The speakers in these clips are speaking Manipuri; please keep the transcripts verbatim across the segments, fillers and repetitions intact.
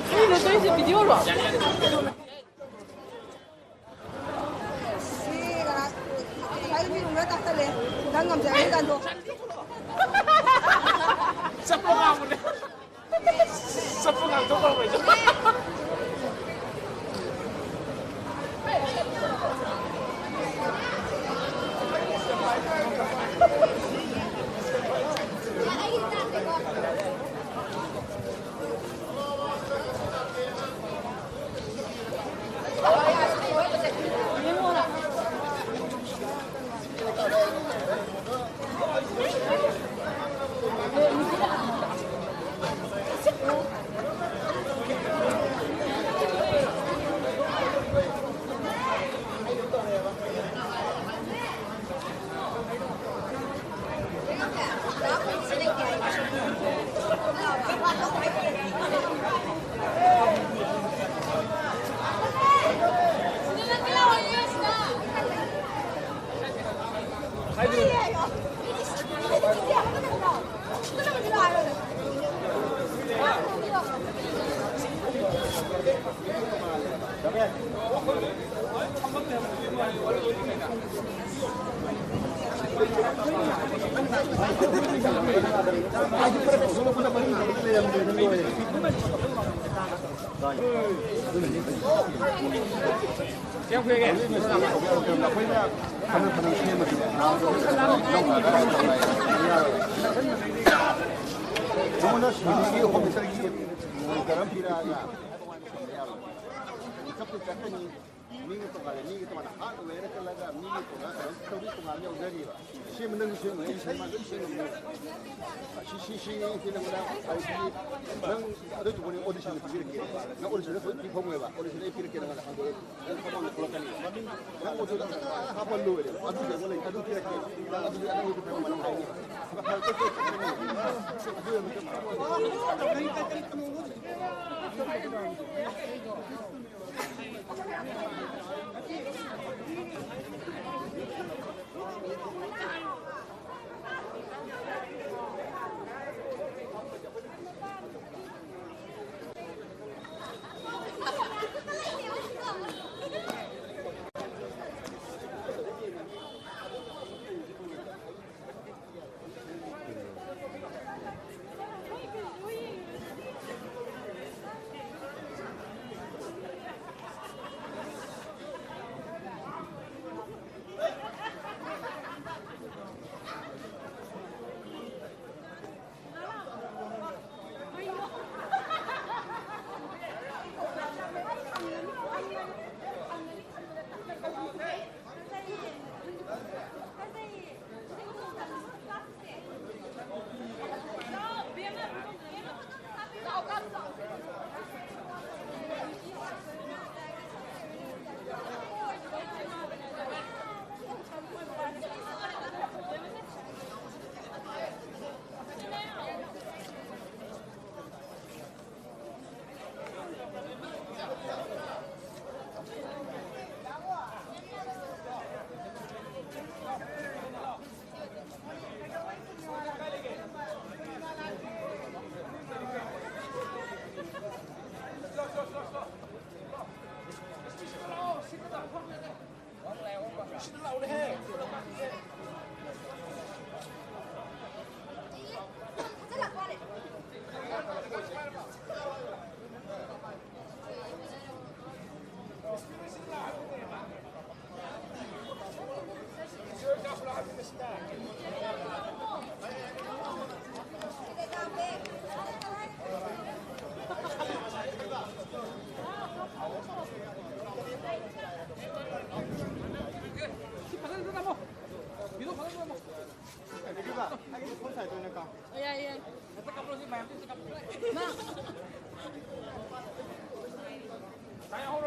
ꯀꯩꯅꯣ ꯇꯧꯔꯤꯁꯦ, ꯚꯤꯗꯤꯑꯣꯔꯣ? ꯁꯤ ꯉꯥꯏꯍꯥꯛ, ꯉꯁꯥꯏ ꯃꯤ ꯈꯔ ꯇꯥꯈꯠꯂꯦ꯫ ꯅꯪ ꯉꯝꯖꯔꯅꯤ, ꯇꯥꯟꯊꯣꯛ꯫ ꯆꯠꯄ ꯉꯥꯡꯕꯅꯦ꯫ ꯆꯠꯄ ꯉꯥꯡꯊꯣꯛꯈ꯭ꯔꯕ ꯑꯩꯁꯨ꯫ ꯅꯉꯣꯟꯗ ꯁꯤꯒꯤ ꯍꯣꯝ ꯃꯤꯅꯤꯁꯇꯔꯒꯤ ꯀꯔꯝ ꯄꯤꯔꯛꯑꯒ ꯆꯠꯄꯨ ꯆꯠꯀꯅꯤ꯫ ꯃꯤꯒꯤ ꯇꯣꯉꯥꯟꯅ, ꯃꯤꯒꯤ ꯇꯣꯉꯥꯟꯅ ꯍꯥꯔꯠꯋꯦꯌꯔ ꯈꯜꯂꯒ ꯃꯤꯒꯤ ꯇꯣꯉꯥꯟꯅ ꯀꯩꯅꯣ ꯇꯧꯕꯤ ꯇꯣꯉꯥꯟꯅ ꯌꯥꯎꯖꯔꯤꯕ꯫ ꯁꯦꯝꯕ ꯅꯪ ꯁꯦꯝꯕ, ꯑꯩ ꯁꯦꯝꯕ ꯂꯣꯏ ꯁꯦꯝꯕ꯫ ꯁꯤ, ꯁꯤ, ꯁꯤ, ꯁꯤ ꯅꯪꯅ ꯍꯥꯏꯗꯤ ꯅꯪ ꯑꯗꯨ ꯇꯧꯕꯅꯤ ꯑꯣꯗꯤꯁꯟꯗ ꯄꯤꯕꯤꯔꯛꯀꯦ꯫ ꯅꯪ ꯑꯣꯗꯤꯁꯟꯗ ꯂꯣꯏ ꯄꯤ ꯐꯪꯉꯣꯏꯕ꯫ ꯑꯣꯗꯤꯁꯟꯗ ꯑꯩ ꯄꯤꯔꯛꯀꯦ ꯅꯪꯉꯣꯟꯗ ꯍꯟꯗꯣꯛꯑꯦ꯫ ꯅꯪ ꯊꯕꯛ ꯑꯃ ꯊꯣꯛꯂꯛꯀꯅꯤ꯫ ꯅꯪ ꯑꯣꯗꯤꯁꯟꯗ ꯍꯥꯞꯄ ꯂꯣꯏꯔꯦ꯫ ꯑꯗꯨ ꯌꯦꯡꯉꯣ ꯂꯩ꯫ ꯑꯗꯨ ꯄꯤꯔꯛꯀꯦ꯫ ꯅꯪ ꯑꯗꯨꯗꯤ ꯑꯅꯪꯕ ꯄꯤꯔꯛꯀꯦ꯫ ꯑꯗꯨ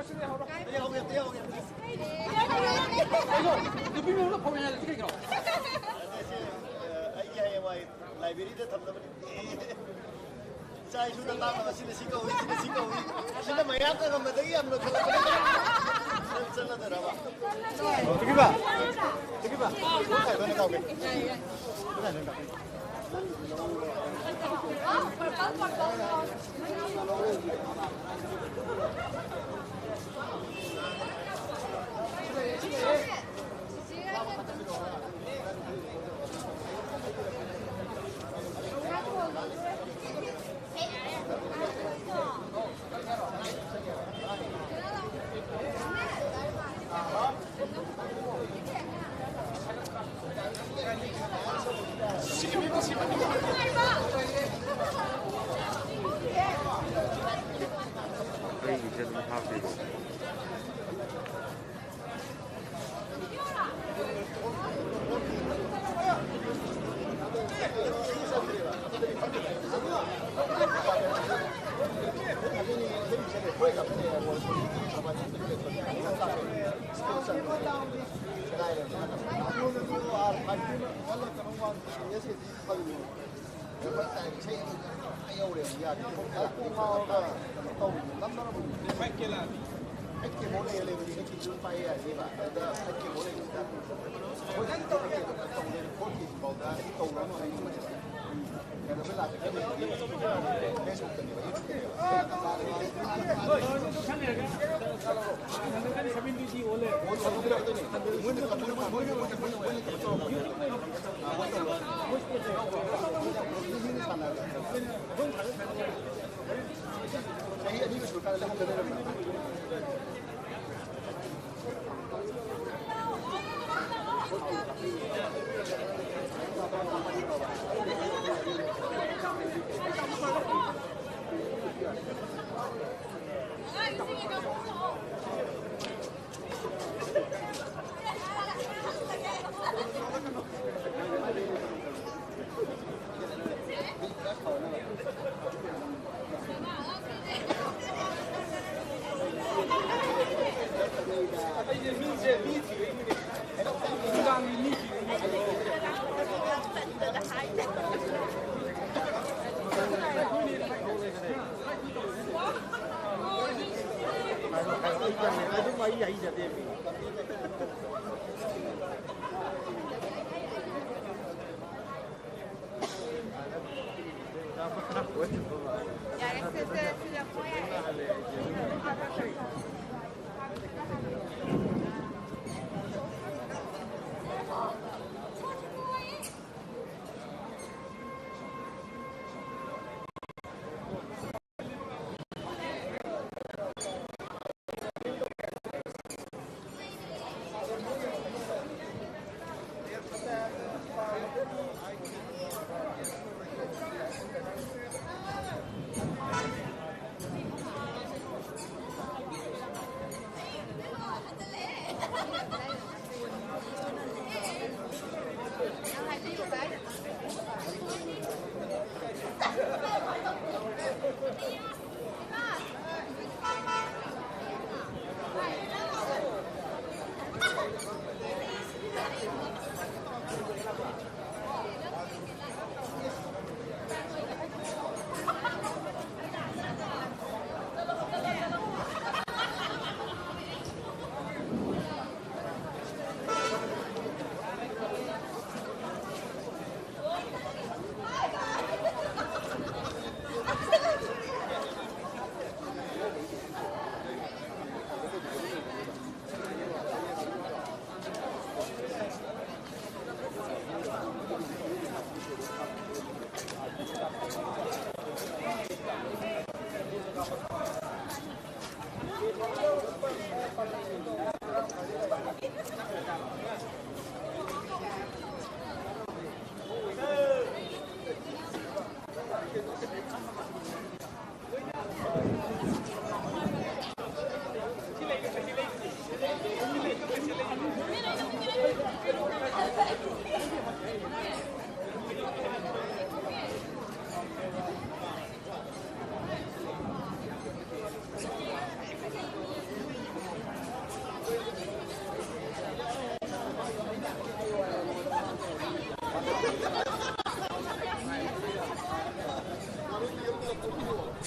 ꯌꯥꯎꯒꯦ, ꯑꯝꯇ ꯌꯥꯎꯒꯦ꯫ ꯀꯩꯅꯣ? ꯅꯨꯄꯤ ꯃꯌꯨꯝꯗ ꯐꯧ ꯌꯥꯜꯂꯗꯤ ꯀꯩꯒꯤꯅꯣ? ꯑꯩꯒꯤ ꯍꯌꯦꯡꯋꯥꯏ ꯂꯥꯏꯕ꯭ꯔꯦꯔꯤꯗ ꯊꯝꯅꯕꯅꯤ꯫ ꯏꯆꯥ ꯏꯁꯨꯗ ꯇꯥꯛꯅꯕ ꯁꯤꯅ ꯁꯤ ꯀꯧꯏ, ꯁꯤꯅ ꯁꯤ ꯀꯧꯏ꯫ ꯁꯤꯅ ꯃꯌꯥꯝ ꯀꯪꯉꯝꯕꯗꯒꯤ ꯌꯥꯝ ꯅꯣꯏꯈꯠꯂꯛꯄꯅꯤ꯫ ꯅꯪ ꯆꯠꯂꯗꯣꯏꯔꯕ? ꯇꯨꯕꯤꯕ! ꯇꯨꯕꯤꯕ! ꯀꯥꯏꯗ ꯑꯣꯏꯅ ꯀꯥꯎꯒꯦ? ꯀꯥꯏꯗ ꯑꯣꯏꯅ ꯀꯥꯎꯒꯦ? ꯑꯩꯒꯤꯁꯦ ꯑꯗꯨꯝ ꯍꯥꯞꯄꯤꯔꯣ꯫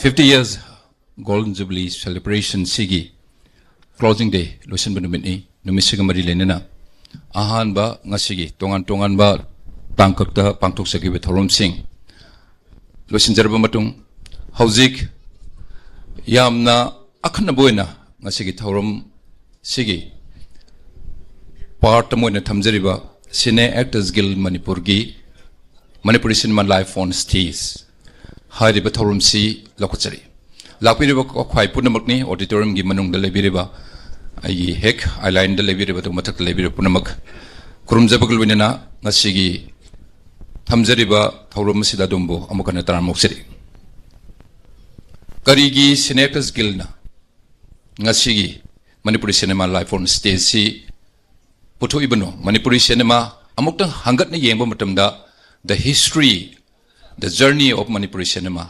Fifty years Golden Jubilee Celebration ꯁꯤꯒꯤ closing day ꯂꯣꯏꯁꯤꯟꯕ ꯅꯨꯃꯤꯠꯅꯤ꯫ ꯅꯨꯃꯤꯠꯁꯤꯒ ꯃꯔꯤ ꯂꯩꯅꯅ ꯑꯍꯥꯟꯕ ꯉꯁꯤꯒꯤ ꯇꯣꯉꯥꯟ ꯇꯣꯉꯥꯟꯕ ꯇꯥꯡꯀꯛꯇ ꯄꯥꯡꯊꯣꯛꯆꯈꯤꯕ ꯊꯧꯔꯝꯁꯤꯡ ꯂꯣꯏꯁꯤꯟꯖꯔꯕ ꯃꯇꯨꯡ, ꯍꯧꯖꯤꯛ ꯌꯥꯝꯅ ꯑꯈꯟꯅꯕ ꯑꯣꯏꯅ ꯉꯁꯤꯒꯤ ꯊꯧꯔꯝ ꯁꯤꯒꯤ part ꯑꯃ ꯑꯣꯏꯅ ꯊꯝꯖꯔꯤꯕ Cine Actors Guild ꯃꯅꯤꯄꯨꯔꯒꯤ Manipuri Cinema Life on Stage ꯍꯥꯏꯔꯤꯕ ꯊꯧꯔꯝꯁꯤ ꯂꯧꯈꯠꯆꯔꯤ꯫ ꯂꯥꯛꯄꯤꯔꯤꯕ ꯈ꯭ꯋꯥꯏ ꯄꯨꯝꯅꯃꯛꯅꯤ, auditoriumꯒꯤ ꯃꯅꯨꯡꯗ ꯂꯩꯕꯤꯔꯤꯕ, ꯑꯩꯒꯤ ꯍꯦꯛ ꯏꯂꯥꯏꯟꯗ ꯂꯩꯕꯤꯔꯤꯕ ꯑꯗꯨꯒ ꯃꯊꯛꯇ ꯂꯩꯕꯤꯔꯤꯕ ꯄꯨꯝꯅꯃꯛ ꯈꯨꯔꯨꯝꯖꯕꯒ ꯂꯣꯏꯅꯅ ꯉꯁꯤꯒꯤ ꯊꯝꯖꯔꯤꯕ ꯊꯧꯔꯝ ꯑꯁꯤꯗ ꯑꯗꯣꯝꯕꯨ ꯑꯃꯨꯛ ꯍꯟꯅ ꯇꯔꯥꯝꯅ ꯑꯣꯛꯆꯔꯤ꯫ ꯀꯔꯤꯒꯤ Cine Actors Guildꯅ ꯉꯁꯤꯒꯤ Manipuri Cinema Life on Stage ꯁꯤ ꯄꯨꯊꯣꯛꯏꯕꯅꯣ? ꯃꯅꯤꯄꯨꯔꯤ ꯁꯤꯅꯦꯃꯥ ꯑꯃꯨꯛꯇꯪ ꯍꯪꯒꯠꯅ ꯌꯦꯡꯕ ꯃꯇꯝꯗ, the history, the journey of Manipuri cinema,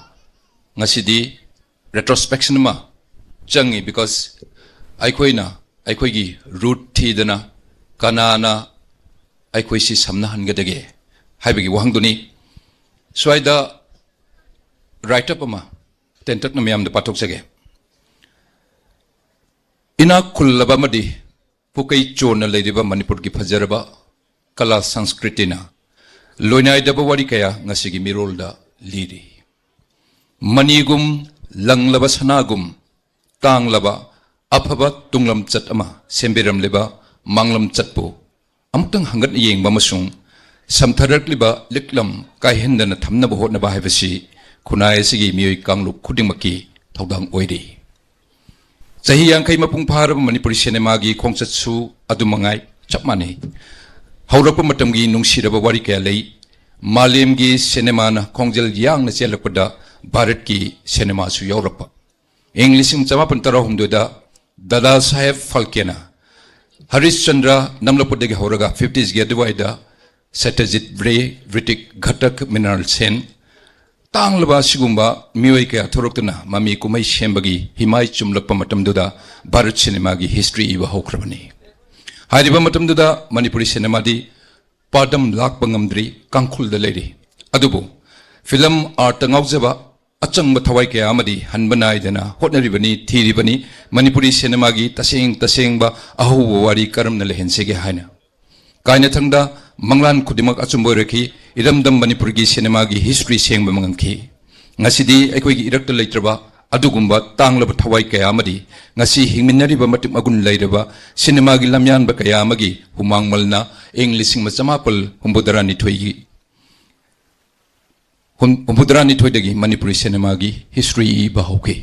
ꯉꯁꯤꯗꯤ retrospection ꯑꯃ ꯆꯪꯉꯤ, because ꯑꯩꯈꯣꯏꯅ ꯑꯩꯈꯣꯏꯒꯤ root ꯊꯤꯗꯅ ꯀꯅꯥꯅ ꯑꯩꯈꯣꯏꯁꯤ ꯁꯝꯅꯍꯟꯒꯗꯒꯦ ꯍꯥꯏꯕꯒꯤ ꯋꯥꯍꯪꯗꯨꯅꯤ꯫ ꯁ꯭ꯋꯥꯏꯗ write up ꯑꯃ ꯇꯦꯟꯇꯛꯅ ꯃꯌꯥꯝꯗ ꯄꯥꯊꯣꯛꯆꯒꯦ꯫ ꯏꯅꯥꯛ ꯈꯨꯜꯂꯕ ꯑꯃꯗꯤ ꯄꯨꯀꯩ ꯆꯣꯟꯅ ꯂꯩꯔꯤꯕ ꯃꯅꯤꯄꯨꯔꯒꯤ ꯐꯖꯔꯕ ꯀꯂꯥ ꯁꯪꯁꯀ꯭ꯔꯤꯇꯤꯅ ꯂꯣꯏꯅꯥꯏꯗꯕ ꯋꯥꯔꯤ ꯀꯌꯥ ꯉꯁꯤꯒꯤ ꯃꯤꯔꯣꯜꯗ ꯂꯤꯔꯤ꯫ ꯃꯅꯤꯒꯨꯝ ꯂꯪꯂꯕ ꯁꯅꯥꯒꯨꯝ ꯇꯥꯡꯂꯕ ꯑꯐꯕ ꯇꯨꯡꯂꯝꯆꯠ ꯑꯃ ꯁꯦꯝꯕꯤꯔꯝꯂꯤꯕ ꯃꯥꯡꯂꯝꯆꯠꯄꯨ ꯑꯃꯨꯛꯇꯪ ꯍꯪꯒꯠꯅ ꯌꯦꯡꯕ ꯑꯃꯁꯨꯡ ꯁꯝꯊꯔꯛꯂꯤꯕ ꯂꯤꯛꯂꯝ ꯀꯥꯏꯍꯟꯗꯅ ꯊꯝꯅꯕ ꯍꯣꯠꯅꯕ ꯍꯥꯏꯕꯁꯤ ꯈꯨꯟꯅꯥꯏ ꯑꯁꯤꯒꯤ ꯃꯤꯑꯣꯏ ꯀꯥꯡꯂꯨꯞ ꯈꯨꯗꯤꯡꯃꯛꯀꯤ ꯊꯧꯗꯥꯡ ꯑꯣꯏꯔꯤ꯫ ꯆꯍꯤ ꯌꯥꯡꯈꯩ ꯃꯄꯨꯡ ꯐꯥꯔꯕ ꯃꯅꯤꯄꯨꯔꯤ ꯁꯤꯅꯦꯃꯥꯒꯤ ꯈꯣꯡꯆꯠꯁꯨ ꯑꯗꯨꯃꯉꯥꯏ ꯆꯞ ꯃꯥꯟꯅꯩ꯫ ꯍꯧꯔꯛꯄ ꯃꯇꯝꯒꯤ ꯅꯨꯡꯁꯤꯔꯕ ꯋꯥꯔꯤ ꯀꯌꯥ ꯂꯩ꯫ ꯃꯥꯂꯦꯝꯒꯤ ꯁꯤꯅꯦꯃꯥꯅ ꯈꯣꯡꯖꯦꯜ ꯌꯥꯡꯅ ꯆꯦꯜꯂꯛꯄꯗ ꯚꯥꯔꯠꯀꯤ ꯁꯤꯅꯦꯃꯥꯁꯨ ꯌꯥꯎꯔꯛꯄ꯫ ꯏꯪ ꯂꯤꯁꯤꯡ ꯆꯃꯥꯄꯟ ꯇꯔꯥꯍꯨꯝꯗꯣꯏꯗ ꯗꯥꯗꯥ ꯁꯥꯍꯦꯕ ꯐꯥꯜꯀꯦꯅ ꯍꯔꯤꯁ ꯆꯟꯗ꯭ꯔ ꯅꯝꯂꯛꯄꯗꯒꯤ ꯍꯧꯔꯒ fiftiesꯒꯤ ꯑꯗꯨꯋꯥꯏꯗ ꯁꯇ꯭ꯌꯖꯤꯠ ꯔꯦ, ꯔꯤꯇꯤꯛ ꯘꯇꯛ, ꯃ꯭ꯔꯤꯅꯥꯜ ꯁꯦꯟ, ꯇꯥꯡꯂꯕ ꯑꯁꯤꯒꯨꯝꯕ ꯃꯤꯑꯣꯏ ꯀꯌꯥ ꯊꯣꯔꯛꯇꯨꯅ ꯃꯃꯤ ꯀꯨꯝꯍꯩ ꯁꯦꯝꯕꯒꯤ ꯍꯤꯃꯥꯏ ꯆꯨꯝꯂꯛꯄ ꯃꯇꯝꯗꯨꯗ ꯚꯥꯔꯠ ꯁꯤꯅꯦꯃꯥꯒꯤ history ꯏꯕ ꯍꯧꯈ꯭ꯔꯕꯅꯤ꯫ ꯍꯥꯏꯔꯤꯕ ꯃꯇꯝꯗꯨꯗ ꯃꯅꯤꯄꯨꯔꯤ ꯁꯤꯅꯦꯃꯥꯗꯤ ꯄꯥꯗꯝ ꯂꯥꯛꯄ ꯉꯝꯗ꯭ꯔꯤ, ꯀꯥꯡꯈꯨꯜꯗ ꯂꯩꯔꯤ꯫ ꯑꯗꯨꯕꯨ film artꯇ ꯉꯥꯎꯖꯕ ꯑꯆꯪꯕ ꯊꯋꯥꯏ ꯀꯌꯥ ꯑꯃꯗꯤ ꯍꯟꯕ ꯅꯥꯏꯗꯅ ꯍꯣꯠꯅꯔꯤꯕꯅꯤ, ꯊꯤꯔꯤꯕꯅꯤ, ꯃꯅꯤꯄꯨꯔꯤ ꯁꯤꯅꯦꯃꯥꯒꯤ ꯇꯁꯦꯡ ꯇꯁꯦꯡꯕ ꯑꯍꯧꯕ ꯋꯥꯔꯤ ꯀꯔꯝꯅ ꯂꯩꯍꯟꯁꯤꯒꯦ ꯍꯥꯏꯅ꯫ ꯀꯥꯏꯅꯊꯪꯗ ꯃꯪꯂꯥꯟ ꯈꯨꯗꯤꯡꯃꯛ ꯑꯆꯨꯝꯕ ꯑꯣꯏꯔꯛꯈꯤ, ꯏꯔꯝꯗꯝ ꯃꯅꯤꯄꯨꯔꯒꯤ ꯁꯤꯅꯦꯃꯥꯒꯤ ꯍꯤꯁꯇ꯭ꯔꯤ ꯁꯦꯡꯕ ꯉꯝꯈꯤ꯫ ꯉꯁꯤꯗꯤ ꯑꯩꯈꯣꯏꯒꯤ ꯏꯔꯛꯇ ꯂꯩꯇ꯭ꯔꯕ ꯑꯗꯨꯒꯨꯝꯕ ꯇꯥꯡꯂꯕ ꯊꯋꯥꯏ ꯀꯌꯥ ꯑꯃꯗꯤ ꯉꯁꯤ ꯍꯤꯡꯃꯤꯟꯅꯔꯤꯕ ꯃꯇꯤꯛ ꯃꯒꯨꯟ ꯂꯩꯔꯕ ꯁꯤꯅꯦꯃꯥꯒꯤ ꯂꯝꯌꯥꯟꯕ ꯀꯌꯥ ꯑꯃꯒꯤ ꯍꯨꯃꯥꯡ ꯃꯜꯅ ꯏꯪ ꯂꯤꯁꯤꯡ ꯑꯃ ꯆꯃꯥꯄꯜ ꯍꯨꯝꯐꯨꯇꯔꯥꯅꯤꯊꯣꯏꯒꯤ ꯍꯨꯝ-, ꯍꯨꯝꯐꯨꯇꯔꯥꯅꯤꯊꯣꯏꯗꯒꯤ ꯃꯅꯤꯄꯨꯔꯤ ꯁꯤꯅꯦꯃꯥꯒꯤ ꯍꯤꯁꯇ꯭ꯔꯤ ꯏꯕ ꯍꯧꯈꯤ꯫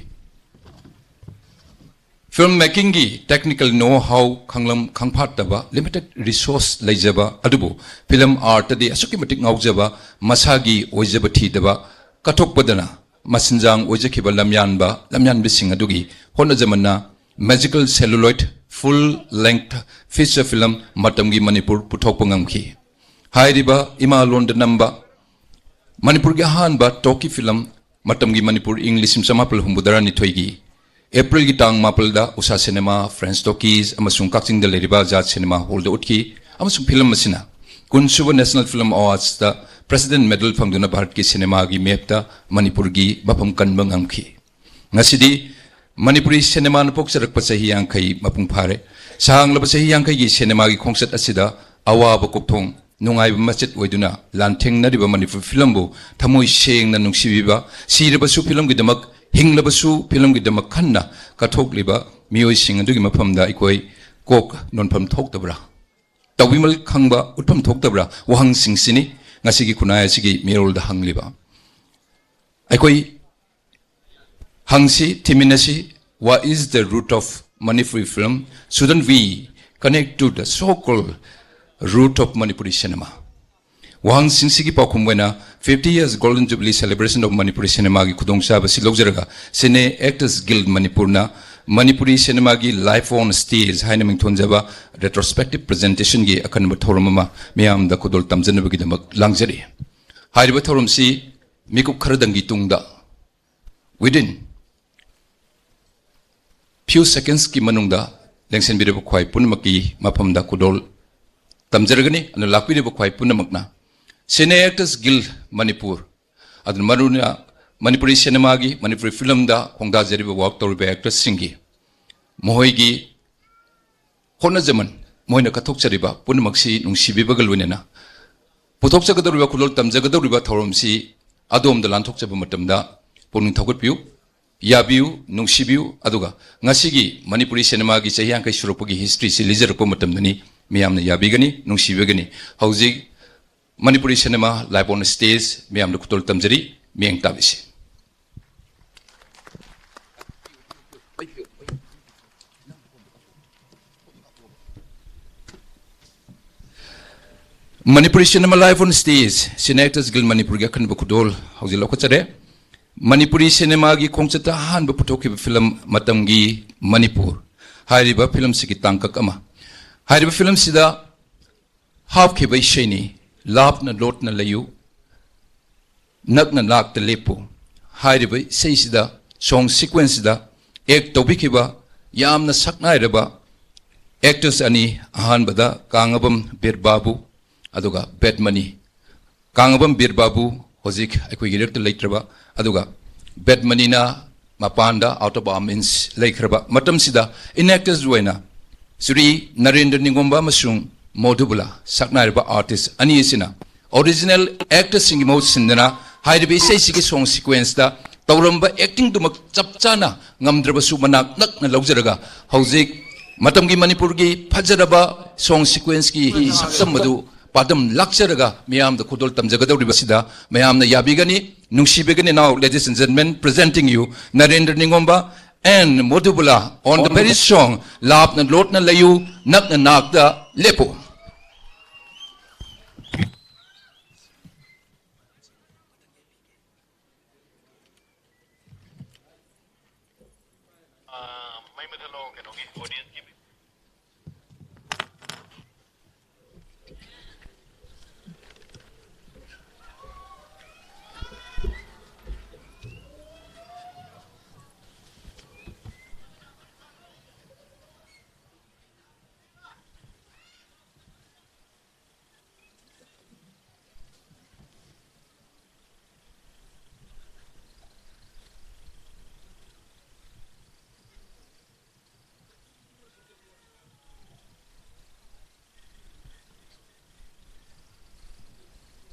ꯐꯤꯜꯝ ꯃꯦꯀꯤꯡꯒꯤ ꯇꯦꯛꯅꯤꯀꯦꯜ ꯅꯣ ꯍꯥꯎ ꯈꯪꯂꯝ ꯈꯪꯐꯥꯠꯇꯕ, ꯂꯤꯃꯤꯇꯦꯗ ꯔꯤꯁꯣꯔꯁ ꯂꯩꯖꯕ ꯑꯗꯨꯕꯨ ꯐꯤꯂꯝ ꯑꯥꯔꯠꯇꯗꯤ ꯑꯁꯨꯛꯀꯤ ꯃꯇꯤꯛ ꯉꯥꯎꯖꯕ, ꯃꯁꯥꯒꯤ ꯑꯣꯏꯖꯕ ꯊꯤꯗꯕ, ꯀꯠꯊꯣꯛꯄꯗꯅ ꯃꯁꯤꯟꯖꯥꯡ ꯑꯣꯏꯖꯈꯤꯕ ꯂꯝꯌꯥꯟꯕ, ꯂꯝꯌꯥꯟꯕꯁꯤꯡ ꯑꯗꯨꯒꯤ ꯍꯣꯠꯅꯖꯃꯟꯅ ꯃꯦꯖꯤꯀꯦꯜ ꯁꯦꯂꯨꯂꯣꯏꯗ ꯐꯨꯜ ꯂꯦꯡꯊ ꯐꯤꯆꯔ ꯐꯤꯂꯝ ꯃꯇꯝꯒꯤ ꯃꯅꯤꯄꯨꯔ ꯄꯨꯊꯣꯛꯄ ꯉꯝꯈꯤ꯫ ꯍꯥꯏꯔꯤꯕ ꯏꯃꯥ ꯂꯣꯟꯗ ꯅꯝꯕ ꯃꯅꯤꯄꯨꯔꯒꯤ ꯑꯍꯥꯟꯕ ꯇꯣꯀꯤ ꯐꯤꯂꯝ ꯃꯇꯝꯒꯤ ꯃꯅꯤꯄꯨꯔ ꯏꯪ ꯂꯤꯁꯤꯡ ꯆꯃꯥꯄꯜ ꯍꯨꯝꯐꯨꯇꯔꯥꯅꯤꯊꯣꯏꯒꯤ ꯑꯦꯄ꯭ꯔꯤꯜꯒꯤ ꯇꯥꯡ ꯃꯥꯄꯜꯗ ꯎꯁꯥ ꯁꯤꯅꯦꯃꯥ, ꯐ꯭ꯔꯦꯟꯁ ꯇꯣꯀꯤꯁ ꯑꯃꯁꯨꯡ ꯀꯛꯆꯤꯡꯗ ꯂꯩꯔꯤꯕ ꯑꯖꯥꯗ ꯁꯤꯅꯦꯃꯥ ꯍꯣꯜꯗ ꯎꯠꯈꯤ, ꯑꯃꯁꯨꯡ ꯐꯤꯂꯝ ꯑꯁꯤꯅ ꯀꯨꯟꯁꯨꯕ ꯅꯦꯁꯅꯦꯜ ꯐꯤꯂꯝ ꯑꯦꯋꯥꯔꯗꯁꯇ ꯄ꯭ꯔꯦꯁꯤꯗꯦꯟꯠ ꯃꯦꯗꯜ ꯐꯪꯗꯨꯅ ꯚꯥꯔꯠꯀꯤ ꯁꯤꯅꯦꯃꯥꯒꯤ ꯃꯦꯞꯇ ꯃꯅꯤꯄꯨꯔꯒꯤ ꯃꯐꯝ ꯀꯟꯕ ꯉꯝꯈꯤ꯫ ꯉꯁꯤꯗꯤ ꯃꯅꯤꯄꯨꯔꯤ ꯁꯤꯅꯦꯃꯥꯅ ꯄꯣꯛꯆꯔꯛꯄ ꯆꯍꯤ ꯌꯥꯡꯈꯩ ꯃꯄꯨꯡ ꯐꯥꯔꯦ꯫ ꯁꯥꯡꯂꯕ ꯆꯍꯤ ꯌꯥꯡꯈꯩꯒꯤ ꯁꯤꯅꯦꯃꯥꯒꯤ ꯈꯣꯡꯆꯠ ꯑꯁꯤꯗ ꯑꯋꯥꯕ ꯀꯣꯛꯊꯣꯡ, ꯅꯨꯡꯉꯥꯏꯕ ꯃꯆꯦꯠ ꯑꯣꯏꯗꯨꯅ ꯂꯥꯟꯊꯦꯡꯅꯔꯤꯕ ꯃꯅꯤꯄꯨꯔ ꯐꯤꯂꯝꯕꯨ ꯊꯃꯣꯏ ꯁꯦꯡꯅ ꯅꯨꯡꯁꯤꯕꯤꯕ, ꯁꯤꯔꯕꯁꯨ ꯐꯤꯂꯝꯒꯤꯗꯃꯛ, ꯍꯤꯡꯂꯕꯁꯨ ꯐꯤꯂꯝꯒꯤꯗꯃꯛ ꯈꯟꯅ ꯀꯠꯊꯣꯛꯂꯤꯕ ꯃꯤꯑꯣꯏꯁꯤꯡ ꯑꯗꯨꯒꯤ ꯃꯐꯝꯗ ꯑꯩꯈꯣꯏ ꯀꯣꯛ ꯅꯣꯟꯐꯝ ꯊꯣꯛꯇꯕ꯭ꯔꯥ? ꯇꯧꯕꯤꯃꯜ ꯈꯪꯕ ꯎꯠꯐꯝ ꯊꯣꯛꯇꯕ꯭ꯔꯥ? ꯋꯥꯍꯪꯁꯤꯡꯁꯤꯅꯤ ꯉꯁꯤꯒꯤ ꯈꯨꯟꯅꯥꯏ ꯑꯁꯤꯒꯤ ꯃꯤꯔꯣꯜꯗ ꯍꯪꯂꯤꯕ꯫ ꯑꯩꯈꯣꯏ ꯍꯪꯁꯤ, ꯊꯤꯃꯤꯟꯅꯁꯤ, what is the root of Manipuri film? Shouldn't we connect to the so-called root of Manipuri cinema? ꯋꯥꯍꯪꯁꯤꯡꯁꯤꯒꯤ ꯄꯥꯎꯈꯨꯝ ꯑꯣꯏꯅ fifty years Golden Jubilee Celebration of Manipuri Cinemaꯒꯤ ꯈꯨꯗꯣꯡꯆꯥꯕ ꯑꯁꯤ ꯂꯧꯖꯔꯒ Cine Actors Guild ꯃꯅꯤꯄꯨꯔꯅ ꯃꯅꯤꯄꯨꯔꯤ ꯁꯤꯅꯦꯃꯥꯒꯤ Life on Stage ꯍꯥꯏꯅ ꯃꯤꯡꯊꯣꯟꯖꯕ retrospective presentationꯒꯤ ꯑꯈꯟꯅꯕ ꯊꯧꯔꯝ ꯑꯃ ꯃꯤꯌꯥꯝꯗ ꯈꯨꯗꯣꯜ ꯇꯝꯖꯅꯕꯒꯤꯗꯃꯛ ꯂꯥꯡꯖꯔꯤ꯫ ꯍꯥꯏꯔꯤꯕ ꯊꯧꯔꯝꯁꯤ ꯃꯤꯀꯨꯞ ꯈꯔꯗꯪꯒꯤ ꯇꯨꯡꯗ, within few secondsꯀꯤ ꯃꯅꯨꯡꯗ ꯂꯦꯡꯁꯤꯟꯕꯤꯔꯤꯕ ꯈ꯭ꯋꯥꯏ ꯄꯨꯝꯅꯃꯛꯀꯤ ꯃꯐꯝꯗ ꯈꯨꯗꯣꯜ ꯇꯝꯖꯔꯒꯅꯤ꯫ ꯑꯗꯨꯅ ꯂꯥꯛꯄꯤꯔꯤꯕ ꯈ꯭ꯋꯥꯏ ꯄꯨꯝꯅꯃꯛꯅ Cine Actors Guild ꯃꯅꯤꯄꯨꯔ, ꯑꯗꯨꯅ ꯃꯔꯨ ꯑꯣꯏꯅ ꯃꯅꯤꯄꯨꯔꯤ ꯁꯤꯅꯦꯃꯥꯒꯤ, ꯃꯅꯤꯄꯨꯔꯤ ꯐꯤꯂꯝꯗ ꯈꯣꯡꯗꯥꯖꯔꯤꯕ, ꯋꯥꯛ ꯇꯧꯔꯤꯕ ꯑꯦꯛꯇꯔꯁꯤꯡꯒꯤ ꯃꯈꯣꯏꯒꯤ ꯍꯣꯠꯅꯖꯃꯟ, ꯃꯈꯣꯏꯅ ꯀꯠꯊꯣꯛꯆꯔꯤꯕ ꯄꯨꯝꯅꯃꯛꯁꯤ ꯅꯨꯡꯁꯤꯕꯤꯕꯒ ꯂꯣꯏꯅꯅ ꯄꯨꯊꯣꯛꯆꯒꯗꯧꯔꯤꯕ, ꯈꯨꯗꯣꯜ ꯇꯝꯖꯒꯗꯧꯔꯤꯕ ꯊꯧꯔꯝꯁꯤ ꯑꯗꯣꯝꯗ ꯂꯥꯟꯊꯣꯛꯆꯕ ꯃꯇꯝꯗ ꯄꯨꯛꯅꯤꯡ ꯊꯧꯒꯠꯄꯤꯌꯨ, ꯌꯥꯕꯤꯌꯨ, ꯅꯨꯡꯁꯤꯕꯤꯌꯨ꯫ ꯑꯗꯨꯒ ꯉꯁꯤꯒꯤ ꯃꯅꯤꯄꯨꯔꯤ ꯁꯤꯅꯦꯃꯥꯒꯤ ꯆꯍꯤ ꯌꯥꯡꯈꯩ ꯁꯨꯔꯛꯄꯒꯤ ꯍꯤꯁꯇ꯭ꯔꯤꯁꯤ ꯂꯤꯖꯔꯛꯄ ꯃꯇꯝꯗꯅꯤ ꯃꯤꯌꯥꯝꯅ ꯌꯥꯕꯤꯒꯅꯤ, ꯅꯨꯡꯁꯤꯕꯤꯒꯅꯤ꯫ ꯍꯧꯖꯤꯛ Manipuri cinema live on stage ꯃꯌꯥꯝꯗ ꯈꯨꯗꯣꯜ ꯇꯝꯖꯔꯤ, ꯃꯤꯠꯌꯦꯡ ꯇꯥꯕꯤꯁꯤ꯫ Manipuri cinema live on stage, Cine Actors Guild ꯃꯅꯤꯄꯨꯔꯒꯤ ꯑꯈꯟꯅꯕ ꯈꯨꯗꯣꯜ ꯍꯧꯖꯤꯛ ꯂꯧꯈꯠꯆꯔꯦ꯫ ꯃꯅꯤꯄꯨꯔꯤ ꯁꯤꯅꯦꯃꯥꯒꯤ ꯈꯣꯡꯆꯠꯇ ꯑꯍꯥꯟꯕ ꯄꯨꯊꯣꯛꯈꯤꯕ ꯐꯤꯂꯝ ꯃꯇꯝꯒꯤ ꯃꯅꯤꯄꯨꯔ ꯍꯥꯏꯔꯤꯕ ꯐꯤꯂꯝꯁꯤꯒꯤ ꯇꯥꯡꯀꯛ ꯑꯃ꯫ ꯍꯥꯏꯔꯤꯕ ꯐꯤꯂꯝꯁꯤꯗ ꯍꯥꯞꯈꯤꯕ ꯏꯁꯩꯅꯤ, "ꯂꯥꯞꯅ ꯂꯣꯠꯅ ꯂꯩꯌꯨ, ꯅꯛꯅ ꯅꯥꯛꯇ ꯂꯦꯞꯄꯨ" ꯍꯥꯏꯔꯤꯕ ꯏꯁꯩꯁꯤꯗ, song sequenceꯁꯤꯗ act ꯇꯧꯕꯤꯈꯤꯕ ꯌꯥꯝꯅ ꯁꯛꯅꯥꯏꯔꯕ actors ꯑꯅꯤ, ꯑꯍꯥꯟꯕꯗ ꯀꯥꯡꯉꯕꯝ ꯕꯤꯔ ꯕꯥꯕꯨ, ꯑꯗꯨꯒ ꯕꯦꯗꯃꯅꯤ꯫ ꯀꯥꯡꯉꯕꯝ ꯕꯤꯔ ꯕꯥꯕꯨ ꯍꯧꯖꯤꯛ ꯑꯩꯈꯣꯏꯒꯤ ꯏꯔꯛꯇ ꯂꯩꯇ꯭ꯔꯕ, ꯑꯗꯨꯒ ꯕꯦꯗꯃꯅꯤꯅ ꯃꯄꯥꯟꯗ out of arms ꯂꯩꯈ꯭ꯔꯕ ꯃꯇꯝꯁꯤꯗ, in actors ꯑꯣꯏꯅ ꯁ꯭ꯔꯤ ꯅꯔꯦꯟꯗ꯭ꯔ ꯅꯤꯡꯉꯣꯝꯕ ꯑꯃꯁꯨꯡ ꯃꯣꯙꯨꯕꯂꯥ ꯁꯛꯅꯥꯏꯔꯕ artist ꯑꯅꯤ ꯑꯁꯤꯅ original actorꯁꯤꯡꯒꯤ ꯃꯍꯨꯠ ꯁꯤꯟꯗꯨꯅ ꯍꯥꯏꯔꯤꯕ ꯏꯁꯩꯁꯤꯒꯤ song sequenceꯇ ꯇꯧꯔꯝꯕ actingꯗꯨꯃꯛ ꯆꯞ ꯆꯥꯅ ꯉꯝꯗ꯭ꯔꯕꯁꯨ ꯃꯅꯥꯛ ꯅꯛꯅ ꯂꯧꯖꯔꯒ ꯍꯧꯖꯤꯛ ꯃꯇꯝꯒꯤ ꯃꯅꯤꯄꯨꯔꯒꯤ ꯐꯖꯔꯕ song sequenceꯀꯤ ꯁꯛꯇꯝ ꯑꯗꯨ ꯄꯥꯗꯝ ꯂꯥꯛꯆꯔꯒ ꯃꯤꯌꯥꯝꯗ ꯈꯨꯗꯣꯜ ꯇꯝꯖꯒꯗꯧꯔꯤꯕꯁꯤꯗ ꯃꯌꯥꯝꯅ ꯌꯥꯕꯤꯒꯅꯤ, ꯅꯨꯡꯁꯤꯕꯤꯒꯅꯤ꯫ Now, ladies and gentlemen, presenting you Narendra Ningomba and Modhubala on the very song "ꯂꯥꯞꯅ ꯂꯣꯠꯅ ꯂꯩꯌꯨ, ꯅꯛꯅ ꯅꯥꯛꯇ ꯂꯦꯞꯄꯨ"꯫ ꯑꯥ, ꯃꯩ ꯃꯨꯊꯠꯂꯣ, ꯀꯩꯅꯣꯒꯤ, audienceꯀꯤ꯫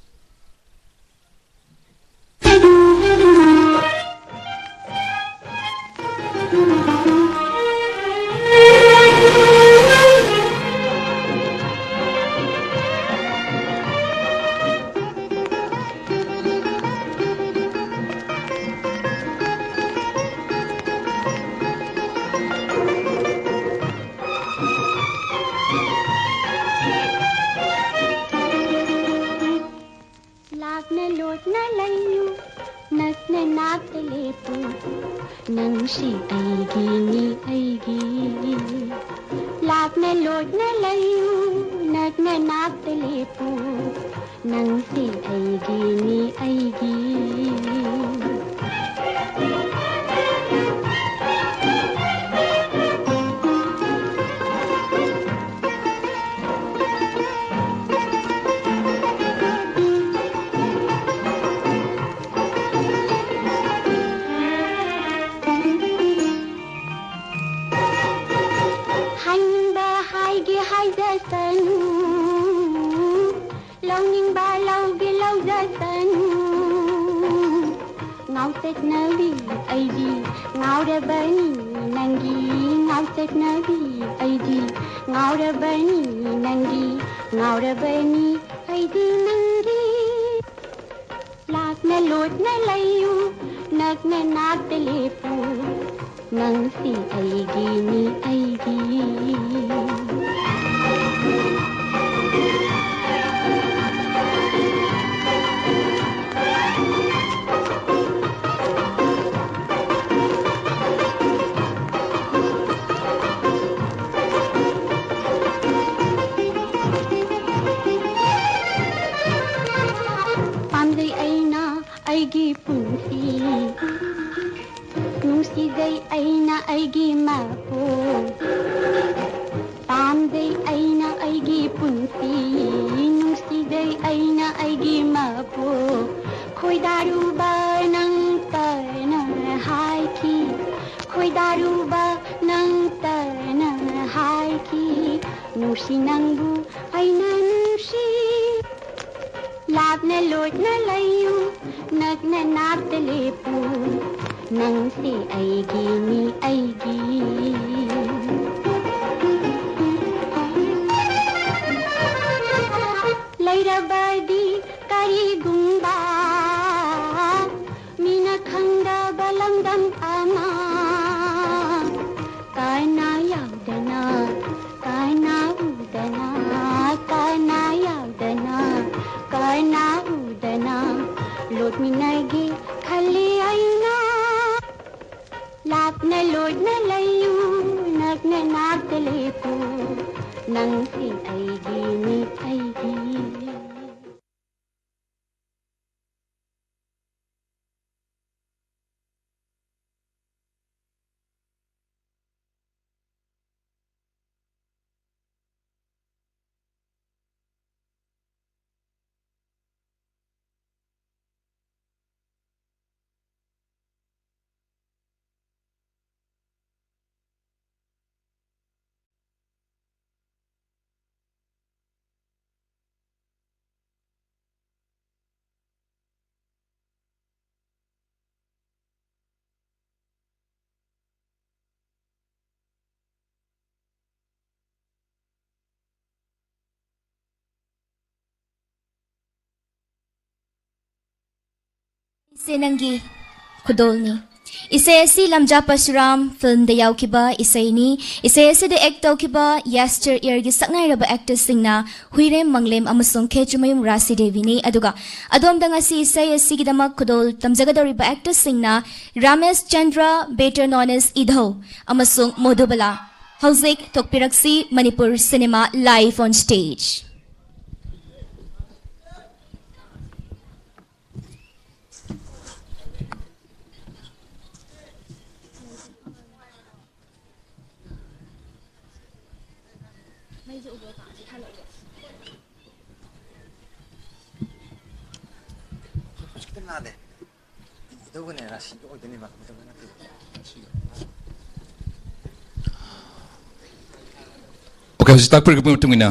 ꯁꯤ ꯑꯩꯒꯤꯅꯤ ꯑꯩꯒꯤ꯫ ꯂꯥꯞꯅ ꯂꯣꯠꯅ ꯂꯩꯌꯨ, ꯅꯛꯅ ꯅꯥꯛꯇ ꯂꯦꯞꯄꯨ꯫ ꯅꯪꯁꯤ ꯑꯩꯒꯤꯅꯤ ꯑꯩꯒꯤ꯫ ꯍꯥꯏꯅꯤꯡꯕ ꯍꯥꯏꯒꯦ ꯍꯥꯏꯖꯁꯅꯨ, ꯂꯧꯅꯤꯡꯕ ꯂꯧꯒꯦ ꯂꯧꯖꯁꯅꯨ꯫ ꯉꯥꯎꯆꯠꯅꯕꯤ ꯑꯩꯗꯤ ꯉꯥꯎꯔꯕꯅꯤ ꯅꯪꯒꯤ, ꯉꯥꯎꯆꯠꯅꯕꯤ ꯑꯩꯗꯤ ꯉꯥꯎꯔꯕꯅꯤ ꯅꯪꯒꯤ, ꯉꯥꯎꯔꯕꯅꯤ ꯑꯩꯗꯤ ꯅꯪꯒꯤ꯫ ꯂꯥꯞꯅ ꯂꯣꯠꯅ ꯂꯩꯌꯨ, ꯅꯛꯅ ꯅꯥꯛꯇ ꯂꯦꯞꯄꯨ꯫ ꯅꯪꯁꯤ ꯑꯩꯒꯤꯅꯤ ꯑꯩꯒꯤ꯫ ꯄꯥꯝꯖꯩ ꯑꯩꯅ ꯑꯩꯒꯤ ꯄꯨꯟꯁꯤ, ꯅꯨꯡꯁꯤꯖꯩ ꯑꯩꯅ ꯑꯩꯒꯤ ꯃꯄꯨ꯫ ꯄꯥꯝꯖꯩ ꯑꯩꯅ ꯑꯩꯒꯤ ꯄꯨꯟꯁꯤ, ꯅꯨꯡꯁꯤꯖꯩ ꯑꯩꯅ ꯑꯩꯒꯤ ꯃꯄꯨ꯫ ꯈꯣꯏꯗꯥꯔꯨꯕ ꯅꯪ ꯇꯅ ꯍꯥꯏꯈꯤ, ꯈꯣꯏꯗꯥꯔꯨꯕ ꯅꯪ ꯇꯅ ꯍꯥꯏꯈꯤ꯫ ꯅꯨꯡꯁꯤ ꯅꯪꯕꯨ ꯑꯩꯅ ꯅꯨꯡꯁꯤ꯫ ꯂꯥꯞꯅ ꯂꯣꯠꯅ ꯂꯩꯌꯨ, ꯅꯛꯅ ꯅꯥꯛꯇ ꯂꯦꯞꯄꯨ꯫ ꯅꯪꯁꯤ ꯑꯩꯒꯤꯅꯤ ꯑꯩꯒꯤ꯫ ꯂꯩꯔꯕꯗꯤ ꯀꯔꯤꯒꯨꯝꯕ ꯃꯤꯅ ꯈꯪꯗꯕ ꯂꯝꯗꯝ ꯑꯃ꯫ ꯀꯅꯥ ꯌꯥꯎꯗꯅ, ꯀꯅꯥ ꯎꯗꯅ, ꯀꯅꯥ ꯌꯥꯎꯗꯅ, ꯀꯅꯥ ꯎꯗꯅ ꯂꯣꯠꯃꯤꯟꯅꯒꯦ ꯈꯜꯂꯤ ꯑꯩꯅ꯫ ꯅꯪꯁꯤ ꯑꯩꯒꯤꯅꯤ, ꯑꯩꯒꯤ꯫ ꯏꯁꯩ ꯅꯪꯒꯤ ꯈꯨꯗꯣꯜꯅꯤ꯫ ꯏꯁꯩ ꯑꯁꯤ ꯂꯝꯖꯥ ꯄꯔꯁꯨꯔꯥꯝ ꯐꯤꯜꯝꯗ ꯌꯥꯎꯈꯤꯕ ꯏꯁꯩꯅꯤ꯫ ꯏꯁꯩ ꯑꯁꯤꯗ ꯑꯦꯛ ꯇꯧꯈꯤꯕ ꯌꯦꯁꯇꯔ ꯏꯌꯔꯒꯤ ꯁꯛꯅꯥꯏꯔꯕ ꯑꯦꯛꯇꯔꯁꯤꯡꯅ ꯍꯨꯏꯔꯦꯝ ꯃꯪꯂꯦꯝ ꯑꯃꯁꯨꯡ ꯈꯦꯇ꯭ꯔꯤꯃꯌꯨꯝ ꯔꯥꯁꯤ ꯗꯦꯕꯤꯅꯤ꯫ ꯑꯗꯨꯒ ꯑꯗꯣꯝꯗ ꯉꯁꯤ ꯏꯁꯩ ꯑꯁꯤꯒꯤꯗꯃꯛ ꯈꯨꯗꯣꯜ ꯇꯝꯖꯒꯗꯧꯔꯤꯕ ꯑꯦꯛꯇꯔꯁꯤꯡꯅ Ramesh Chandra, better known as ꯏꯙꯧ, ꯑꯃꯁꯨꯡ ꯃꯣꯙꯨꯕꯂꯥ꯫ ꯍꯧꯖꯤꯛ ꯊꯣꯛꯄꯤꯔꯛꯁꯤ Manipur cinema live on stage꯫ ꯍꯧꯖꯤꯛꯇ ꯉꯥꯜꯂꯦ꯫ ꯏꯙꯧꯒꯅꯦ ꯔꯥꯁꯤꯒ ꯑꯣꯏꯗꯣꯏꯅꯦꯕ, ꯃꯇꯝꯗ ꯅꯠꯇꯦꯕ꯫ ꯑꯣꯀꯦ, ꯍꯧꯖꯤꯛ ꯇꯥꯛꯄꯤꯔꯛꯄꯒꯤ ꯃꯇꯨꯡ ꯏꯟꯅ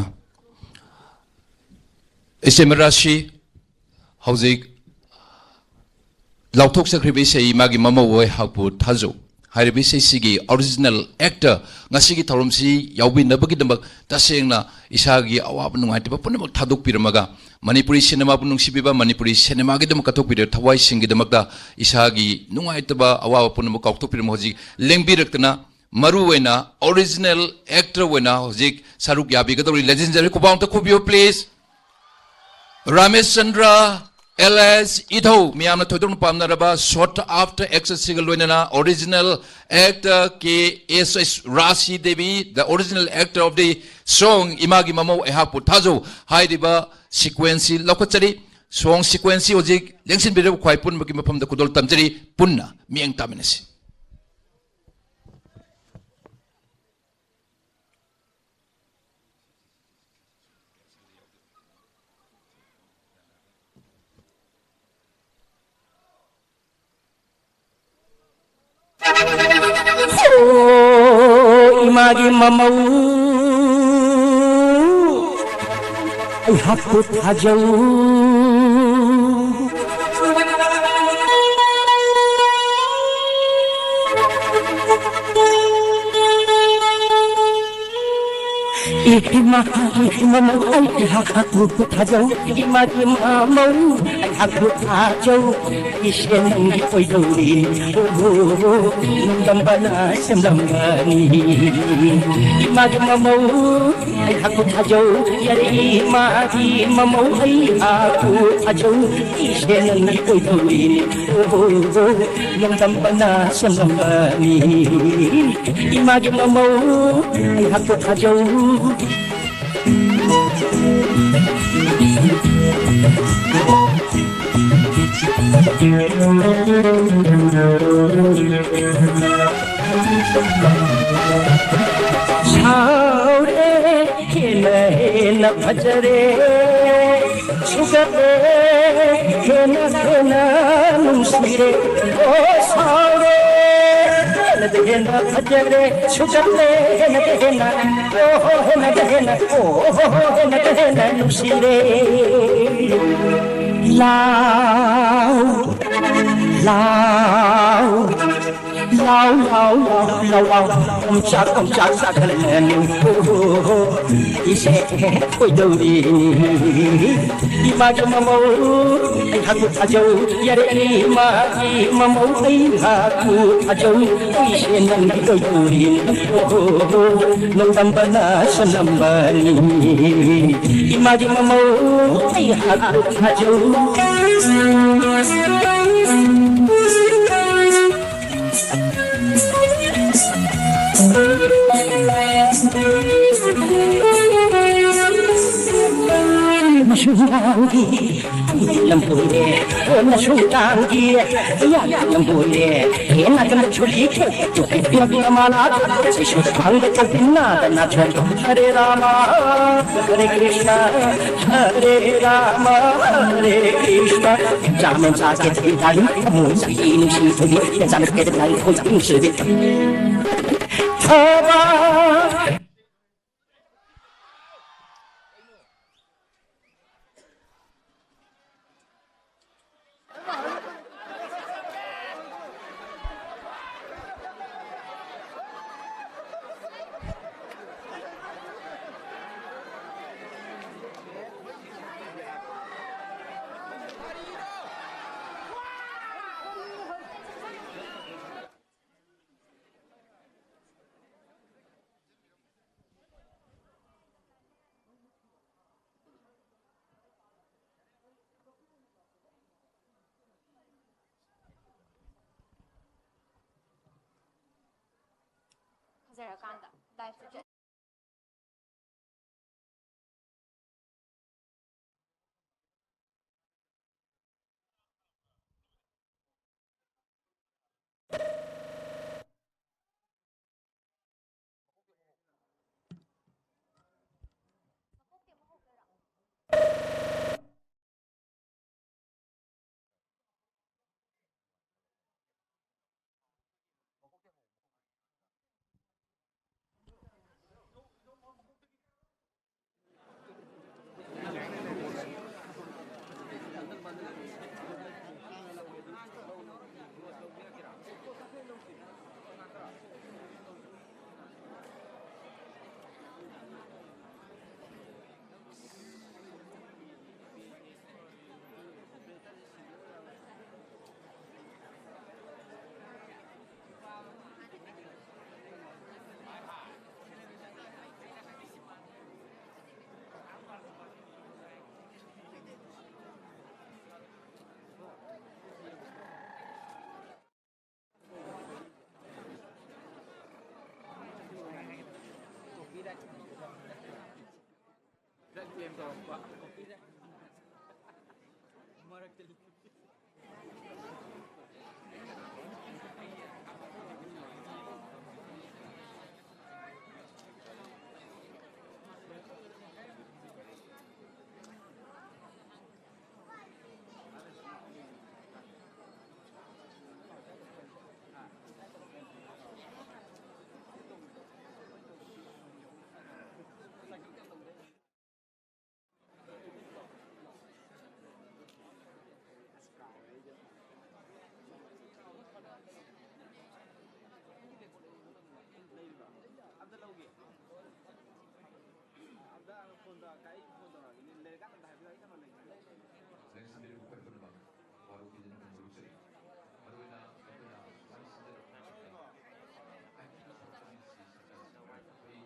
ꯏꯆꯦ ꯃꯔꯥꯁꯤ ꯍꯧꯖꯤꯛ ꯂꯥꯎꯊꯣꯛꯆꯈ꯭ꯔꯤꯕ ꯏꯁꯩ ꯃꯥꯒꯤ ꯃꯃꯧ ꯑꯣꯏ ꯍꯥꯛꯄꯨ ꯊꯥꯖꯧ ꯍꯥꯏꯔꯤꯕ ꯏꯁꯩꯁꯤꯒꯤ original actor ꯉꯁꯤꯒꯤ ꯊꯧꯔꯝꯁꯤ ꯌꯥꯎꯕꯤꯅꯕꯒꯤꯗꯃꯛ ꯇꯁꯦꯡꯅ ꯏꯁꯥꯒꯤ ꯑꯋꯥꯕ ꯅꯨꯡꯉꯥꯏꯇꯕ ꯄꯨꯝꯅꯃꯛ ꯊꯥꯗꯣꯛꯄꯤꯔꯝꯃꯒ ꯃꯅꯤꯄꯨꯔꯤ ꯁꯤꯅꯦꯃꯥꯕꯨ ꯅꯨꯡꯁꯤꯕꯤꯕ, ꯃꯅꯤꯄꯨꯔꯤ ꯁꯤꯅꯦꯃꯥꯒꯤꯗꯃꯛ ꯀꯠꯊꯣꯛꯄꯤꯔꯤꯕ ꯊꯋꯥꯏꯁꯤꯡꯒꯤꯗꯃꯛꯇ ꯏꯁꯥꯒꯤ ꯅꯨꯡꯉꯥꯏꯇꯕ ꯑꯋꯥꯕ ꯄꯨꯝꯅꯃꯛ ꯀꯥꯎꯊꯣꯛꯄꯤꯔꯝꯃꯒ ꯍꯧꯖꯤꯛ ꯂꯦꯡꯕꯤꯔꯛꯇꯅ ꯃꯔꯨ ꯑꯣꯏꯅ original actor ꯑꯣꯏꯅ ꯍꯧꯖꯤꯛ ꯁꯔꯨꯛ ꯌꯥꯕꯤꯒꯗꯧꯔꯤ꯫ Ladies and gentlemen, ꯈꯨꯕꯥꯛ ꯑꯝꯇ ꯈꯨꯕꯤꯌꯨ please꯫ ꯔꯥꯃꯦꯁ ꯆꯟꯗ꯭ꯔ, ꯑꯦꯜ ꯑꯦꯁ ꯏꯊꯧ, ꯃꯤꯌꯥꯝꯅ ꯊꯣꯏꯗꯣꯛꯅ ꯄꯥꯝꯅꯔꯕ sought after actress ꯁꯤꯒ ꯂꯣꯏꯅꯅ original actor ꯀꯦ ꯑꯦꯁ ꯑꯦꯁ ꯔꯥꯁꯤ Devi, the original actor of the song ꯏꯃꯥꯒꯤ ꯃꯃꯧ ꯑꯩꯍꯥꯛꯄꯨ ꯊꯥꯖꯧ ꯍꯥꯏꯔꯤꯕ sequence ꯁꯤ ꯂꯧꯈꯠꯆꯔꯤ꯫ Song sequence ꯁꯤ ꯍꯧꯖꯤꯛ ꯂꯦꯡꯁꯤꯟꯕꯤꯔꯤꯕ ꯈ꯭ꯋꯥꯏ ꯄꯨꯝꯅꯃꯛꯀꯤ ꯃꯐꯝꯗ ꯈꯨꯗꯣꯜ ꯇꯝꯖꯔꯤ꯫ ꯄꯨꯟꯅ ꯃꯤꯠꯌꯦꯡ ꯇꯥꯃꯤꯟꯅꯁꯤ꯫ ꯑꯣ, ꯏꯃꯥꯒꯤ ꯃꯃꯧ, ꯑꯩꯍꯥꯛꯄꯨ ꯊꯥꯖꯧ꯫ ꯏꯃꯥ, ꯏꯃꯥ, ꯑꯩꯍꯥꯛꯄꯨ ꯊꯥꯖꯧ꯫ ꯏꯃꯥꯒꯤ ꯃꯃꯧ, ꯑꯩꯍꯥꯛꯄꯨ ꯊꯥꯖꯧ꯫ ꯑꯩꯁꯦ ꯅꯪꯒꯤ ꯑꯣꯏꯗꯧꯔꯤ꯫ ꯑꯣ, ꯅꯣꯡꯗꯝꯕꯅ ꯁꯦꯝꯂꯝꯕꯅꯤ꯫ ꯏꯃꯥꯒꯤ ꯃꯃꯧ, ꯑꯩꯍꯥꯛꯄꯨ ꯊꯥꯖꯧ꯫ ꯌꯥꯔꯦ, ꯏꯃꯥꯒꯤ ꯃꯃꯧ, ꯑꯩꯍꯥꯛꯄꯨ ꯊꯥꯖꯧ꯫ ꯑꯩꯁꯦ ꯅꯪꯒꯤ ꯑꯣꯏꯗꯧꯔꯤ꯫ ꯑꯣ, ꯅꯣꯡꯗꯝꯕꯅ ꯁꯦꯝꯂꯝꯕꯅꯤ꯫ ꯏꯃꯥꯒꯤ ꯃꯃꯧ, ꯑꯩꯍꯥꯛꯄꯨ ꯊꯥꯖꯧ꯫ ꯁꯥꯎꯔꯦ, ꯍꯦꯟꯅ ꯍꯦꯟꯅ ꯐꯖꯔꯦ꯫ ꯁꯨꯒꯠꯂꯦ, ꯍꯦꯟꯅ ꯍꯦꯟꯅ ꯅꯨꯡꯁꯤꯔꯦ꯫ ꯑꯣ, ꯁꯥꯎꯔꯦ, ꯍꯦꯟꯅ ꯍꯦꯟꯅ ꯐꯖꯔꯦ꯫ ꯁꯨꯒꯠꯂꯦ, ꯍꯦꯟꯅ ꯍꯦꯟꯅ, ꯑꯣ ꯍꯣ, ꯍꯦꯟꯅ ꯍꯦꯟꯅ, ꯑꯣ ꯍꯣ ꯍꯣ, ꯍꯦꯟꯅ ꯍꯦꯟꯅ ꯅꯨꯡꯁꯤꯔꯦ꯫ ꯂꯥꯎ, ꯂꯥꯎ, ꯂꯥꯎ, ꯂꯥꯎ, ꯂꯥꯎ, ꯂꯥꯎ, ꯂꯥꯎ, ꯑꯣꯝꯆꯥꯛ, ꯑꯣꯝꯆꯥꯛ ꯆꯥꯛꯍꯜꯂꯅꯨ꯫ ꯏꯁꯦ ꯀꯣꯏꯗꯧꯔꯤ꯫ ꯏꯃꯥꯒꯤ ꯃꯃꯧ, ꯑꯩꯍꯥꯛꯄꯨ ꯊꯥꯖꯧ꯫ ꯌꯥꯔꯦ, ꯏꯃꯥꯒꯤ ꯃꯃꯧ, ꯑꯩꯍꯥꯛꯄꯨ ꯊꯥꯖꯧ꯫ ꯑꯩꯁꯦ ꯅꯪꯒꯤ ꯀꯣꯏꯗꯧꯔꯤ꯫ ꯅꯣꯡꯗꯝꯕꯅ ꯁꯣꯜꯂꯝꯕꯅꯤ꯫ ꯏꯃꯥꯒꯤ ꯃꯃꯧ, ꯑꯩꯍꯥꯛꯄꯨ ꯊꯥꯖꯧ꯫ ꯃꯁꯨꯡꯒꯤ ꯂꯝꯕꯣꯏꯔꯦ, ꯃꯁꯨꯡ ꯇꯥꯡꯒꯤ ꯂꯝꯕꯣꯏꯔꯦ, ꯍꯦꯟꯅ ꯀꯟꯅ ꯆꯨꯂꯤ ꯊꯦꯛ, ꯆꯨꯄꯤ ꯄꯤꯕꯤ ꯃꯃꯥ ꯂꯥꯛ, ꯁꯤꯁꯨ ꯊꯥꯡꯗ ꯆꯧꯕꯤꯟꯅꯗꯅ ꯆꯣꯡ꯫ ꯍꯔꯦ ꯔꯥꯃ ꯍꯔꯦ ꯀ꯭ꯔꯤꯁꯅ, ꯍꯔꯦ ꯔꯥꯃ ꯍꯔꯦ ꯀ꯭ꯔꯤꯁꯅ꯫ ꯆꯥꯃꯦꯟ ꯆꯥꯒꯦ ꯊꯤꯗꯥꯏ, ꯃꯣꯏ ꯆꯍꯤ ꯅꯨꯡꯁꯤ ꯊꯨꯕꯤ, ꯆꯥꯃꯦꯟ ꯆꯥꯒꯦ ꯊꯤꯗꯥꯏ, ꯃꯣꯏ ꯆꯍꯤ ꯅꯨꯡꯁꯤꯕꯤ꯫ ꯊꯕꯛ ꯐꯖꯔꯀꯥꯟꯗ ꯂꯥꯏꯐꯁꯦ꯫ ꯂꯩꯔꯤꯕ? ꯑꯝꯇ ꯂꯧꯒꯦ꯫ ꯑꯝꯇ ꯐꯣꯟꯗ, ꯑꯩ ꯐꯣꯟ ꯇꯧꯔꯛꯑꯒꯦ꯫ ꯂꯩꯔꯀꯥꯟꯗ ꯑꯝꯇ ꯍꯥꯏꯕꯤꯔꯛꯑꯣ, ꯑꯩ ꯅꯝꯕꯔ ꯂꯩꯇ꯭ꯔꯦ꯫ ꯂꯩ, ꯂꯩ, ꯂꯩ꯫ ꯅꯪ ꯁꯟꯗꯦ ꯅꯨꯃꯤꯠ ꯈ꯭ꯋꯥꯏ ꯐꯖꯕ ꯋꯥꯔꯣꯏ ꯐꯤꯖꯅ ꯃꯔꯨ ꯆꯠꯂꯤ꯫ ꯃꯔꯨꯑꯣꯏꯅ ꯑꯩꯈꯣꯏꯅ ꯋꯥꯔꯤ ꯁꯤꯗ ꯑꯩꯈꯣꯏ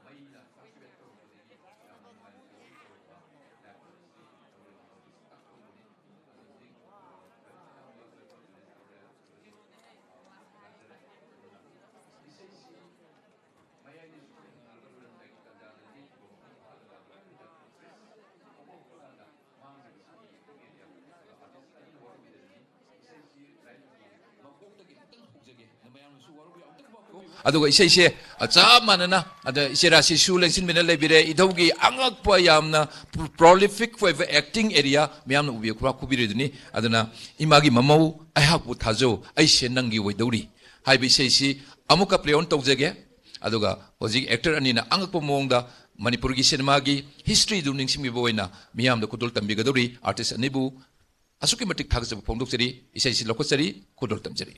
ꯃꯩꯅ ꯐꯥꯁ ꯕꯦꯛ ꯇꯧꯔꯛꯄꯗꯒꯤ ꯌꯥꯝꯅ ꯅꯨꯡꯉꯥꯏꯕ ꯐꯤꯕꯝ ꯇꯧꯔꯛꯄ ꯂꯥꯏꯕ꯭ꯔꯦꯔꯤꯁꯤ ꯇꯧꯔꯦ꯫ ꯍꯧꯖꯤꯛ ꯇꯥꯛꯄ ꯍꯧꯕꯅꯤ꯫ ꯑꯗꯨ ꯍꯧꯖꯤꯛ ꯀꯔꯤꯒꯨꯝꯕ ꯂꯥꯏꯕ꯭ꯔꯦꯔꯤ ꯇꯧꯔꯦ꯫ ꯏꯁꯩꯁꯤ ꯑꯗꯨꯒ ꯏꯁꯩꯁꯦ ꯆꯞ ꯃꯥꯟꯅꯅ ꯑꯗ ꯏꯆꯦ ꯔꯥꯁꯤꯁꯨ ꯂꯦꯡꯁꯤꯟꯕꯤꯅ ꯂꯩꯕꯤꯔꯦ꯫ ꯏꯙꯧꯒꯤ ꯑꯉꯛꯄ, ꯌꯥꯝꯅ ꯄ꯭ꯔꯣꯂꯤꯐꯤꯛ ꯑꯣꯏꯕ ꯑꯦꯛꯇꯤꯡ ꯑꯦꯔꯤꯌꯥ ꯃꯌꯥꯝꯅ ꯎꯕꯤꯌꯨ, ꯈꯨꯕꯥꯛ ꯈꯨꯕꯤꯔꯤꯗꯨꯅꯤ꯫ ꯑꯗꯨꯅ ꯏꯃꯥꯒꯤ ꯃꯃꯧ ꯑꯩꯍꯥꯛꯄꯨ ꯊꯥꯖꯧ, ꯑꯩꯁꯦ ꯅꯪꯒꯤ ꯑꯣꯏꯗꯧꯔꯤ ꯍꯥꯏꯕ ꯏꯁꯩꯁꯤ ꯑꯃꯨꯛꯀ ꯄ꯭ꯂꯦ ꯑꯣꯟ ꯇꯧꯖꯒꯦ꯫ ꯑꯗꯨꯒ ꯍꯧꯖꯤꯛ ꯑꯦꯛꯇꯔ ꯑꯅꯤꯅ ꯑꯉꯛꯄ ꯃꯑꯣꯡꯗ ꯃꯅꯤꯄꯨꯔꯒꯤ ꯁꯤꯅꯦꯃꯥꯒꯤ ꯍꯤꯁꯇ꯭ꯔꯤꯗꯨ ꯅꯤꯡꯁꯤꯡꯕꯤꯕ ꯑꯣꯏꯅ ꯃꯤꯌꯥꯝꯗ ꯈꯨꯗꯣꯜ ꯇꯝꯕꯤꯒꯗꯧꯔꯤ꯫ ꯑꯥꯔꯇꯤꯁ ꯑꯅꯤꯕꯨ ꯑꯁꯨꯛꯀꯤ ꯃꯇꯤꯛ ꯊꯥꯒꯠꯆꯕ ꯐꯣꯡꯗꯣꯛꯆꯔꯤ꯫ ꯏꯁꯩꯁꯤ ꯂꯧꯈꯠꯆꯔꯤ, ꯈꯨꯗꯣꯜ ꯇꯝꯖꯔꯤ꯫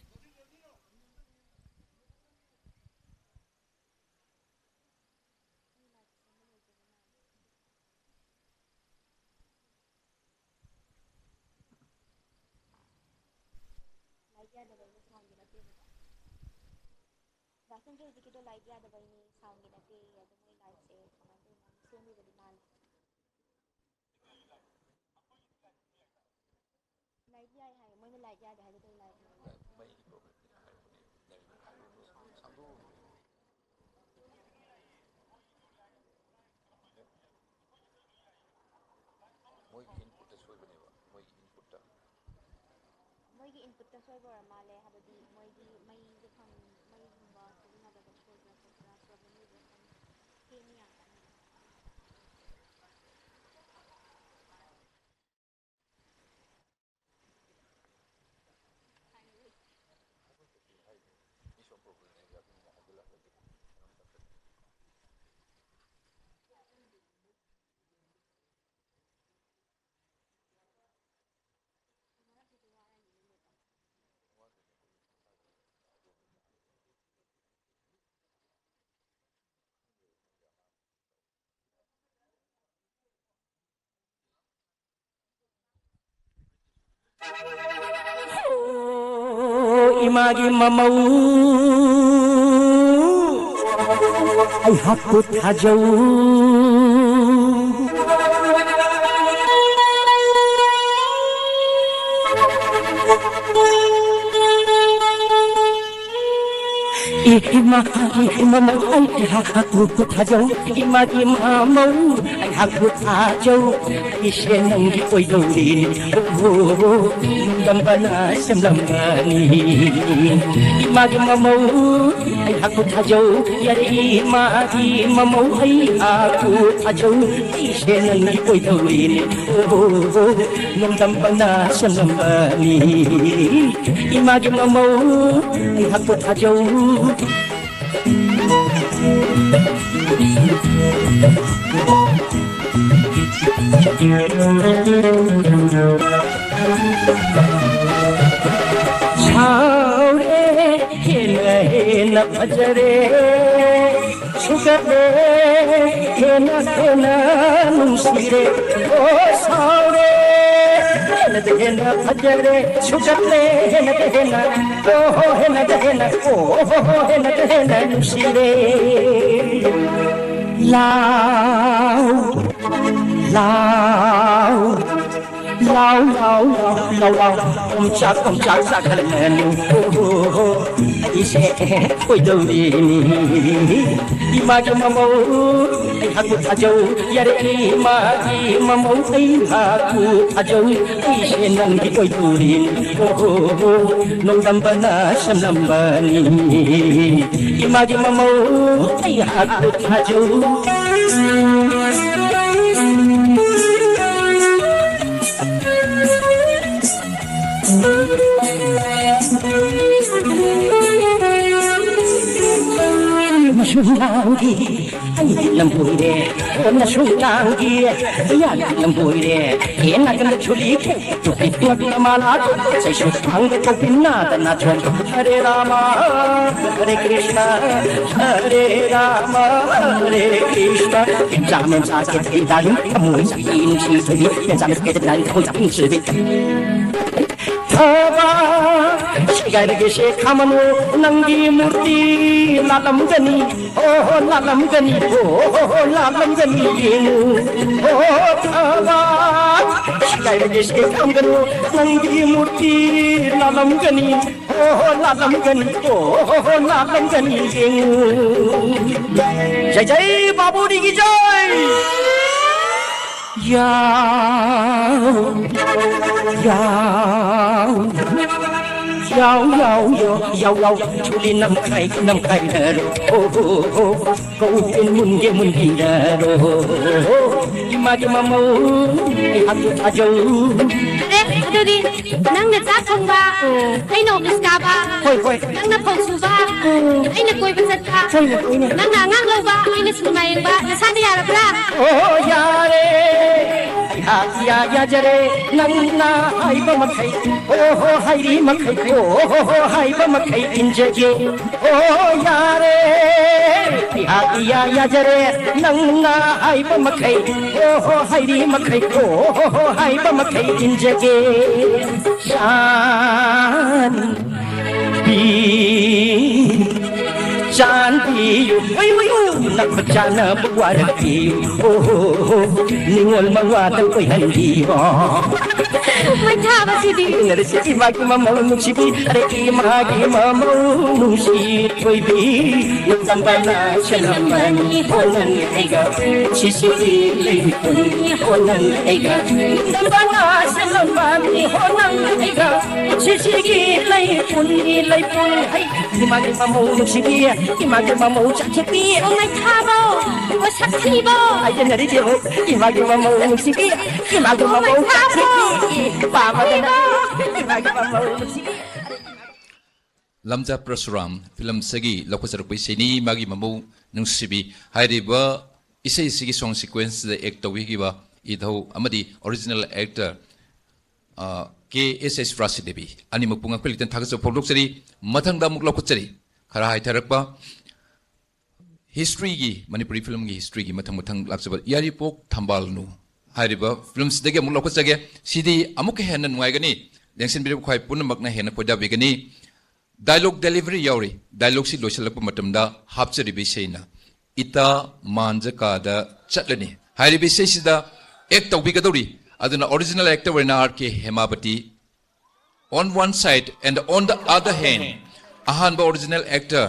ꯂꯥꯏꯠ ꯌꯥꯗꯕꯩꯅꯦ, ꯁꯥꯎꯟꯒꯤ ꯅꯠꯇꯦꯕꯀꯣ꯫ ꯗꯥ ꯁꯟꯖꯨ, ꯍꯧꯖꯤꯛꯀꯤꯗꯣ ꯂꯥꯏꯠ ꯌꯥꯗꯕꯩꯅꯦ, ꯁꯥꯎꯟꯒꯤ ꯅꯠꯇꯦ꯫ ꯑꯗꯣ ꯃꯣꯏ ꯂꯥꯏꯠꯁꯦ ꯀꯃꯥꯏꯅ ꯇꯧꯔꯤꯅꯣ? ꯁꯦꯝꯃꯤꯕꯗꯤ ꯃꯥꯜꯂꯦ꯫ ꯂꯥꯏꯠ ꯌꯥꯏ ꯍꯥꯏꯌꯦ, ꯃꯣꯏꯅ ꯂꯥꯏꯠ ꯌꯥꯗꯦ ꯍꯥꯏꯗꯣ ꯀꯩ ꯂꯥꯏꯠꯅꯣ? ꯃꯩꯒꯤ ꯄ꯭ꯔꯣꯕ꯭ꯂꯦꯝꯅꯤ ꯍꯥꯏꯔꯛꯄꯅꯦ꯫ ꯂꯥꯏꯠ ꯍꯥꯏꯔꯛꯄꯅꯦ꯫ ꯁꯦꯝꯗꯣꯛꯑꯣ꯫ ꯃꯣꯏꯒꯤ ꯏꯟꯄꯨꯠꯇ ꯁꯣꯏꯕꯅꯦꯕ, ꯃꯣꯏꯒꯤ ꯏꯟꯄꯨꯠꯇ꯫ ꯃꯣꯏꯒꯤ ꯏꯟꯄꯨꯠꯇ ꯁꯣꯏꯕ ꯑꯣꯏꯔ ꯃꯥꯜꯂꯦ, ꯍꯥꯏꯕꯗꯤ ꯃꯣꯏꯒꯤ ꯃꯩꯁꯦ ꯐꯪ-, ꯃꯩꯒꯨꯝꯕ ꯁꯤꯖꯤꯟꯅꯕꯗ ꯁꯣꯏꯕ꯭ꯔꯥ ꯈꯣꯠꯄ꯭ꯔꯥ, ꯄ꯭ꯔꯣꯕ꯭ꯂꯦꯝ ꯂꯩꯕ꯭ꯔꯥ ꯈꯪꯗꯦ꯫ ꯁꯦꯝꯃꯤ ꯌꯥꯝ ꯀꯟꯅ꯫ ꯑꯣ, ꯏꯃꯥꯒꯤ ꯃꯃꯧ, ꯑꯩꯍꯥꯛꯄꯨ ꯊꯥꯖꯧ꯫ ꯏꯃꯥ, ꯏꯃꯥ, ꯑꯩꯍꯥꯛꯄꯨ ꯊꯥꯖꯧ, ꯏꯃꯥꯒꯤ ꯃꯃꯧ, ꯑꯩꯍꯥꯛꯄꯨ ꯊꯥꯖꯧ, ꯑꯩꯁꯦ ꯅꯪꯒꯤ ꯑꯣꯏꯗꯧꯔꯤ꯫ ꯑꯣ, ꯅꯣꯡꯗꯝꯕꯅ ꯁꯦꯝꯂꯝꯕꯅꯤ꯫ ꯏꯃꯥꯒꯤ ꯃꯃꯧ, ꯑꯩꯍꯥꯛꯄꯨ ꯊꯥꯖꯧ, ꯌꯥꯔꯦ ꯏꯃꯥꯒꯤ ꯃꯃꯧ, ꯑꯩꯍꯥꯛꯄꯨ ꯊꯥꯖꯧ, ꯑꯩꯁꯦ ꯅꯪꯒꯤ ꯑꯣꯏꯗꯧꯔꯤꯅꯦ꯫ ꯑꯣ, ꯅꯣꯡꯗꯝꯕꯅ ꯁꯦꯝꯂꯝꯕꯅꯤ꯫ ꯏꯃꯥꯒꯤ ꯃꯃꯧ, ꯑꯩꯍꯥꯛꯄꯨ ꯊꯥꯖꯧ꯫ ꯁꯥꯎꯔꯦ, ꯍꯦꯟꯅ ꯍꯦꯟꯅ ꯐꯖꯔꯦ꯫ ꯁꯨꯒꯠꯂꯦ, ꯍꯦꯟꯅ ꯍꯦꯟꯅ ꯅꯨꯡꯁꯤꯔꯦ꯫ ꯑꯣ, ꯁꯥꯎꯔꯦ, ꯍꯦꯟꯅ ꯍꯦꯟꯅ ꯐꯖꯔꯦ꯫ ꯁꯨꯒꯠꯂꯦ, ꯍꯦꯟꯅ ꯍꯦꯟꯅ, ꯑꯣ ꯍꯣ, ꯍꯦꯟꯅ ꯍꯦꯟꯅ, ꯑꯣ ꯍꯣ ꯍꯣ, ꯍꯦꯟꯅ ꯍꯦꯟꯅ ꯅꯨꯡꯁꯤꯔꯦ꯫ ꯂꯥꯎ, ꯂꯥꯎ, ꯂꯥꯎ, ꯂꯥꯎ, ꯂꯥꯎ, ꯂꯥꯎ, ꯂꯥꯎ, ꯑꯣꯝꯆꯥꯛ, ꯑꯣꯝꯆꯥꯛ ꯆꯥꯛꯍꯜꯂꯅꯨ꯫ ꯑꯣ ꯍꯣ ꯍꯣ, ꯑꯩꯁꯦ ꯀꯣꯏꯗꯧꯔꯤꯅꯤ꯫ ꯏꯃꯥꯒꯤ ꯃꯃꯧ, ꯑꯩꯍꯥꯛ ꯊꯥꯖꯧ, ꯌꯥꯔꯦ ꯏꯃꯥꯒꯤ ꯃꯃꯧ ꯑꯩꯍꯥꯛꯄꯨ ꯊꯥꯖꯧ, ꯑꯩꯁꯦ ꯅꯪꯒꯤ ꯑꯣꯏꯗꯣꯔꯤꯅꯤ꯫ ꯑꯣꯍꯣ, ꯅꯣꯡꯗꯝꯕꯅ ꯁꯦꯝꯂꯝꯕꯅꯤ꯫ ꯏꯃꯥꯒꯤ ꯃꯃꯧ ꯑꯩꯍꯥꯛꯄꯨ ꯊꯥꯖꯧ꯫ ꯃꯁꯨꯝ ꯂꯥꯡꯒꯤ ꯑꯩ ꯂꯝꯕꯣꯏꯔꯦ, ꯀꯣꯟꯅ ꯁꯨꯝ ꯂꯥꯡꯒꯤ ꯑꯩ ꯂꯝꯕꯣꯏꯔꯦ꯫ ꯍꯦ ꯅꯥꯀꯟꯗ ꯆꯨꯂꯤ ꯇꯨꯄꯤ ꯇꯨꯄꯤ ꯃꯥꯂꯥ ꯆꯩꯁꯨ ꯊꯥꯡꯗ ꯇꯧꯕꯤ ꯅꯥꯗꯅ ꯊꯣꯡ꯫ ꯍꯔꯦ ꯔꯥꯃ ꯍꯔꯦ ꯀ꯭ꯔꯤꯁꯅ ꯍꯔꯦ ꯔꯥꯃ ꯍꯔꯦ ꯀ꯭ꯔꯤꯁꯅ꯫ ꯄꯦꯟꯖꯥ ꯃꯦꯟꯖꯥ ꯀꯦꯇ ꯀꯦꯇ ꯗꯥꯔꯤꯡ ꯊꯃꯣꯏ ꯆꯥꯛꯄꯤ ꯅꯨꯡꯁꯤ ꯊꯣꯏꯕꯤ꯫ ꯄꯦꯟꯖꯥ ꯃꯦꯟꯖꯥ ꯀꯦꯇ ꯀꯦꯇ ꯗꯥꯔꯤꯡ ꯊꯃꯣꯏ ꯆꯥꯛꯄꯤ ꯅꯨꯡꯁꯤ ꯊꯣꯏꯕꯤ꯫ ꯊꯕ ꯁꯦꯒꯥꯏꯔꯒꯦ ꯁꯦ ꯈꯥꯃꯅꯨ ꯅꯪꯒꯤ ꯃꯨꯔꯇꯤ ꯂꯥꯠꯂꯝꯒꯅꯤ꯫ ꯑꯣ ꯍꯣ ꯂꯥꯠꯂꯝꯒꯅꯤ꯫ ꯑꯣ ꯍꯣ ꯂꯥꯠꯂꯝꯒꯅꯤ ꯌꯦꯡꯉꯨ꯫ ꯑꯣ ꯊꯕ ꯁꯦꯒꯥꯏꯔꯒꯦ ꯁꯦ ꯈꯥꯝꯒꯅꯨ ꯅꯪꯒꯤ ꯃꯨꯔꯇꯤ ꯂꯥꯠꯂꯝꯒꯅꯤ꯫ ꯑꯣ ꯍꯣ ꯂꯥꯠꯂꯝꯒꯅꯤ꯫ ꯑꯣ ꯍꯣ ꯍꯣ ꯂꯥꯠꯂꯝꯒꯅꯤ ꯌꯦꯡꯉꯨ꯫ ꯖꯩ ꯖꯩ ꯕꯥꯕꯨꯔꯤꯒꯤ ꯖꯩ꯫ ꯌꯥꯎ ꯌꯥꯎ ꯌꯥꯎ ꯌꯥꯎ ꯌꯥꯎ ꯌꯥꯎ ꯌꯥꯎ ꯆꯨꯂꯤ ꯅꯝꯈꯥꯏ ꯅꯝꯈꯥꯏꯅꯔꯣ꯫ ꯑꯣ ꯍꯣ ꯍꯣ ꯀꯧ ꯃꯨꯟꯒꯦ ꯃꯨꯟꯕꯤꯔꯔꯣ꯫ ꯏꯃꯥꯒꯤ ꯃꯃꯧ ꯑꯩꯍꯥꯛꯄꯨ ꯊꯥꯖꯧ꯫ ꯑꯦ ꯑꯗꯨꯗꯤ ꯅꯪꯅ ꯆꯥꯛ ꯊꯣꯡꯕ, ꯑꯩꯅ ꯑꯣꯐꯤꯁ ꯀꯥꯕ꯫ ꯍꯣꯏ ꯍꯣꯏ꯫ ꯅꯪꯅ ꯐꯧ ꯁꯨꯕ, ꯑꯩꯅ ꯀꯣꯏꯕ ꯆꯠꯄ꯫ ꯍꯣꯏꯅꯦ ꯍꯣꯏꯅꯦ꯫ ꯅꯪꯅ ꯑꯉꯥꯡ ꯂꯧꯕ, ꯑꯩꯅ ꯁꯤꯅꯦꯃꯥ ꯌꯦꯡꯕ꯫ ꯅꯁꯥꯗ ꯌꯥꯔꯕ꯭ꯔꯥ? ꯑꯣ ꯌꯥꯔꯦ꯫ ꯏꯌꯥ ꯏꯌꯥ ꯌꯥꯖꯔꯦ꯫ ꯅꯪꯅ ꯍꯥꯏꯕ ꯃꯈꯩ, ꯑꯣ ꯍꯣ ꯍꯥꯏꯔꯤ ꯃꯈꯩ, ꯑꯣ ꯍꯣ ꯍꯣ ꯍꯥꯏꯕ ꯃꯈꯩ ꯏꯟꯖꯒꯦ꯫ ꯑꯣ ꯌꯥꯔꯦ꯫ ꯏꯌꯥ ꯏꯌꯥ ꯌꯥꯖꯔꯦ꯫ ꯅꯪꯅ ꯍꯥꯏꯕ ꯃꯈꯩ, ꯑꯣ ꯍꯣ ꯍꯥꯏꯔꯤ ꯃꯈꯩ, ꯑꯣ ꯍꯣ ꯍꯣ ꯍꯥꯏꯕ ꯃꯈꯩ ꯏꯟꯖꯒꯦ꯫ ꯆꯥꯟꯕꯤ ꯆꯥꯟꯕꯤꯌꯨ, ꯎꯏ, ꯎꯏ, ꯎ, ꯅꯛꯄ ꯆꯥꯅꯕ ꯋꯥꯔꯛꯄꯤꯌꯨ꯫ ꯑꯣ ꯍꯣ ꯍꯣ, ꯅꯤꯡꯉꯣꯜ ꯃꯋꯥꯗ ꯑꯣꯏꯍꯟꯕꯤꯌꯣ꯫ ꯃꯩꯊꯥꯕꯁꯤꯗꯤ꯫ ꯏꯟꯅꯔꯁꯤ ꯏꯃꯥꯒꯤ ꯃꯃꯧ ꯅꯨꯡꯁꯤꯕꯤ, ꯑꯔꯦ ꯏꯃꯥꯒꯤ ꯃꯃꯧ ꯅꯨꯡꯁꯤ ꯊꯣꯏꯕꯤ꯫ ꯅꯇꯝꯕꯅ ꯁꯦꯝꯂꯝꯕꯅꯤ ꯍꯣ ꯅꯪ ꯑꯩꯒ, ꯁꯤꯁꯤꯒꯤ ꯂꯩꯄꯨꯟ ꯍꯣ ꯅꯪ ꯑꯩꯒ꯫ ꯅꯇꯝꯕꯅ ꯁꯦꯝꯂꯝꯕꯅꯤ ꯍꯣ ꯅꯪ ꯑꯩꯒ, ꯁꯤꯁꯤꯒꯤ ꯂꯩꯄꯨꯟ, ꯂꯩꯄꯨꯟ ꯍꯩ꯫ ꯏꯃꯥꯒꯤ ꯃꯃꯧ ꯅꯨꯡꯁꯤꯕꯤ, ꯏꯃꯥꯒꯤ ꯃꯃꯧ ꯆꯥꯛꯊꯦꯛꯄꯤ꯫ ꯃꯩꯊꯥꯕꯧ, ꯃꯁꯛ ꯊꯤꯕꯧ꯫ ꯑꯩ ꯌꯦꯡꯅꯔꯤꯁꯦ ꯍꯣꯏ, ꯏꯃꯥꯒꯤ ꯃꯃꯧ ꯅꯨꯡꯁꯤꯕꯤ, ꯏꯃꯥꯒꯤ ꯃꯃꯧ ꯆꯥꯛꯊꯦꯛꯄꯤ꯫ ꯄꯥꯝꯃꯗꯅ ꯏꯃꯥꯒꯤ ꯃꯃꯧ ꯅꯨꯡꯁꯤꯕꯤ꯫ ꯂꯝꯖꯥ ꯄ꯭ꯔꯁꯨꯔꯥꯝ ꯐꯤꯂꯝꯁꯤꯒꯤ ꯂꯧꯈꯠꯆꯔꯛꯄ ꯏꯁꯩꯅꯤ, ꯃꯥꯒꯤ ꯃꯃꯧ ꯅꯨꯡꯁꯤꯕꯤ꯫ ꯍꯥꯏꯔꯤꯕ ꯏꯁꯩꯁꯤꯒꯤ ꯁꯣꯡ ꯁꯤꯀ꯭ꯋꯦꯟꯁꯇ ꯑꯦꯛ ꯇꯧꯕꯤꯈꯤꯕ ꯏꯙꯧ ꯑꯃꯗꯤ ꯑꯣꯔꯤꯖꯤꯅꯦꯜ ꯑꯦꯛꯇꯔ, ꯑ, ꯀꯦ ꯑꯦꯁ ꯑꯦꯁ ꯔꯥꯁꯤ ꯗꯦꯕꯤ ꯑꯅꯤꯃꯛꯄꯨ ꯉꯛꯄ ꯂꯩꯇꯅ ꯊꯥꯒꯠꯆꯕ ꯐꯣꯡꯗꯣꯛꯆꯔꯤ꯫ ꯃꯊꯪꯗ ꯑꯃꯨꯛ ꯂꯧꯈꯠꯆꯔꯤ꯫ ꯈꯔ ꯍꯥꯏꯊꯔꯛꯄ ꯍꯤꯁꯇ꯭ꯔꯤꯒꯤ, ꯃꯅꯤꯄꯨꯔꯤ ꯐꯤꯂꯝꯒꯤ ꯍꯤꯁꯇ꯭ꯔꯤꯒꯤ ꯃꯊꯪ ꯃꯊꯪ ꯂꯥꯛꯆꯕ ꯌꯥꯏꯔꯤꯄꯣꯛ ꯊꯝꯕꯥꯜꯅꯨ ꯍꯥꯏꯔꯤꯕ ꯐꯤꯂꯝꯁꯤꯗꯒꯤ ꯑꯃꯨꯛ ꯂꯧꯈꯠꯆꯒꯦ꯫ ꯁꯤꯗꯤ ꯑꯃꯨꯛꯀ ꯍꯦꯟꯅ ꯅꯨꯡꯉꯥꯏꯒꯅꯤ꯫ ꯂꯦꯡꯁꯤꯟꯕꯤꯔꯤꯕ ꯈ꯭ꯋꯥꯏ ꯄꯨꯝꯅꯃꯛꯅ ꯍꯦꯟꯅ ꯈꯣꯏꯗꯥꯕꯤꯒꯅꯤ꯫ ꯗꯥꯏꯂꯣꯛ ꯗꯦꯂꯤꯚꯔꯤ ꯌꯥꯎꯔꯤ꯫ ꯗꯥꯏꯂꯣꯛꯁꯤ ꯂꯣꯏꯁꯤꯜꯂꯛꯄ ꯃꯇꯝꯗ ꯍꯥꯞꯆꯔꯤꯕ ꯏꯁꯩꯅ "ꯏꯇꯥ ꯃꯥꯟꯖ ꯀꯥꯗ ꯆꯠꯂꯅꯤ" ꯍꯥꯏꯔꯤꯕ ꯏꯁꯩꯁꯤꯗ ꯑꯦꯛ ꯇꯧꯕꯤꯒꯗꯧꯔꯤ꯫ ꯑꯗꯨꯅ ꯑꯣꯔꯤꯖꯤꯅꯦꯜ ꯑꯦꯛꯇꯔ ꯑꯣꯏꯅ R K Hemabati, on one side and on the other hand, ꯑꯍꯥꯟꯕ ꯑꯣꯔꯤꯖꯤꯅꯦꯜ ꯑꯦꯛꯇꯔ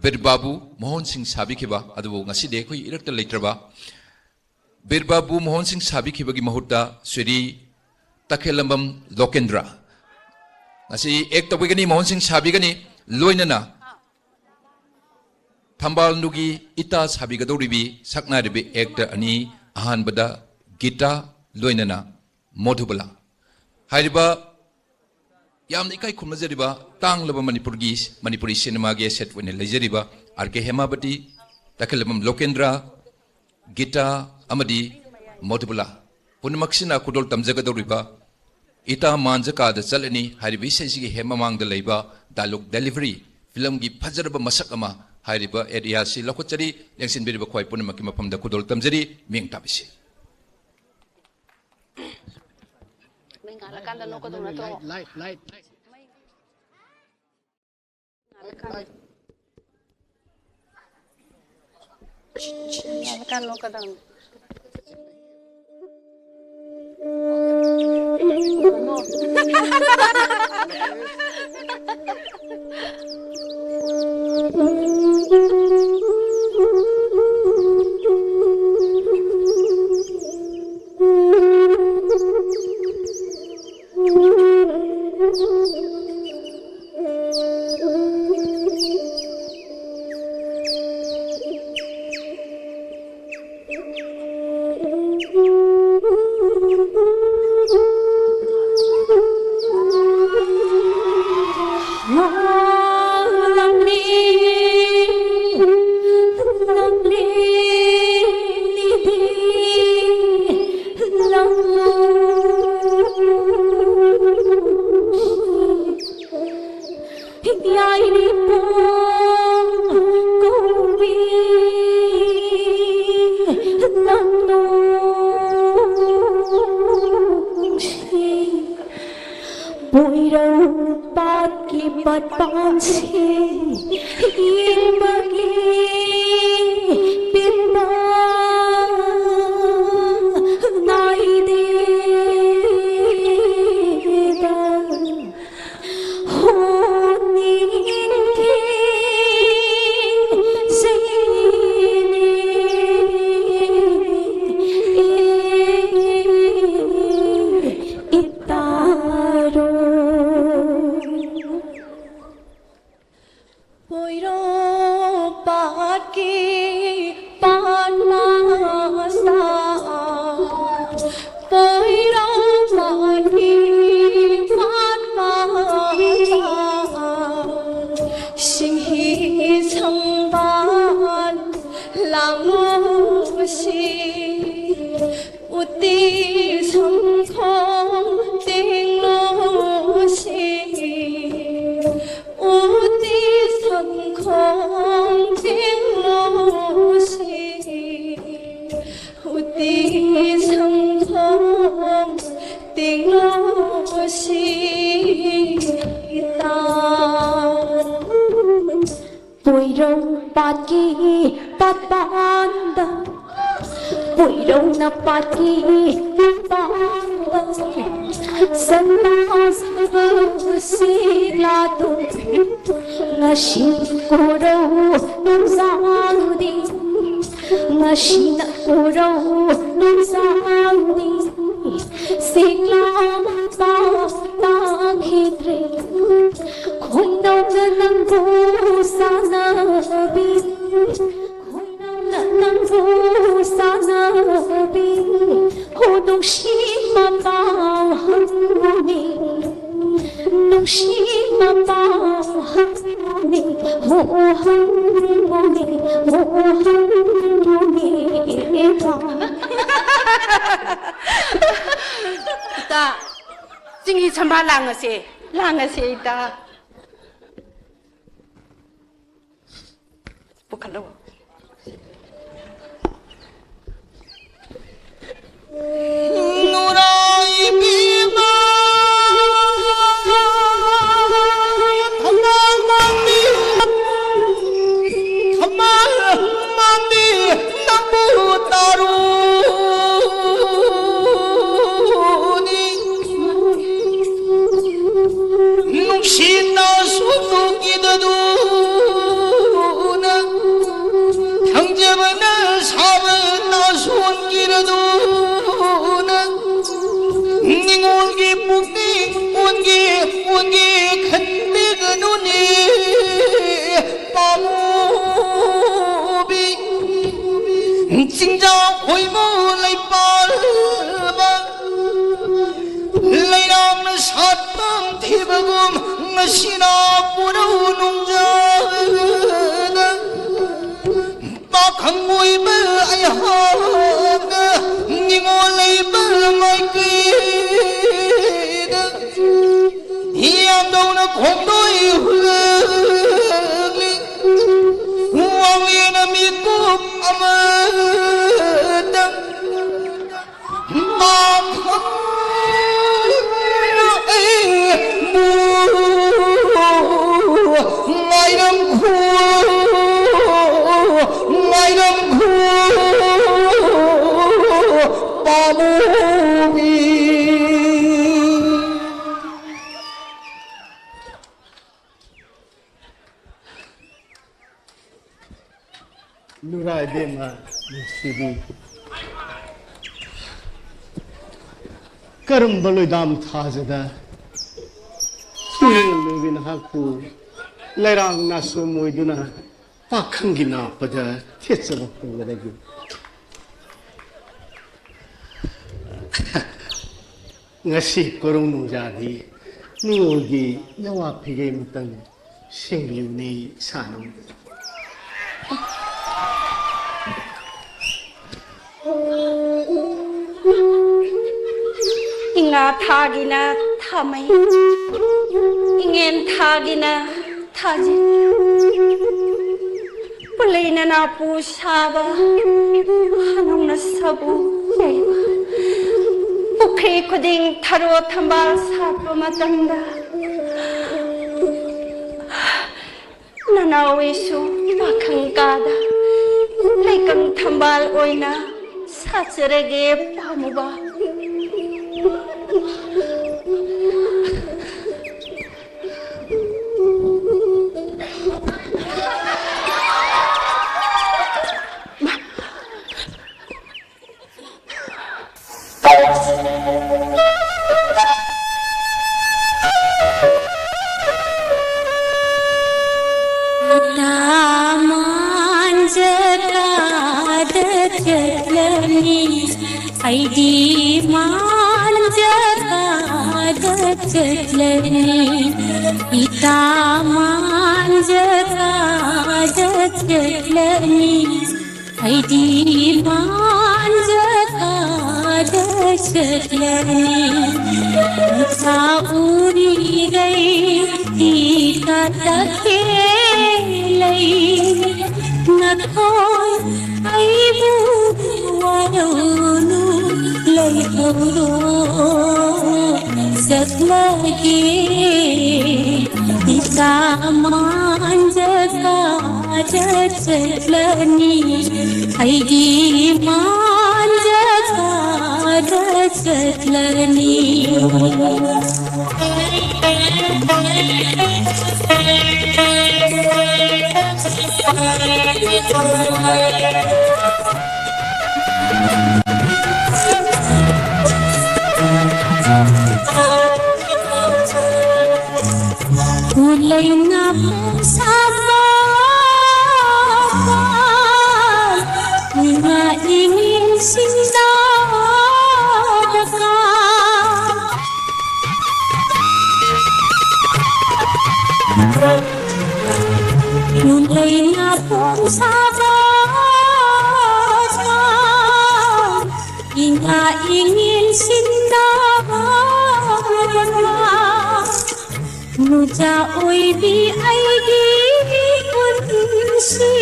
ꯕꯤꯔ ꯕꯥꯕꯨ ꯃꯣꯍꯟ ꯁꯤꯡ ꯁꯥꯕꯤꯈꯤꯕ, ꯑꯗꯨꯕꯨ ꯉꯁꯤꯗꯤ ꯑꯩꯈꯣꯏ ꯏꯔꯛꯇ ꯂꯩꯇ꯭ꯔꯕ, ꯕꯤꯔ ꯕꯥꯕꯨ ꯃꯣꯍꯟ ꯁꯤꯡ ꯁꯥꯕꯤꯈꯤꯕꯒꯤ ꯃꯍꯨꯠꯇ ꯁ꯭ꯔꯤ ꯇꯈꯦꯂꯝꯕꯝ ꯂꯣꯀꯦꯟꯗ꯭ꯔ, ꯉꯁꯤ ꯑꯦꯛ ꯇꯧꯕꯤꯒꯅꯤ, ꯃꯣꯍꯟ ꯁꯤꯡ ꯁꯥꯕꯤꯒꯅꯤ꯫ ꯂꯣꯏꯅꯅ ꯊꯝꯕꯥꯜꯅꯨꯒꯤ ꯏꯇꯥ ꯁꯥꯕꯤꯒꯗꯧꯔꯤꯕꯤ ꯁꯛꯅꯥꯏꯔꯕꯤ ꯑꯦꯛꯇꯔ ꯑꯅꯤ, ꯑꯍꯥꯟꯕꯗ ꯒꯤꯇꯥ, ꯂꯣꯏꯅꯅ ꯃꯣꯙꯨꯕꯂꯥ꯫ ꯍꯥꯏꯔꯤꯕ ꯌꯥꯝꯅ ꯏꯀꯥꯏ ꯈꯨꯝꯅꯖꯔꯤꯕ, ꯇꯥꯡꯂꯕ ꯃꯅꯤꯄꯨꯔꯒꯤ, ꯃꯅꯤꯄꯨꯔꯤ ꯁꯤꯅꯦꯃꯥꯒꯤ ꯑꯦꯁꯦꯠ ꯑꯣꯏꯅ ꯂꯩꯖꯔꯤꯕ ꯑꯥꯔ ꯀꯦ ꯍꯦꯃꯥꯕꯇꯤ, ꯇꯈꯦꯂꯝꯕꯝ ꯂꯣꯀꯦꯟꯗ꯭ꯔ, ꯒꯤꯇꯥ ꯑꯃꯗꯤ ꯃꯣꯙꯨꯕꯂꯥ ꯄꯨꯝꯅꯃꯛꯁꯤꯅ ꯈꯨꯗꯣꯜ ꯇꯝꯖꯒꯗꯧꯔꯤꯕ "ꯏꯇꯥ ꯃꯥꯟꯖ ꯀꯥꯗ ꯆꯠꯂꯅꯤ" ꯍꯥꯏꯔꯤꯕ ꯏꯁꯩꯁꯤꯒꯤ ꯍꯦꯛ ꯃꯃꯥꯡꯗ ꯂꯩꯕ ꯗꯥꯏꯂꯣꯛ ꯗꯦꯂꯤꯚꯔꯤ, ꯐꯤꯂꯝꯒꯤ ꯐꯖꯔꯕ ꯃꯁꯛ ꯑꯃ ꯍꯥꯏꯔꯤꯕ ꯑꯦꯔꯤꯌꯥꯁꯤ ꯂꯧꯈꯠꯆꯔꯤ꯫ ꯂꯦꯡꯁꯤꯟꯕꯤꯔꯤꯕ ꯈ꯭ꯋꯥꯏ ꯄꯨꯝꯅꯃꯛꯀꯤ ꯃꯐꯝꯗ ꯈꯨꯗꯣꯜ ꯇꯝꯖꯔꯤ꯫ ꯃꯤꯡ ꯇꯥꯕꯤꯁꯤ꯫ ꯃꯩ ꯉꯥꯜꯂꯀꯥꯟꯗ ꯅꯣꯛꯀꯗꯧ ꯅꯠꯇ꯭ꯔꯣ? Light, light, light. ꯃꯩ ꯉꯥꯜꯂꯀꯥꯟꯗ꯫ Kan lo ka dang. Poirau pat ki pat pan se, ilmagi pilma nai de da. Honing ke seni itaro. Poirau pat ki pat masa, poirau pat ki pat masa, sing hi sang ban lang lo si. Uti sangkhong ting lo si, uti sangkhong ting lo si, uti sangkhong ting lo si ta. Poirau pat ki pat pa ꯀꯣꯏꯔꯧꯅ ꯄꯥꯊꯤ ꯄꯥꯡꯕ ꯁꯅꯥ ꯁꯥꯕ ꯁꯤꯛꯂꯥꯗꯨ ꯉꯁꯤ ꯀꯣꯔꯧ ꯅꯨꯡꯖꯥꯎꯗꯤ ꯉꯁꯤꯅ ꯀꯣꯔꯧ ꯅꯨꯡꯖꯥꯎꯗꯤ ꯁꯤꯛꯂꯥ ꯃꯄꯥ ꯇꯥꯈꯤꯗ꯭ꯔꯦ꯫ ꯈꯣꯏꯅꯧꯅ ꯅꯪꯕꯨ ꯁꯥꯟꯅꯕꯤ ꯅꯪꯕꯨ ꯁꯥꯟꯅꯕꯤ ꯍꯣ ꯅꯨꯡꯁꯤ ꯃꯄꯥꯎ ꯍꯪꯕꯅꯤ ꯅꯨꯡꯁꯤ ꯃꯄꯥꯎ ꯍꯪꯕꯅꯤ ꯍꯣ ꯍꯪꯕꯅꯤ ꯍꯣ ꯍꯪꯕꯅꯤ ꯏꯇꯥ ꯆꯤꯡꯍꯤ ꯁꯝꯕꯥ ꯂꯥꯡꯉꯁꯦ ꯂꯥꯡꯉꯁꯦ ꯏꯇꯥ ꯄꯨꯈꯠꯂꯣ ꯅꯨꯡꯁꯤꯅ ꯁꯣꯛꯅꯈꯤꯗꯗꯨꯅ ꯊꯪꯖꯕꯅ ꯁꯥꯕ ꯅꯥꯁꯣꯟꯈꯤꯔꯗꯨꯅ ꯅꯤꯉꯣꯜꯒꯤ ꯄꯨꯛꯅꯤꯡ ꯑꯣꯟꯒꯦ ꯑꯣꯟꯒꯦ ꯈꯟꯕꯤꯒꯅꯨꯅꯦ ꯄꯥꯃꯨꯕꯤ ꯆꯤꯡꯖꯥꯎ ꯈꯣꯏꯃꯨ ꯂꯩꯄꯥꯜꯕ ꯂꯩꯔꯥꯡꯅ ꯁꯥꯠꯐꯝ ꯊꯤꯕꯒꯨꯝ ꯉꯁꯤꯅ ꯄꯨꯔꯧ ꯅꯨꯡꯖꯥꯗ ꯄꯥꯈꯪ ꯑꯣꯏꯕ ꯑꯩꯍꯥꯛꯅ ꯅꯤꯉꯣꯜ ꯂꯩꯕ ꯃꯥꯏꯀꯩꯗ ꯌꯥꯝꯗꯧꯅ ꯈꯣꯡꯗꯣꯏ ꯍꯨꯜꯂꯛꯂꯤ꯫ ꯋꯥꯡꯂꯦꯟꯅ ꯃꯤꯀꯨꯞ ꯑꯃꯇꯪ ꯃꯥꯐꯝ ꯑꯩꯕꯨ ꯉꯥꯏꯔꯝꯈꯨ, ꯉꯥꯏꯔꯝꯈꯨ꯫ ꯏꯕꯦꯝꯃ ꯅꯨꯡꯁꯤꯕꯤ, ꯀꯔꯝꯕ ꯂꯣꯏꯗꯥꯝ ꯊꯥꯖꯗ ꯏꯔꯦꯜ ꯂꯣꯏꯕꯤ ꯅꯍꯥꯛꯄꯨ ꯂꯩꯔꯥꯡ ꯅꯥꯁꯣꯝ ꯑꯣꯏꯗꯨꯅ ꯄꯥꯈꯪꯒꯤ ꯅꯥꯞꯄꯗ ꯊꯦꯠꯆꯕ ꯐꯪꯒꯗꯒꯦ? ꯉꯁꯤ ꯀꯣꯔꯧ ꯅꯨꯡꯖꯥꯒꯤ ꯅꯤꯉꯣꯜꯒꯤ ꯌꯋꯥ ꯐꯤꯒꯦ ꯑꯃꯇꯪ ꯁꯦꯡꯕꯤꯌꯨꯅꯦ ꯏꯁꯥꯅꯧ꯫ ꯏꯉꯥ ꯊꯥꯒꯤꯅ ꯊꯥꯃꯩ, ꯏꯉꯦꯟ ꯊꯥꯒꯤꯅ ꯊꯥꯖꯤꯟ, ꯄꯨꯂꯩ ꯅꯅꯥꯄꯨ ꯁꯥꯕ, ꯍꯅꯧꯅ ꯁꯕꯨ ꯌꯩꯕ, ꯄꯨꯈ꯭ꯔꯤ ꯈꯨꯗꯤꯡ ꯊꯔꯣ ꯊꯝꯕꯥꯜ ꯁꯥꯠꯄ ꯃꯇꯝꯗ, ꯅꯅꯥꯎ ꯑꯩꯁꯨ ꯄꯥꯈꯪ ꯀꯥꯗ ꯂꯩꯀꯪ ꯊꯝꯕꯥꯜ ꯑꯣꯏꯅ ꯁꯥꯠꯆꯔꯒꯦ ꯄꯥꯝꯃꯨꯕ꯫ ꯇꯥꯃꯥꯟꯖꯀꯥꯗ ꯆꯠꯂꯅꯤ, ꯑꯩꯗꯤ ꯃꯥꯟꯖꯀꯥꯗ ꯆꯠꯂꯅꯤ, ꯏꯇꯥ ꯃꯥꯟꯖꯀꯥꯗ ꯆꯠꯂꯅꯤ꯫ ꯑꯩꯗꯤ ꯃꯥꯟꯖꯀꯥꯗ ꯆꯠꯂꯅꯤ, ꯅꯨꯡꯁꯥ ꯎꯔꯤꯉꯩ ꯇꯤꯀꯥ ꯇꯛꯀꯦ ꯂꯩ, ꯅꯈꯣꯏ ꯑꯩꯕꯨ ꯋꯥꯔꯧꯅꯨ, ꯂꯩꯍꯧꯔꯣ꯫ ꯆꯠꯂꯒꯦ, ꯏꯆꯥ ꯃꯥꯟꯖꯀꯥꯗ ꯆꯠꯂꯅꯤ, ꯑꯩꯒꯤ ꯃꯥꯟꯖꯀꯥꯗ ꯆꯠꯂꯅꯤ꯫ ꯎꯂꯩꯅ ꯄꯣꯡꯁꯥꯕ ꯏꯃꯥ ꯏꯃꯤꯡ ꯁꯤꯡꯗꯥꯕ ꯎꯂꯩꯅ ꯄꯣꯡꯁꯥꯕ ꯏꯃꯥ ꯏꯃꯤꯡ ꯁꯤꯡꯗꯥꯕ ꯅꯨꯖꯥ ꯑꯣꯏꯕꯤ ꯑꯩꯒꯤ ꯄꯨꯟꯁꯤ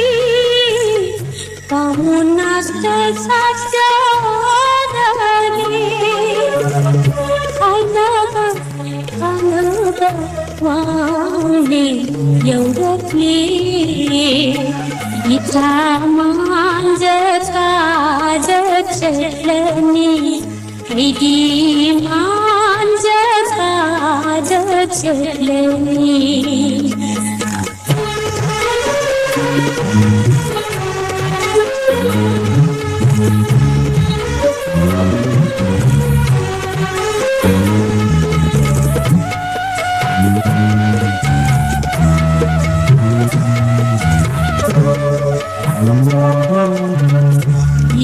ꯄꯥꯎꯅꯥꯛꯇ ꯁꯥꯖꯔꯒꯦ꯫ ꯈꯪꯅꯕ ꯈꯪꯅꯕ ꯋꯥꯡꯂꯦ ꯌꯧꯔꯛꯂꯦ꯫ ꯏꯆꯥ ꯃꯥꯟꯖ ꯀꯥꯖ ꯆꯠꯂꯅꯤ꯫ ꯑꯩꯗꯤ ꯃꯥꯟꯖ ꯀꯥꯖ ꯆꯠꯂꯅꯤ꯫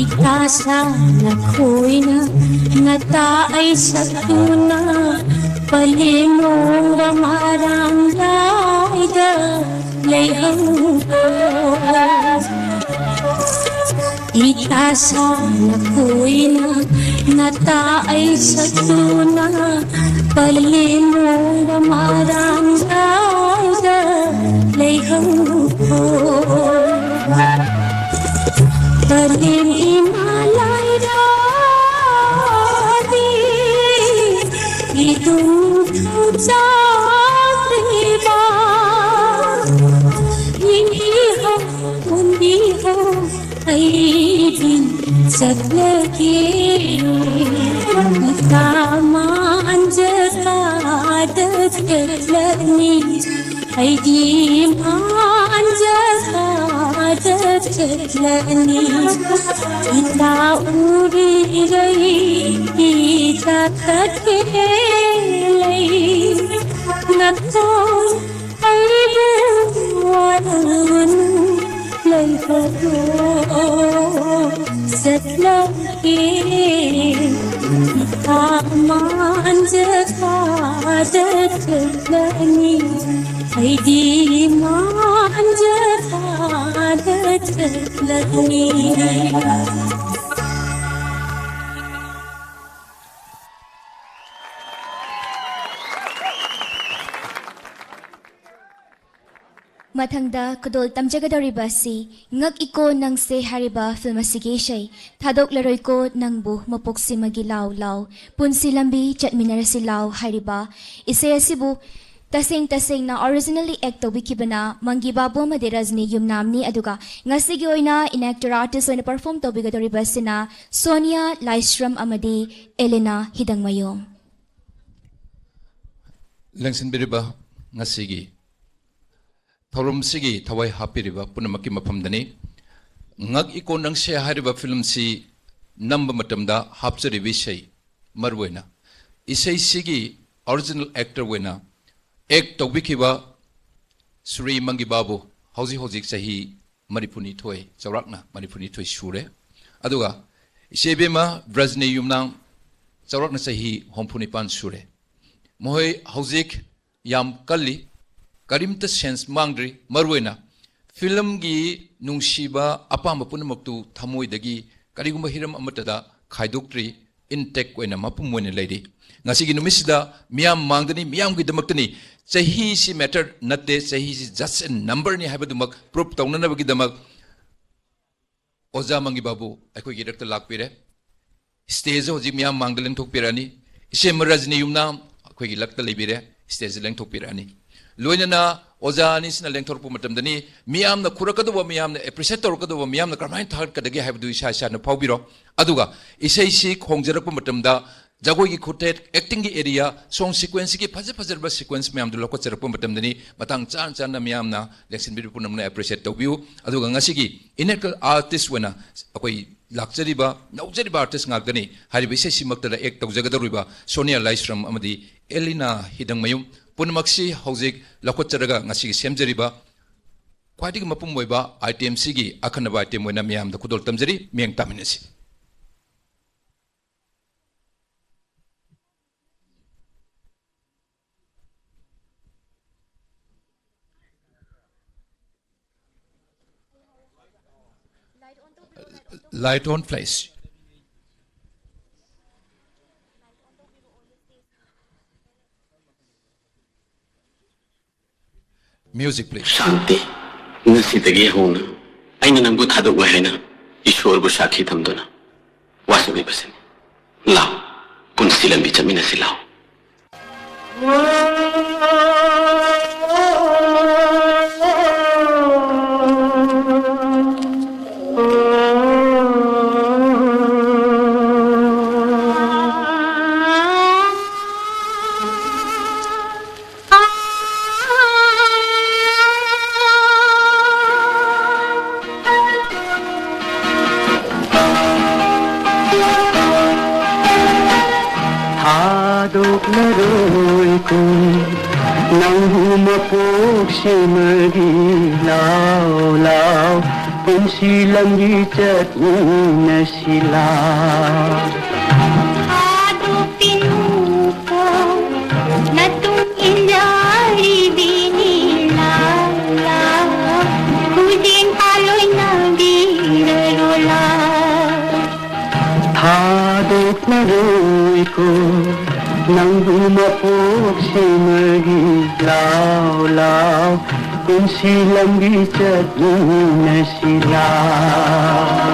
ꯏꯀꯥ ꯁꯥꯅ ꯈꯣꯏꯅ ꯅꯇꯥ ꯑꯩ ꯁꯛꯇꯨꯅ ꯄꯂꯦꯝ ꯃꯣꯡꯕ ꯃꯔꯥꯡ ꯂꯥꯏꯗ ꯂꯩꯍꯧꯕ꯫ ꯏꯀꯥ ꯁꯥꯅ ꯈꯣꯏꯅ ꯅꯇꯥ ꯑꯩ ꯁꯛꯇꯨꯅ ꯄꯂꯦꯝ ꯃꯣꯡꯕ ꯃꯔꯥꯡ ꯂꯥꯏꯗ ꯂꯩꯍꯧꯕ꯫ ꯄꯂꯦꯝ ꯏꯃꯥ ꯂꯥꯏꯔꯥꯗꯤ ꯏꯗꯨꯝ ꯊꯧꯖꯥꯗ꯭ꯔꯤꯕ ꯏꯍꯧ ꯎꯟꯕꯤꯍꯧ ꯑꯩꯗꯤ ꯆꯠꯂꯒꯦ꯫ ꯏꯀꯥ ꯃꯥꯟꯖ ꯀꯥꯗ ꯆꯠꯂꯅꯤ꯫ ꯑꯩꯗꯤ ꯃꯥꯟꯖꯕꯗ ꯆꯠꯂꯅꯤ, ꯏꯇꯥ ꯎꯔꯤꯔꯩ ꯏꯇꯥ ꯀꯠꯂꯦ ꯂꯩ, ꯅꯈꯣꯏ ꯑꯩꯕꯨ ꯋꯥꯔꯨꯅꯨ, ꯂꯩꯕꯗꯣ ꯆꯠꯂꯒꯦ꯫ ꯏꯇꯥ ꯃꯥꯟꯖꯕꯗ ꯆꯠꯂꯅꯤ, ꯑꯩꯗꯤ ꯃꯥꯟꯖꯕꯗ ꯆꯠꯂꯅꯤ꯫ ꯃꯊꯪꯗ ꯈꯨꯗꯣꯜ ꯇꯝꯖꯒꯗꯧꯔꯤꯕ ꯑꯁꯤ ꯉꯛ ꯏꯀꯣ ꯅꯪꯁꯦ ꯍꯥꯏꯔꯤꯕ ꯐꯤꯜꯝ ꯑꯁꯤꯒꯤ ꯏꯁꯩ ꯊꯥꯗꯣꯛꯂꯔꯣꯏꯀꯣ ꯅꯪꯕꯨ ꯃꯄꯣꯛꯁꯤꯃꯒꯤ ꯂꯥꯎ ꯂꯥꯎ, ꯄꯨꯟꯁꯤ ꯂꯝꯕꯤ ꯆꯠꯃꯤꯟꯅꯔꯁꯤ ꯂꯥꯎ ꯍꯥꯏꯔꯤꯕ ꯏꯁꯩ ꯑꯁꯤꯕꯨ ꯇꯁꯦꯡ ꯇꯁꯦꯡꯅ originally act ꯇꯧꯕꯤꯈꯤꯕꯅ ꯃꯪꯒꯤ ꯕꯥꯕꯨ ꯑꯃꯗꯤ ꯔꯖꯅꯤ ꯌꯨꯝꯅꯥꯝꯅꯤ꯫ ꯑꯗꯨꯒ ꯉꯁꯤꯒꯤ ꯑꯣꯏꯅ inactor artist ꯑꯣꯏꯅ perform ꯇꯧꯕꯤꯒꯗꯧꯔꯤꯕ ꯑꯁꯤꯅ ꯁꯣꯅꯤꯌꯥ ꯂꯥꯏꯁ꯭ꯔꯝ ꯑꯃꯗꯤ ꯑꯦꯂꯦꯅꯥ ꯍꯤꯗꯪꯃꯌꯣꯝ꯫ ꯂꯦꯡꯁꯤꯟꯕꯤꯔꯤꯕ ꯉꯁꯤꯒꯤ ꯊꯧꯔꯝꯁꯤꯒꯤ ꯊꯋꯥꯏ ꯍꯥꯞꯄꯤꯔꯤꯕ ꯄꯨꯝꯅꯃꯛꯀꯤ ꯃꯐꯝꯗꯅꯤ꯫ ꯉꯛ ꯏꯀꯣ ꯅꯪꯁꯦ ꯍꯥꯏꯔꯤꯕ ꯐꯤꯂꯝꯁꯤ ꯅꯝꯕ ꯃꯇꯝꯗ ꯍꯥꯞꯆꯔꯤꯕ ꯏꯁꯩ, ꯃꯔꯨꯑꯣꯏꯅ ꯏꯁꯩꯁꯤꯒꯤ original actor ꯑꯣꯏꯅ act ꯇꯧꯕꯤꯈꯤꯕ ꯁ꯭ꯔꯤ ꯃꯪꯒꯤ ꯕꯥꯕꯨ ꯍꯧꯖꯤꯛ ꯍꯧꯖꯤꯛ ꯆꯍꯤ ꯃꯔꯤꯐꯨꯅꯤꯊꯣꯏ, ꯆꯥꯎꯔꯥꯛꯅ ꯃꯔꯤꯐꯨꯅꯤꯊꯣꯏ ꯁꯨꯔꯦ꯫ ꯑꯗꯨꯒ ꯏꯆꯦ ꯏꯕꯦꯝꯃ ꯕ꯭ꯔꯖꯅꯤ ꯌꯨꯝꯅꯥꯝ ꯆꯥꯎꯔꯥꯛꯅ ꯆꯍꯤ ꯍꯨꯝꯐꯨꯅꯤꯄꯥꯟ ꯁꯨꯔꯦ꯫ ꯃꯈꯣꯏ ꯍꯧꯖꯤꯛ ꯌꯥꯝ ꯀꯜꯂꯤ, ꯀꯔꯤꯝꯇ sense ꯃꯥꯡꯗ꯭ꯔꯤ꯫ ꯃꯔꯨꯑꯣꯏꯅ ꯐꯤꯂꯝꯒꯤ ꯅꯨꯡꯁꯤꯕ ꯑꯄꯥꯝꯕ ꯄꯨꯝꯅꯃꯛꯇꯨ ꯊꯃꯣꯏꯗꯒꯤ ꯀꯔꯤꯒꯨꯝꯕ ꯍꯤꯔꯝ ꯑꯃꯠꯇꯗ ꯈꯥꯏꯗꯣꯛꯇ꯭ꯔꯤ, intact ꯑꯣꯏꯅ ꯃꯄꯨꯝ ꯑꯣꯏꯅ ꯂꯩꯔꯤ꯫ ꯉꯁꯤꯒꯤ ꯅꯨꯃꯤꯠꯁꯤꯗ ꯃꯤꯌꯥꯝ ꯃꯥꯡꯗꯅꯤ, ꯃꯤꯌꯥꯝꯒꯤꯗꯃꯛꯇꯅꯤ꯫ ꯆꯍꯤꯁꯤ matter ꯅꯠꯇꯦ, ꯆꯍꯤꯁꯤ just a number ꯅꯤ ꯍꯥꯏꯕꯗꯨꯃꯛ prove ꯇꯧꯅꯅꯕꯒꯤꯗꯃꯛ ꯑꯣꯖꯥ ꯃꯪꯒꯤ ꯕꯥꯕꯨ ꯑꯩꯈꯣꯏꯒꯤ ꯏꯔꯛꯇ ꯂꯥꯛꯄꯤꯔꯦ꯫ Stage ꯍꯧꯖꯤꯛ ꯃꯤꯌꯥꯝ ꯃꯥꯡꯗ ꯂꯦꯡꯊꯣꯛꯄꯤꯔꯛꯑꯅꯤ꯫ ꯏꯆꯦ ꯔꯖꯅꯤ ꯌꯨꯝꯅꯥꯝ ꯑꯩꯈꯣꯏꯒꯤ ꯂꯛꯇ ꯂꯩꯕꯤꯔꯦ, stage ꯗ ꯂꯦꯡꯊꯣꯛꯄꯤꯔꯛꯑꯅꯤ꯫ ꯂꯣꯏꯅꯅ ꯑꯣꯖꯥ ꯑꯅꯤꯁꯤꯅ ꯂꯦꯡꯊꯣꯔꯛꯄ ꯃꯇꯝꯗꯅꯤ ꯃꯤꯌꯥꯝꯅ ꯈꯨꯔꯛꯀꯗꯧꯕ, ꯃꯤꯌꯥꯝꯅ appreciate ꯇꯧꯔꯛꯀꯗꯧꯕ, ꯃꯤꯌꯥꯝꯅ ꯀꯔꯝꯍꯥꯏꯅ ꯊꯥꯒꯠꯀꯗꯒꯦ ꯍꯥꯏꯕꯗꯨ ꯏꯁꯥ ꯏꯁꯥꯅ ꯐꯥꯎꯕꯤꯔꯣ꯫ ꯑꯗꯨꯒ ꯏꯁꯩꯁꯤ ꯈꯣꯡꯖꯔꯛꯄ ꯃꯇꯝꯗ ꯖꯒꯣꯏꯒꯤ ꯈꯨꯠꯊꯦꯛ, acting ꯒꯤ area, song sequence ꯀꯤ ꯐꯖ ꯐꯖꯔꯕ sequence ꯃꯌꯥꯝꯗꯨ ꯂꯧꯈꯠꯆꯔꯛꯄ ꯃꯇꯝꯗꯅꯤ꯫ ꯃꯇꯥꯡ ꯆꯥꯅ ꯆꯥꯅ ꯃꯤꯌꯥꯝꯅ ꯂꯦꯡꯁꯤꯟꯕꯤꯔꯤꯕ ꯄꯨꯝꯅꯃꯛꯅ appreciate ꯇꯧꯕꯤꯌꯨ꯫ ꯑꯗꯨꯒ ꯉꯁꯤꯒꯤ inaugural artist ꯑꯣꯏꯅ ꯑꯩꯈꯣꯏ ꯂꯥꯛꯆꯔꯤꯕ ꯅꯧꯖꯔꯤꯕ artist ꯉꯥꯛꯇꯅꯤ꯫ ꯍꯥꯏꯔꯤꯕ ꯏꯁꯩꯁꯤꯃꯛꯇꯗ act ꯇꯧꯖꯒꯗꯧꯔꯤꯕ ꯁꯣꯅꯤꯌꯥ ꯂꯥꯏꯁ꯭ꯔꯝ ꯑꯃꯗꯤ ꯑꯦꯂꯤꯅꯥ ꯍꯤꯗꯪꯃꯌꯨꯝ ꯄꯨꯝꯅꯃꯛꯁꯤ ꯍꯧꯖꯤꯛ ꯂꯧꯈꯠꯆꯔꯒ ꯉꯁꯤꯒꯤ ꯁꯦꯝꯖꯔꯤꯕ ꯈ꯭ꯋꯥꯏꯗꯒꯤ ꯃꯄꯨꯡ ꯑꯣꯏꯕ item ꯁꯤꯒꯤ ꯑꯈꯟꯅꯕ item ꯑꯣꯏꯅ ꯃꯤꯌꯥꯝꯗ ꯈꯨꯗꯣꯜ ꯇꯝꯖꯔꯤ꯫ ꯃꯤꯠꯌꯦꯡ ꯇꯥꯃꯤꯟꯅꯁꯤ꯫ Light on, please. Music, please. ꯁꯥꯟꯇꯤ, ꯉꯁꯤꯗꯒꯤ ꯍꯧꯅ ꯑꯩꯅ ꯅꯪꯕꯨ ꯊꯥꯗꯣꯛꯂꯣꯏ ꯍꯥꯏꯅ ꯏꯁꯣꯔꯕꯨ ꯁꯥꯈꯤ ꯊꯝꯗꯨꯅ ꯋꯥꯁꯛꯂꯤꯕꯁꯤꯅꯤ꯫ ꯂꯥꯎ, ꯄꯨꯟꯁꯤ ꯂꯝꯕꯤ ꯆꯠꯃꯤꯟꯅꯁꯤ ꯂꯥꯎ꯫ ꯊꯥꯗꯣꯛꯂꯔꯣꯏꯀꯣ ꯅꯪꯕꯨ ꯃꯄꯣꯛꯁꯤꯃꯗꯤ꯫ ꯂꯥꯎ, ꯂꯥꯎ, ꯄꯨꯟꯁꯤ ꯂꯝꯕꯤ ꯆꯠꯃꯤꯟꯅꯁꯤ ꯂꯥꯎ꯫ ꯊꯥꯗꯣꯛꯄꯤꯅꯨꯀꯣ ꯅꯇꯨꯡ ꯏꯟꯖꯔꯤꯕꯤꯅꯤ꯫ ꯂꯥꯎ, ꯂꯥꯎ, ꯈꯨꯖꯤꯡ ꯐꯥ ꯂꯣꯏꯅꯕꯤꯔꯔꯣ ꯂꯥꯎ꯫ ꯊꯥꯗꯣꯛꯂꯔꯣꯏꯀꯣ ꯅꯪꯕꯨ ꯃꯄꯣꯛꯁꯤꯃꯒꯤ꯫ ꯂꯥꯎ, ꯂꯥꯎ, ꯄꯨꯟꯁꯤ ꯂꯝꯕꯤ ꯆꯠꯃꯤꯟꯅꯁꯤ ꯂꯥꯎ꯫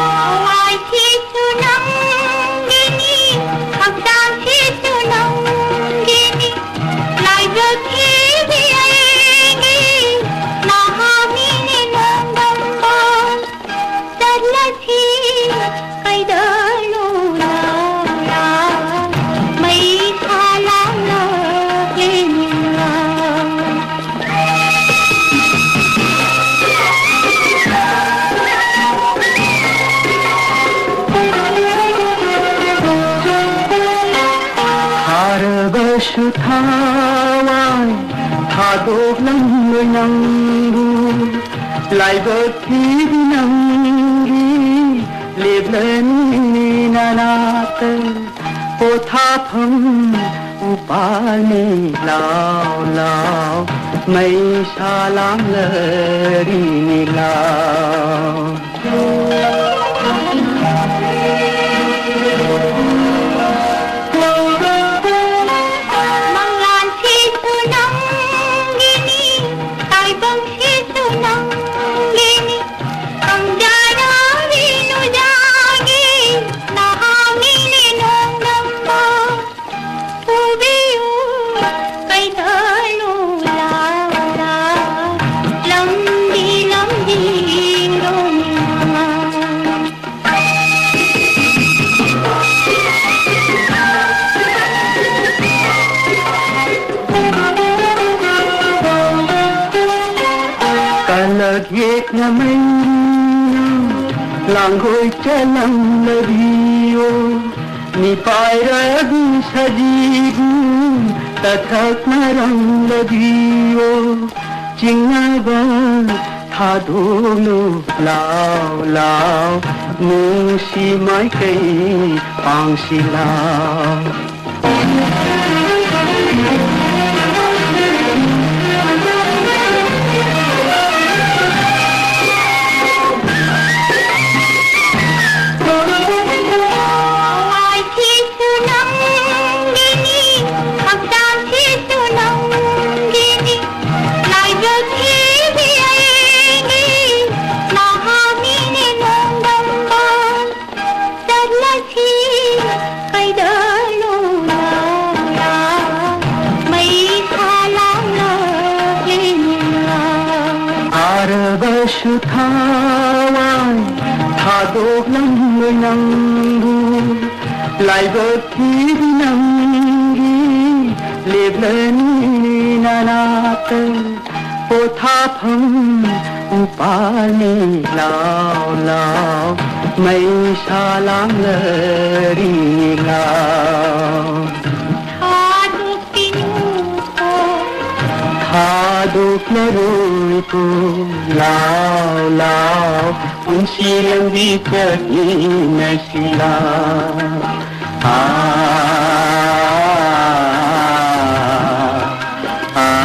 ꯊꯋꯥꯏꯁꯤꯁꯨ ꯅꯪꯒꯤꯅꯤ, ꯍꯛꯆꯥꯡꯁꯤꯁꯨ ꯅꯪꯒꯤꯅꯤ, ꯁꯨ ꯊꯋꯥꯏ ꯊꯥꯗꯣꯛꯂꯝꯂꯣꯏ ꯅꯪꯕꯨ, ꯂꯥꯏꯕꯛ ꯊꯤꯕꯤ ꯅꯪꯒꯤ ꯂꯦꯞꯂꯅꯤ ꯅꯅꯥꯛꯇ꯫ ꯄꯣꯊꯥꯐꯝ ꯎꯄꯥꯜꯅꯤ ꯂꯥꯎ ꯂꯥꯎ, ꯃꯩꯁꯥ ꯂꯥꯡꯂꯔꯤꯅꯤ ꯂꯥꯎ꯫ ꯃꯪꯂꯥꯟꯁꯤꯁꯨ ꯅꯪꯒꯤꯅꯤ, ꯇꯥꯏꯕꯪꯁꯤꯁꯨ ꯅꯪꯒꯤꯅꯤ, ꯈꯪꯖꯔꯕꯤ ꯅꯨꯡꯖꯥꯒꯤ ꯅꯍꯥꯛꯅꯤꯅꯦ ꯅꯣꯡꯗꯝꯕ꯫ ꯄꯨꯕꯤꯌꯨ ꯀꯩꯊꯦꯜ ꯂꯣꯂꯥꯗ, ꯂꯝꯕꯤ ꯂꯝꯖꯤꯡꯗꯣꯅ꯫ ꯀꯂꯛ ꯌꯦꯛꯅ ꯃꯩꯅ ꯂꯥꯡꯒꯣꯏ ꯆꯂꯝꯂꯕꯤꯌꯣ, ꯃꯤꯄꯥꯏꯔꯕꯤ ꯁꯖꯤꯕꯨ ꯇꯊꯛꯅꯔꯝꯂꯕꯤꯌꯣ꯫ ꯆꯤꯡꯅꯕ ꯊꯥꯗꯣꯛꯂꯨ ꯂꯥꯎ ꯂꯥꯎ, ꯅꯨꯡꯁꯤ ꯃꯥꯏꯀꯩ ꯄꯥꯡꯁꯤ ꯂꯥꯎ꯫ ꯊꯋꯥꯏꯁꯤꯁꯨ ꯅꯪꯒꯤꯅꯤ, ꯍꯛꯆꯥꯡꯁꯤꯁꯨ ꯅꯪꯒꯤꯅꯤ, ꯂꯥꯏꯕꯛ ꯊꯤꯕꯤ ꯑꯩꯒꯤ ꯅꯍꯥꯛꯅꯤꯅꯦ ꯅꯣꯡꯗꯝꯕ꯫ ꯆꯠꯂꯁꯤ ꯀꯩꯗꯧꯅꯨꯡꯗ ꯃꯩꯁꯥ ꯂꯥꯡꯂꯛꯂꯤꯅ꯫ ꯑꯥꯔꯕꯁꯨ ꯊꯋꯥꯏ ꯊꯥꯗꯣꯛꯂꯝꯂꯣꯏ ꯅꯪꯕꯨ, ꯂꯥꯏꯕꯛ ꯊꯤꯕꯤ ꯅꯪꯒꯤ ꯂꯦꯞꯂꯅꯤ ꯅꯅꯥꯛꯇ꯫ ꯄꯣꯊꯥꯐꯝ ꯎꯄꯥꯜꯅꯤ ꯂꯥꯎ ꯂꯥꯎ, ꯃꯩꯁꯥ ꯂꯥꯡꯂꯔꯤ ꯂꯥꯎ꯫ ꯁꯥꯗꯨ ꯂꯔꯣꯏꯀꯣ, ꯂꯥꯎ, ꯂꯥꯎ, ꯄꯨꯟꯁꯤ ꯂꯝꯕꯤ ꯆꯠꯃꯤꯟꯅꯁꯤ ꯂꯥꯎ꯫ ꯑꯥ, ꯑꯥ꯫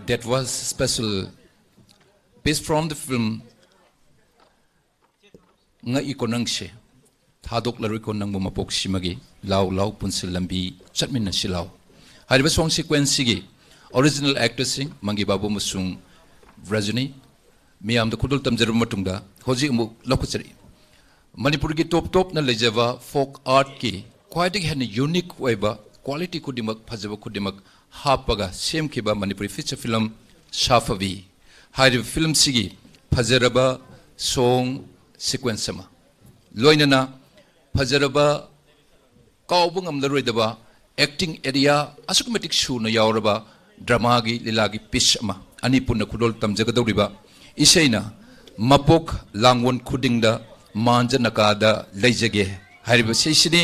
That was special piece from the film ꯉꯛꯏꯀꯣ ꯅꯪꯁꯦ, ꯊꯥꯗꯣꯛꯂꯔꯣꯏꯀꯣ ꯅꯪꯕꯨ ꯃꯄꯣꯛꯁꯤꯃꯒꯤ, ꯂꯥꯎ ꯂꯥꯎ ꯄꯨꯟꯁꯤ ꯂꯝꯕꯤ ꯆꯠꯃꯤꯟꯅꯁꯤ ꯂꯥꯎ꯫ ꯍꯥꯏꯔꯤꯕ song sequence ꯁꯤꯒꯤ original actor ꯁꯤꯡ ꯃꯪꯒꯤ ꯕꯥꯕꯨ ꯑꯃꯁꯨꯡ ꯔꯖꯅꯤ ꯃꯤꯌꯥꯝꯗ ꯈꯨꯗꯣꯜ ꯇꯝꯖꯔꯕ ꯃꯇꯨꯡꯗ ꯍꯧꯖꯤꯛ ꯑꯃꯨꯛ ꯂꯧꯈꯠꯆꯔꯛꯏ꯫ ꯃꯅꯤꯄꯨꯔꯒꯤ top top ꯅ ꯂꯩꯖꯕ folk art ꯀꯤ ꯈ꯭ꯋꯥꯏꯗꯒꯤ ꯍꯦꯟꯅ unique ꯑꯣꯏꯕ quality ꯈꯨꯗꯤꯡꯃꯛ, ꯐꯖꯕ ꯈꯨꯗꯤꯡꯃꯛ ꯍꯥꯞꯄꯒ ꯁꯦꯝꯈꯤꯕ ꯃꯅꯤꯄꯨꯔꯤ feature film ꯁꯥꯐꯕꯤ꯫ ꯍꯥꯏꯔꯤꯕ film ꯁꯤꯒꯤ ꯐꯖꯔꯕ song sequence ꯑꯃ, ꯂꯣꯏꯅꯅ ꯐꯖꯔꯕ, ꯀꯥꯎꯕ ꯉꯝꯂꯔꯣꯏꯗꯕ acting area ꯑꯁꯨꯛꯀꯤ ꯃꯇꯤꯛ ꯁꯨꯅ ꯌꯥꯎꯔꯕ drama ꯒꯤ, ꯂꯤꯂꯥꯒꯤ piece ꯑꯃ, ꯑꯅꯤ ꯄꯨꯟꯅ ꯈꯨꯗꯣꯜ ꯇꯝꯖꯒꯗꯧꯔꯤꯕ ꯏꯁꯩꯅ ꯃꯄꯣꯛ ꯂꯥꯡꯑꯣꯟ ꯈꯨꯗꯤꯡꯗ ꯃꯥꯟꯖ ꯅꯀꯥꯗ ꯂꯩꯖꯒꯦ ꯍꯥꯏꯔꯤꯕ ꯏꯁꯩꯁꯤꯅꯤ꯫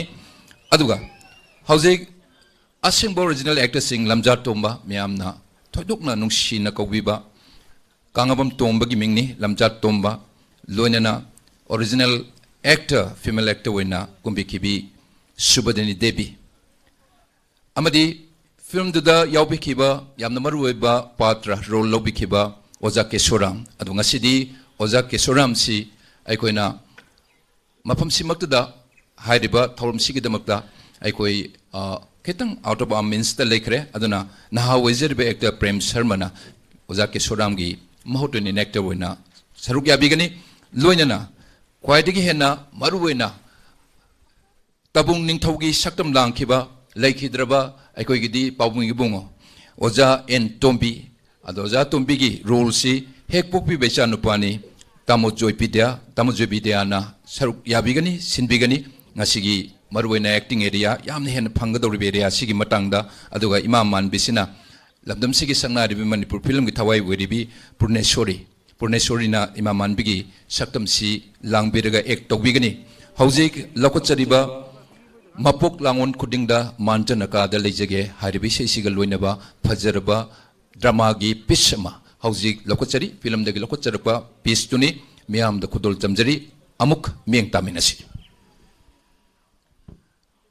ꯑꯗꯨꯒ ꯍꯧꯖꯤꯛ ꯑꯁꯦꯡꯕ original actor ꯁꯤꯡ ꯂꯝꯖꯥ ꯇꯣꯝꯕ, ꯃꯌꯥꯝꯅ ꯊꯣꯏꯗꯣꯛꯅ ꯅꯨꯡꯁꯤꯅ ꯀꯧꯕꯤꯕ ꯀꯥꯡꯉꯕꯝ ꯇꯣꯝꯕꯒꯤ ꯃꯤꯡꯅꯤ, ꯂꯝꯖꯥ ꯇꯣꯝꯕ, ꯂꯣꯏꯅꯅ original actor, female actor ꯑꯣꯏꯅ ꯀꯨꯝꯕꯤꯈꯤꯕꯤ ꯁꯨꯕꯗꯅꯤ ꯗꯦꯕꯤ, ꯑꯃꯗꯤ film ꯗꯨꯗ ꯌꯥꯎꯕꯤꯈꯤꯕ ꯌꯥꯝꯅ ꯃꯔꯨꯑꯣꯏꯕ ꯄꯥꯇ꯭ꯔ, role ꯂꯧꯕꯤꯈꯤꯕ ꯑꯣꯖꯥ ꯀꯦꯁꯣꯔꯥꯝ꯫ ꯑꯗꯣ ꯉꯁꯤꯗꯤ ꯑꯣꯖꯥ ꯀꯦꯁꯣꯔꯥꯝꯁꯤ ꯑꯩꯈꯣꯏꯅ ꯃꯐꯝꯁꯤꯃꯛꯇꯗ ꯍꯥꯏꯔꯤꯕ ꯊꯧꯔꯝꯁꯤꯒꯤꯗꯃꯛꯇ ꯑꯩꯈꯣꯏ, ꯑ, ꯈꯤꯇꯪ out of our means ꯇ ꯂꯩꯈ꯭ꯔꯦ꯫ ꯑꯗꯨꯅ ꯅꯍꯥ ꯑꯣꯏꯖꯔꯤꯕ actor ꯄ꯭ꯔꯦꯝ ꯁꯔꯃꯅ ꯑꯣꯖꯥ ꯀꯦꯁꯣꯔꯥꯝꯒꯤ ꯃꯍꯨꯠ ꯑꯣꯏꯅ actor ꯑꯣꯏꯅ ꯁꯔꯨꯛ ꯌꯥꯕꯤꯒꯅꯤ꯫ ꯂꯣꯏꯅꯅ ꯈ꯭ꯋꯥꯏꯗꯒꯤ ꯍꯦꯟꯅ ꯃꯔꯨꯑꯣꯏꯅ ꯇꯕꯨꯡ ꯅꯤꯡꯊꯧꯒꯤ ꯁꯛꯇꯝ ꯂꯥꯡꯈꯤꯕ ꯂꯩꯈꯤꯗ꯭ꯔꯕ ꯑꯩꯈꯣꯏꯒꯤꯗꯤ ꯄꯥꯕꯨꯡ ꯏꯕꯨꯡꯉꯣ ꯑꯣꯖꯥ ꯑꯦꯟ ꯇꯣꯝꯕꯤ, ꯑꯗꯣ ꯑꯣꯖꯥ ꯇꯣꯝꯕꯤꯒꯤ role ꯁꯤ ꯍꯦꯛ ꯄꯣꯛꯄꯤꯕ ꯏꯆꯥꯅꯨꯄꯥꯅꯤ, ꯇꯥꯃꯣ ꯖꯣꯏꯕꯤꯗ꯭ꯌꯥ, ꯇꯥꯃꯣ ꯖꯣꯏꯕꯤꯗ꯭ꯌꯥꯅ ꯁꯔꯨꯛ ꯌꯥꯕꯤꯒꯅꯤ, ꯁꯤꯟꯕꯤꯒꯅꯤ꯫ ꯉꯁꯤꯒꯤ ꯃꯔꯨꯑꯣꯏꯅ acting area ꯌꯥꯝꯅ ꯍꯦꯟꯅ ꯐꯪꯒꯗꯧꯔꯤꯕ area ꯁꯤꯒꯤ ꯃꯇꯥꯡꯗ, ꯑꯗꯨꯒ ꯏꯃꯥ ꯃꯥꯟꯕꯤꯁꯤꯅ ꯂꯝꯗꯝꯁꯤꯒꯤ ꯁꯛꯅꯥꯏꯔꯤꯕꯤ ꯃꯅꯤꯄꯨꯔ ꯐꯤꯂꯝꯒꯤ ꯊꯋꯥꯏ ꯑꯣꯏꯔꯤꯕꯤ ꯄꯨꯔꯅꯦꯁꯣꯔꯤ, ꯄꯨꯔꯅꯦꯁꯣꯔꯤꯅ ꯏꯃꯥ ꯃꯥꯟꯕꯤꯒꯤ ꯁꯛꯇꯝꯁꯤ ꯂꯥꯡꯕꯤꯔꯒ act ꯇꯧꯕꯤꯒꯅꯤ꯫ ꯍꯧꯖꯤꯛ ꯂꯧꯈꯠꯆꯔꯤꯕ ꯃꯄꯣꯛ ꯂꯥꯡꯑꯣꯟ ꯈꯨꯗꯤꯡꯗ ꯃꯥꯟꯖꯅ ꯀꯥꯗ ꯂꯩꯖꯒꯦ ꯍꯥꯏꯔꯤꯕ ꯏꯁꯩꯁꯤꯒ ꯂꯣꯏꯅꯕ ꯐꯖꯔꯕ dramaꯒꯤ piece ꯑꯃ ꯍꯧꯖꯤꯛ ꯂꯧꯈꯠꯆꯔꯤ꯫ ꯐꯤꯂꯝꯗꯒꯤ ꯂꯧꯈꯠꯆꯔꯛꯄ pieceꯇꯨꯅꯤ꯫ ꯃꯤꯌꯥꯝꯗ ꯈꯨꯗꯣꯜ ꯇꯝꯖꯔꯤ꯫ ꯑꯃꯨꯛ ꯃꯤꯠꯌꯦꯡ ꯇꯥꯃꯤꯟꯅꯁꯤ꯫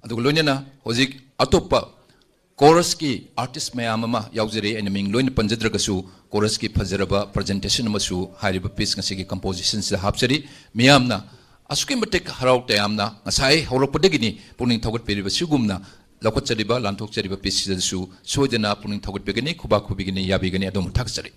ꯑꯗꯨꯒ ꯂꯣꯏꯅꯅ ꯍꯧꯖꯤꯛ ꯑꯇꯣꯞꯄ chorusꯀꯤ artist ꯃꯌꯥꯝ ꯑꯃ ꯌꯥꯎꯖꯔꯤ꯫ ꯑꯩꯅ ꯃꯤꯡ ꯂꯣꯏꯅ ꯄꯟꯖꯗ꯭ꯔꯒꯁꯨ, chorusꯀꯤ ꯐꯖꯔꯕ presentation ꯑꯃꯁꯨ ꯍꯥꯏꯔꯤꯕ piece ꯉꯁꯤꯒꯤ compositionꯁꯤꯗ ꯍꯥꯞꯆꯔꯤ꯫ ꯃꯤꯌꯥꯝꯅ ꯑꯁꯨꯛꯀꯤ ꯃꯇꯤꯛ ꯍꯔꯥꯎ ꯇꯌꯥꯝꯅ ꯉꯁꯥꯏ ꯍꯧꯔꯛꯄꯗꯒꯤꯅꯤ ꯄꯨꯛꯅꯤꯡ ꯊꯧꯒꯠꯄꯤꯔꯤꯕ꯫ ꯁꯤꯒꯨꯝꯅ ꯂꯧꯈꯠꯆꯔꯤꯕ, ꯂꯥꯟꯊꯣꯛꯆꯔꯤꯕ pieceꯁꯤꯗꯁꯨ ꯁꯣꯏꯗꯅ ꯄꯨꯛꯅꯤꯡ ꯊꯧꯒꯠꯄꯤꯒꯅꯤ, ꯈꯨꯕꯥꯛ ꯈꯨꯕꯤꯒꯅꯤ, ꯌꯥꯕꯤꯒꯅꯤ꯫ ꯑꯗꯣꯝꯕꯨ ꯊꯥꯒꯠꯆꯔꯤ꯫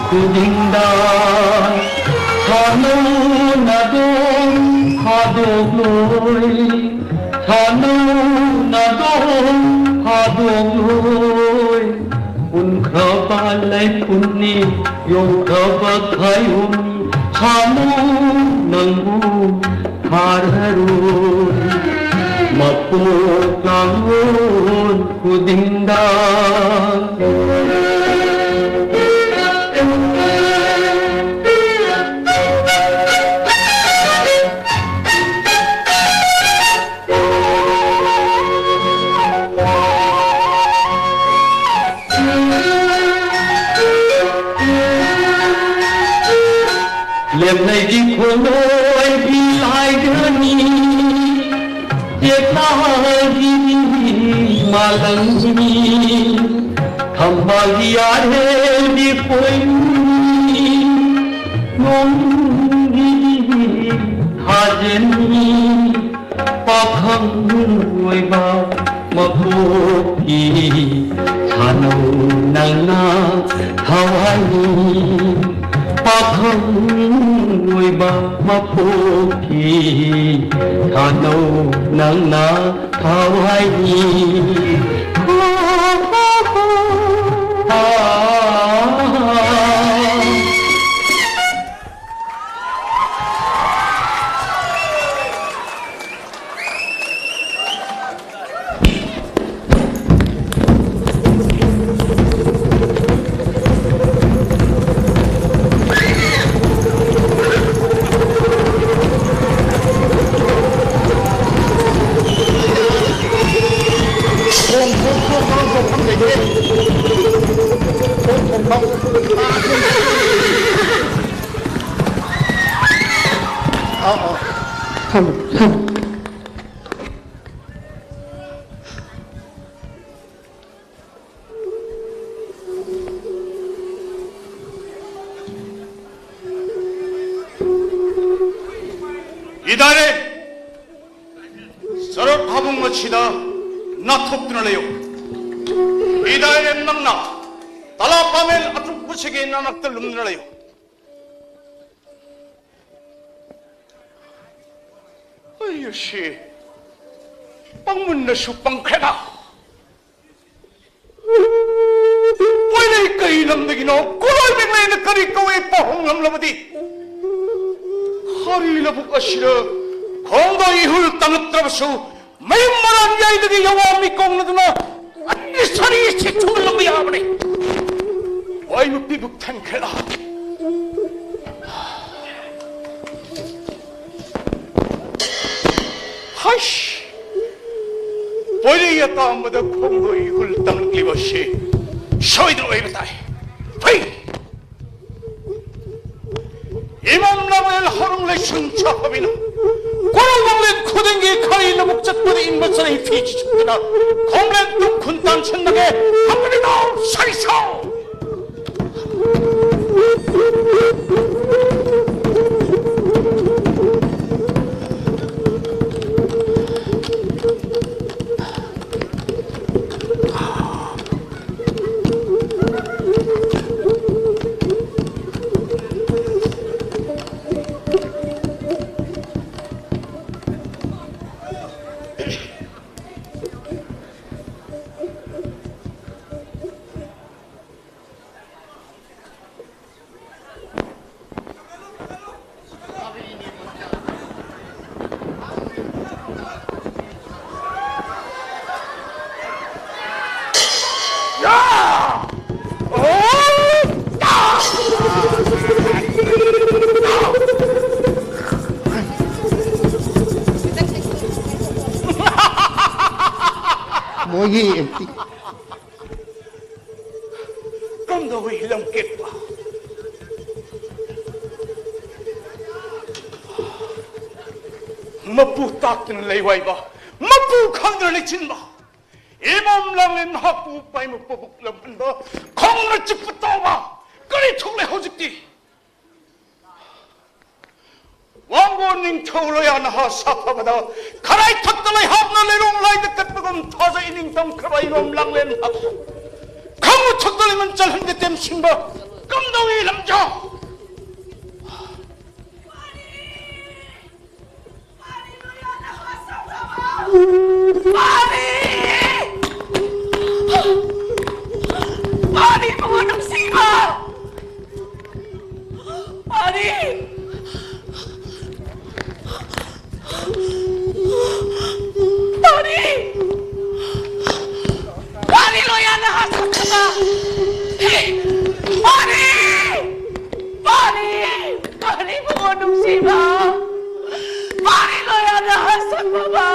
ꯈꯨꯗꯤꯡꯗ ꯁꯥꯟꯅꯧ ꯅꯥꯗꯣꯝ ꯊꯥꯗꯣꯛꯂꯣꯏ, ꯁꯥꯟꯅꯧ ꯅꯥꯗꯣꯝ ꯊꯥꯗꯣꯛꯂꯣꯏ꯫ ꯎꯟꯈ꯭ꯔꯕ ꯂꯩꯄꯨꯟꯅꯤ, ꯌꯣꯟꯈ꯭ꯔꯕ ꯈꯥꯏꯌꯨꯝ, ꯁꯥꯟꯅꯧ ꯅꯪꯕꯨ ꯊꯥꯔꯔꯣꯏ꯫ ꯃꯄꯣꯛ ꯂꯥꯡꯂꯣꯟ ꯈꯨꯗꯤꯡꯗ꯫ ꯂꯦꯝꯅꯩꯒꯤ ꯈꯣꯡꯂꯣꯏꯒꯤ ꯂꯥꯏꯗꯅꯤ, ꯆꯦꯛꯂꯥꯒꯤ ꯃꯥꯂꯪꯅꯤ, ꯊꯝꯕꯥꯜꯒꯤ ꯑꯔꯦꯜꯒꯤ ꯄꯣꯏꯅꯤ, ꯅꯣꯡꯒꯤ ꯊꯥꯖꯅꯤ꯫ ꯄꯥꯈꯪ ꯑꯣꯏꯕ ꯃꯄꯣꯛꯀꯤ ꯁꯥꯟꯅꯧ ꯅꯪꯅ ꯊꯋꯥꯏꯅꯤ꯫ ꯄꯥꯈꯪ ꯑꯣꯏꯕ ꯃꯄꯣꯛꯀꯤ ꯁꯥꯟꯅꯧ ꯅꯪꯅ ꯊꯋꯥꯏꯅꯤ꯫ ꯏꯗꯥꯏꯔꯦ, ꯁꯔꯨꯛ ꯐꯥꯕꯨꯡ ꯑꯁꯤꯗ ꯅꯥꯊꯣꯛꯇꯨꯅ ꯂꯩꯌꯨ꯫ ꯏꯗꯥꯏꯔꯦ, ꯅꯪꯅ ꯇꯂꯥ ꯄꯥꯃꯦꯜ ꯑꯇ꯭ꯔꯨꯛꯄꯁꯤꯒꯤ ꯅꯅꯥꯛꯇ ꯂꯨꯝꯗꯨꯅ ꯂꯩꯌꯨ꯫ ꯑꯩ ꯑꯁꯤ ꯄꯪꯃꯟꯅꯁꯨ ꯄꯪꯈ꯭ꯔꯦꯗ꯫ ꯃꯣꯏꯅ ꯀꯔꯤ ꯂꯝꯗꯒꯤꯅꯣ? ꯀꯣꯂꯣꯏ ꯃꯤꯡꯂꯦꯟꯅ ꯀꯔꯤ ꯀꯧꯏ? ꯄꯥꯎꯍꯣꯡ ꯉꯝꯂꯕꯗꯤ ꯈꯥꯔꯤ ꯂꯧꯕꯨꯛ ꯑꯁꯤꯗ ꯈꯣꯡꯗꯣ ꯏꯍꯨꯜ ꯇꯪꯉꯛꯇ꯭ꯔꯕꯁꯨ ꯃꯌꯨꯝ ꯃꯔꯥꯟ ꯌꯥꯏꯗꯒꯤ ꯌꯋꯥ ꯃꯤ ꯀꯧꯅꯗꯨꯅ ꯑꯩꯒꯤ ꯁꯔꯤꯁꯤ ꯊꯨꯒꯜꯂꯝꯕ ꯌꯥꯕꯅꯤ꯫ ꯋꯥꯏ ꯅꯨꯄꯤꯕꯨ ꯊꯦꯡꯈ꯭ꯔꯦꯗ꯫ ꯍꯩꯁ! ꯄꯣꯏꯔꯩ ꯑꯇꯥꯡꯕꯗ ꯈꯣꯡꯗꯣꯏ ꯏꯍꯨꯜ ꯇꯝꯂꯤꯕꯁꯤ ꯁꯣꯏꯗꯅ ꯑꯣꯏꯕ ꯇꯥꯏ꯫ ꯍꯩ! ꯏꯃꯝ ꯂꯥꯡꯂꯦꯟ ꯍꯧꯔꯝ ꯂꯩꯁꯨꯝ ꯆꯥꯛꯄꯕꯤꯅ ꯀꯣꯔꯧ ꯃꯪꯂꯦꯟ ꯈꯨꯗꯤꯡꯒꯤ ꯈꯔꯤ ꯂꯧꯕꯨꯛ ꯆꯠꯄꯗ ꯏꯟꯕ ꯆꯔꯩ ꯐꯤ ꯆꯤꯆꯨꯗꯅ ꯈꯣꯡꯂꯦꯟ ꯇꯨꯝꯈꯨꯟ ꯇꯥꯟꯁꯤꯟꯕꯒꯦ ꯍꯪꯒꯅꯤꯗꯥꯎ ꯁꯔꯤꯁꯥꯎ꯫ ꯃꯣꯏꯒꯤ ꯀꯝꯗꯧꯏ ꯂꯝꯀꯦꯠꯄ? ꯃꯄꯨ ꯇꯥꯛꯇꯅ ꯂꯩꯋꯥꯏꯕ, ꯃꯄꯨ ꯈꯪꯗꯅ ꯂꯩꯆꯤꯟꯕ, ꯏꯃꯝ ꯂꯥꯡꯂꯦꯟ ꯃꯍꯥꯛꯄꯨ ꯄꯥꯏꯃꯛꯄꯕꯨ ꯂꯝꯍꯟꯕ, ꯈꯣꯡꯅ ꯆꯤꯛꯄ ꯇꯧꯕ, ꯀꯔꯤ ꯊꯣꯛꯂꯦ ꯍꯧꯖꯤꯛꯇꯤ? ꯋꯥꯡꯒꯣꯟ ꯅꯤꯡꯊꯧ ꯂꯣꯌꯥ ꯅꯍꯥ ꯁꯥꯐꯕꯗ ꯈꯔꯥꯏ ꯊꯛꯇ ꯂꯩꯍꯥꯛꯅ ꯂꯩꯔꯣꯡ ꯂꯥꯏꯗ ꯀꯠꯄꯒꯨꯝ ꯊꯥꯖ ꯏꯅꯤꯡ ꯇꯝꯈ꯭ꯔꯕ ꯏꯃꯝ ꯂꯥꯡꯂꯦꯟ ꯃꯍꯥꯛꯄꯨ ꯈꯝ ꯁꯛꯇꯣ ꯂꯩꯃꯟ ꯆꯜꯍꯟꯒꯦ ꯇꯦꯝꯁꯤꯡꯕ꯫ ꯀꯝꯗꯧꯏ ꯂꯝꯖꯥꯎ? ꯄꯥꯔꯤ! ꯄꯥꯔꯤ, ꯃꯉꯣꯟ ꯅꯨꯡꯁꯤꯕ! ꯄꯥꯔꯤ! ꯄꯥꯔꯤ! ꯄꯥꯔꯤ ꯂꯣꯌꯥꯅ ꯍꯥꯠꯇꯣꯛꯈ꯭ꯔꯕ! ꯄꯥꯔꯤ! ꯄꯥꯔꯤ! ꯄꯥꯔꯤ ꯃꯉꯣꯟ ꯅꯨꯡꯁꯤꯕ! ꯄꯥꯔꯤ ꯂꯣꯌꯥꯅ ꯍꯥꯠꯇꯣꯛꯈ꯭ꯔꯕ!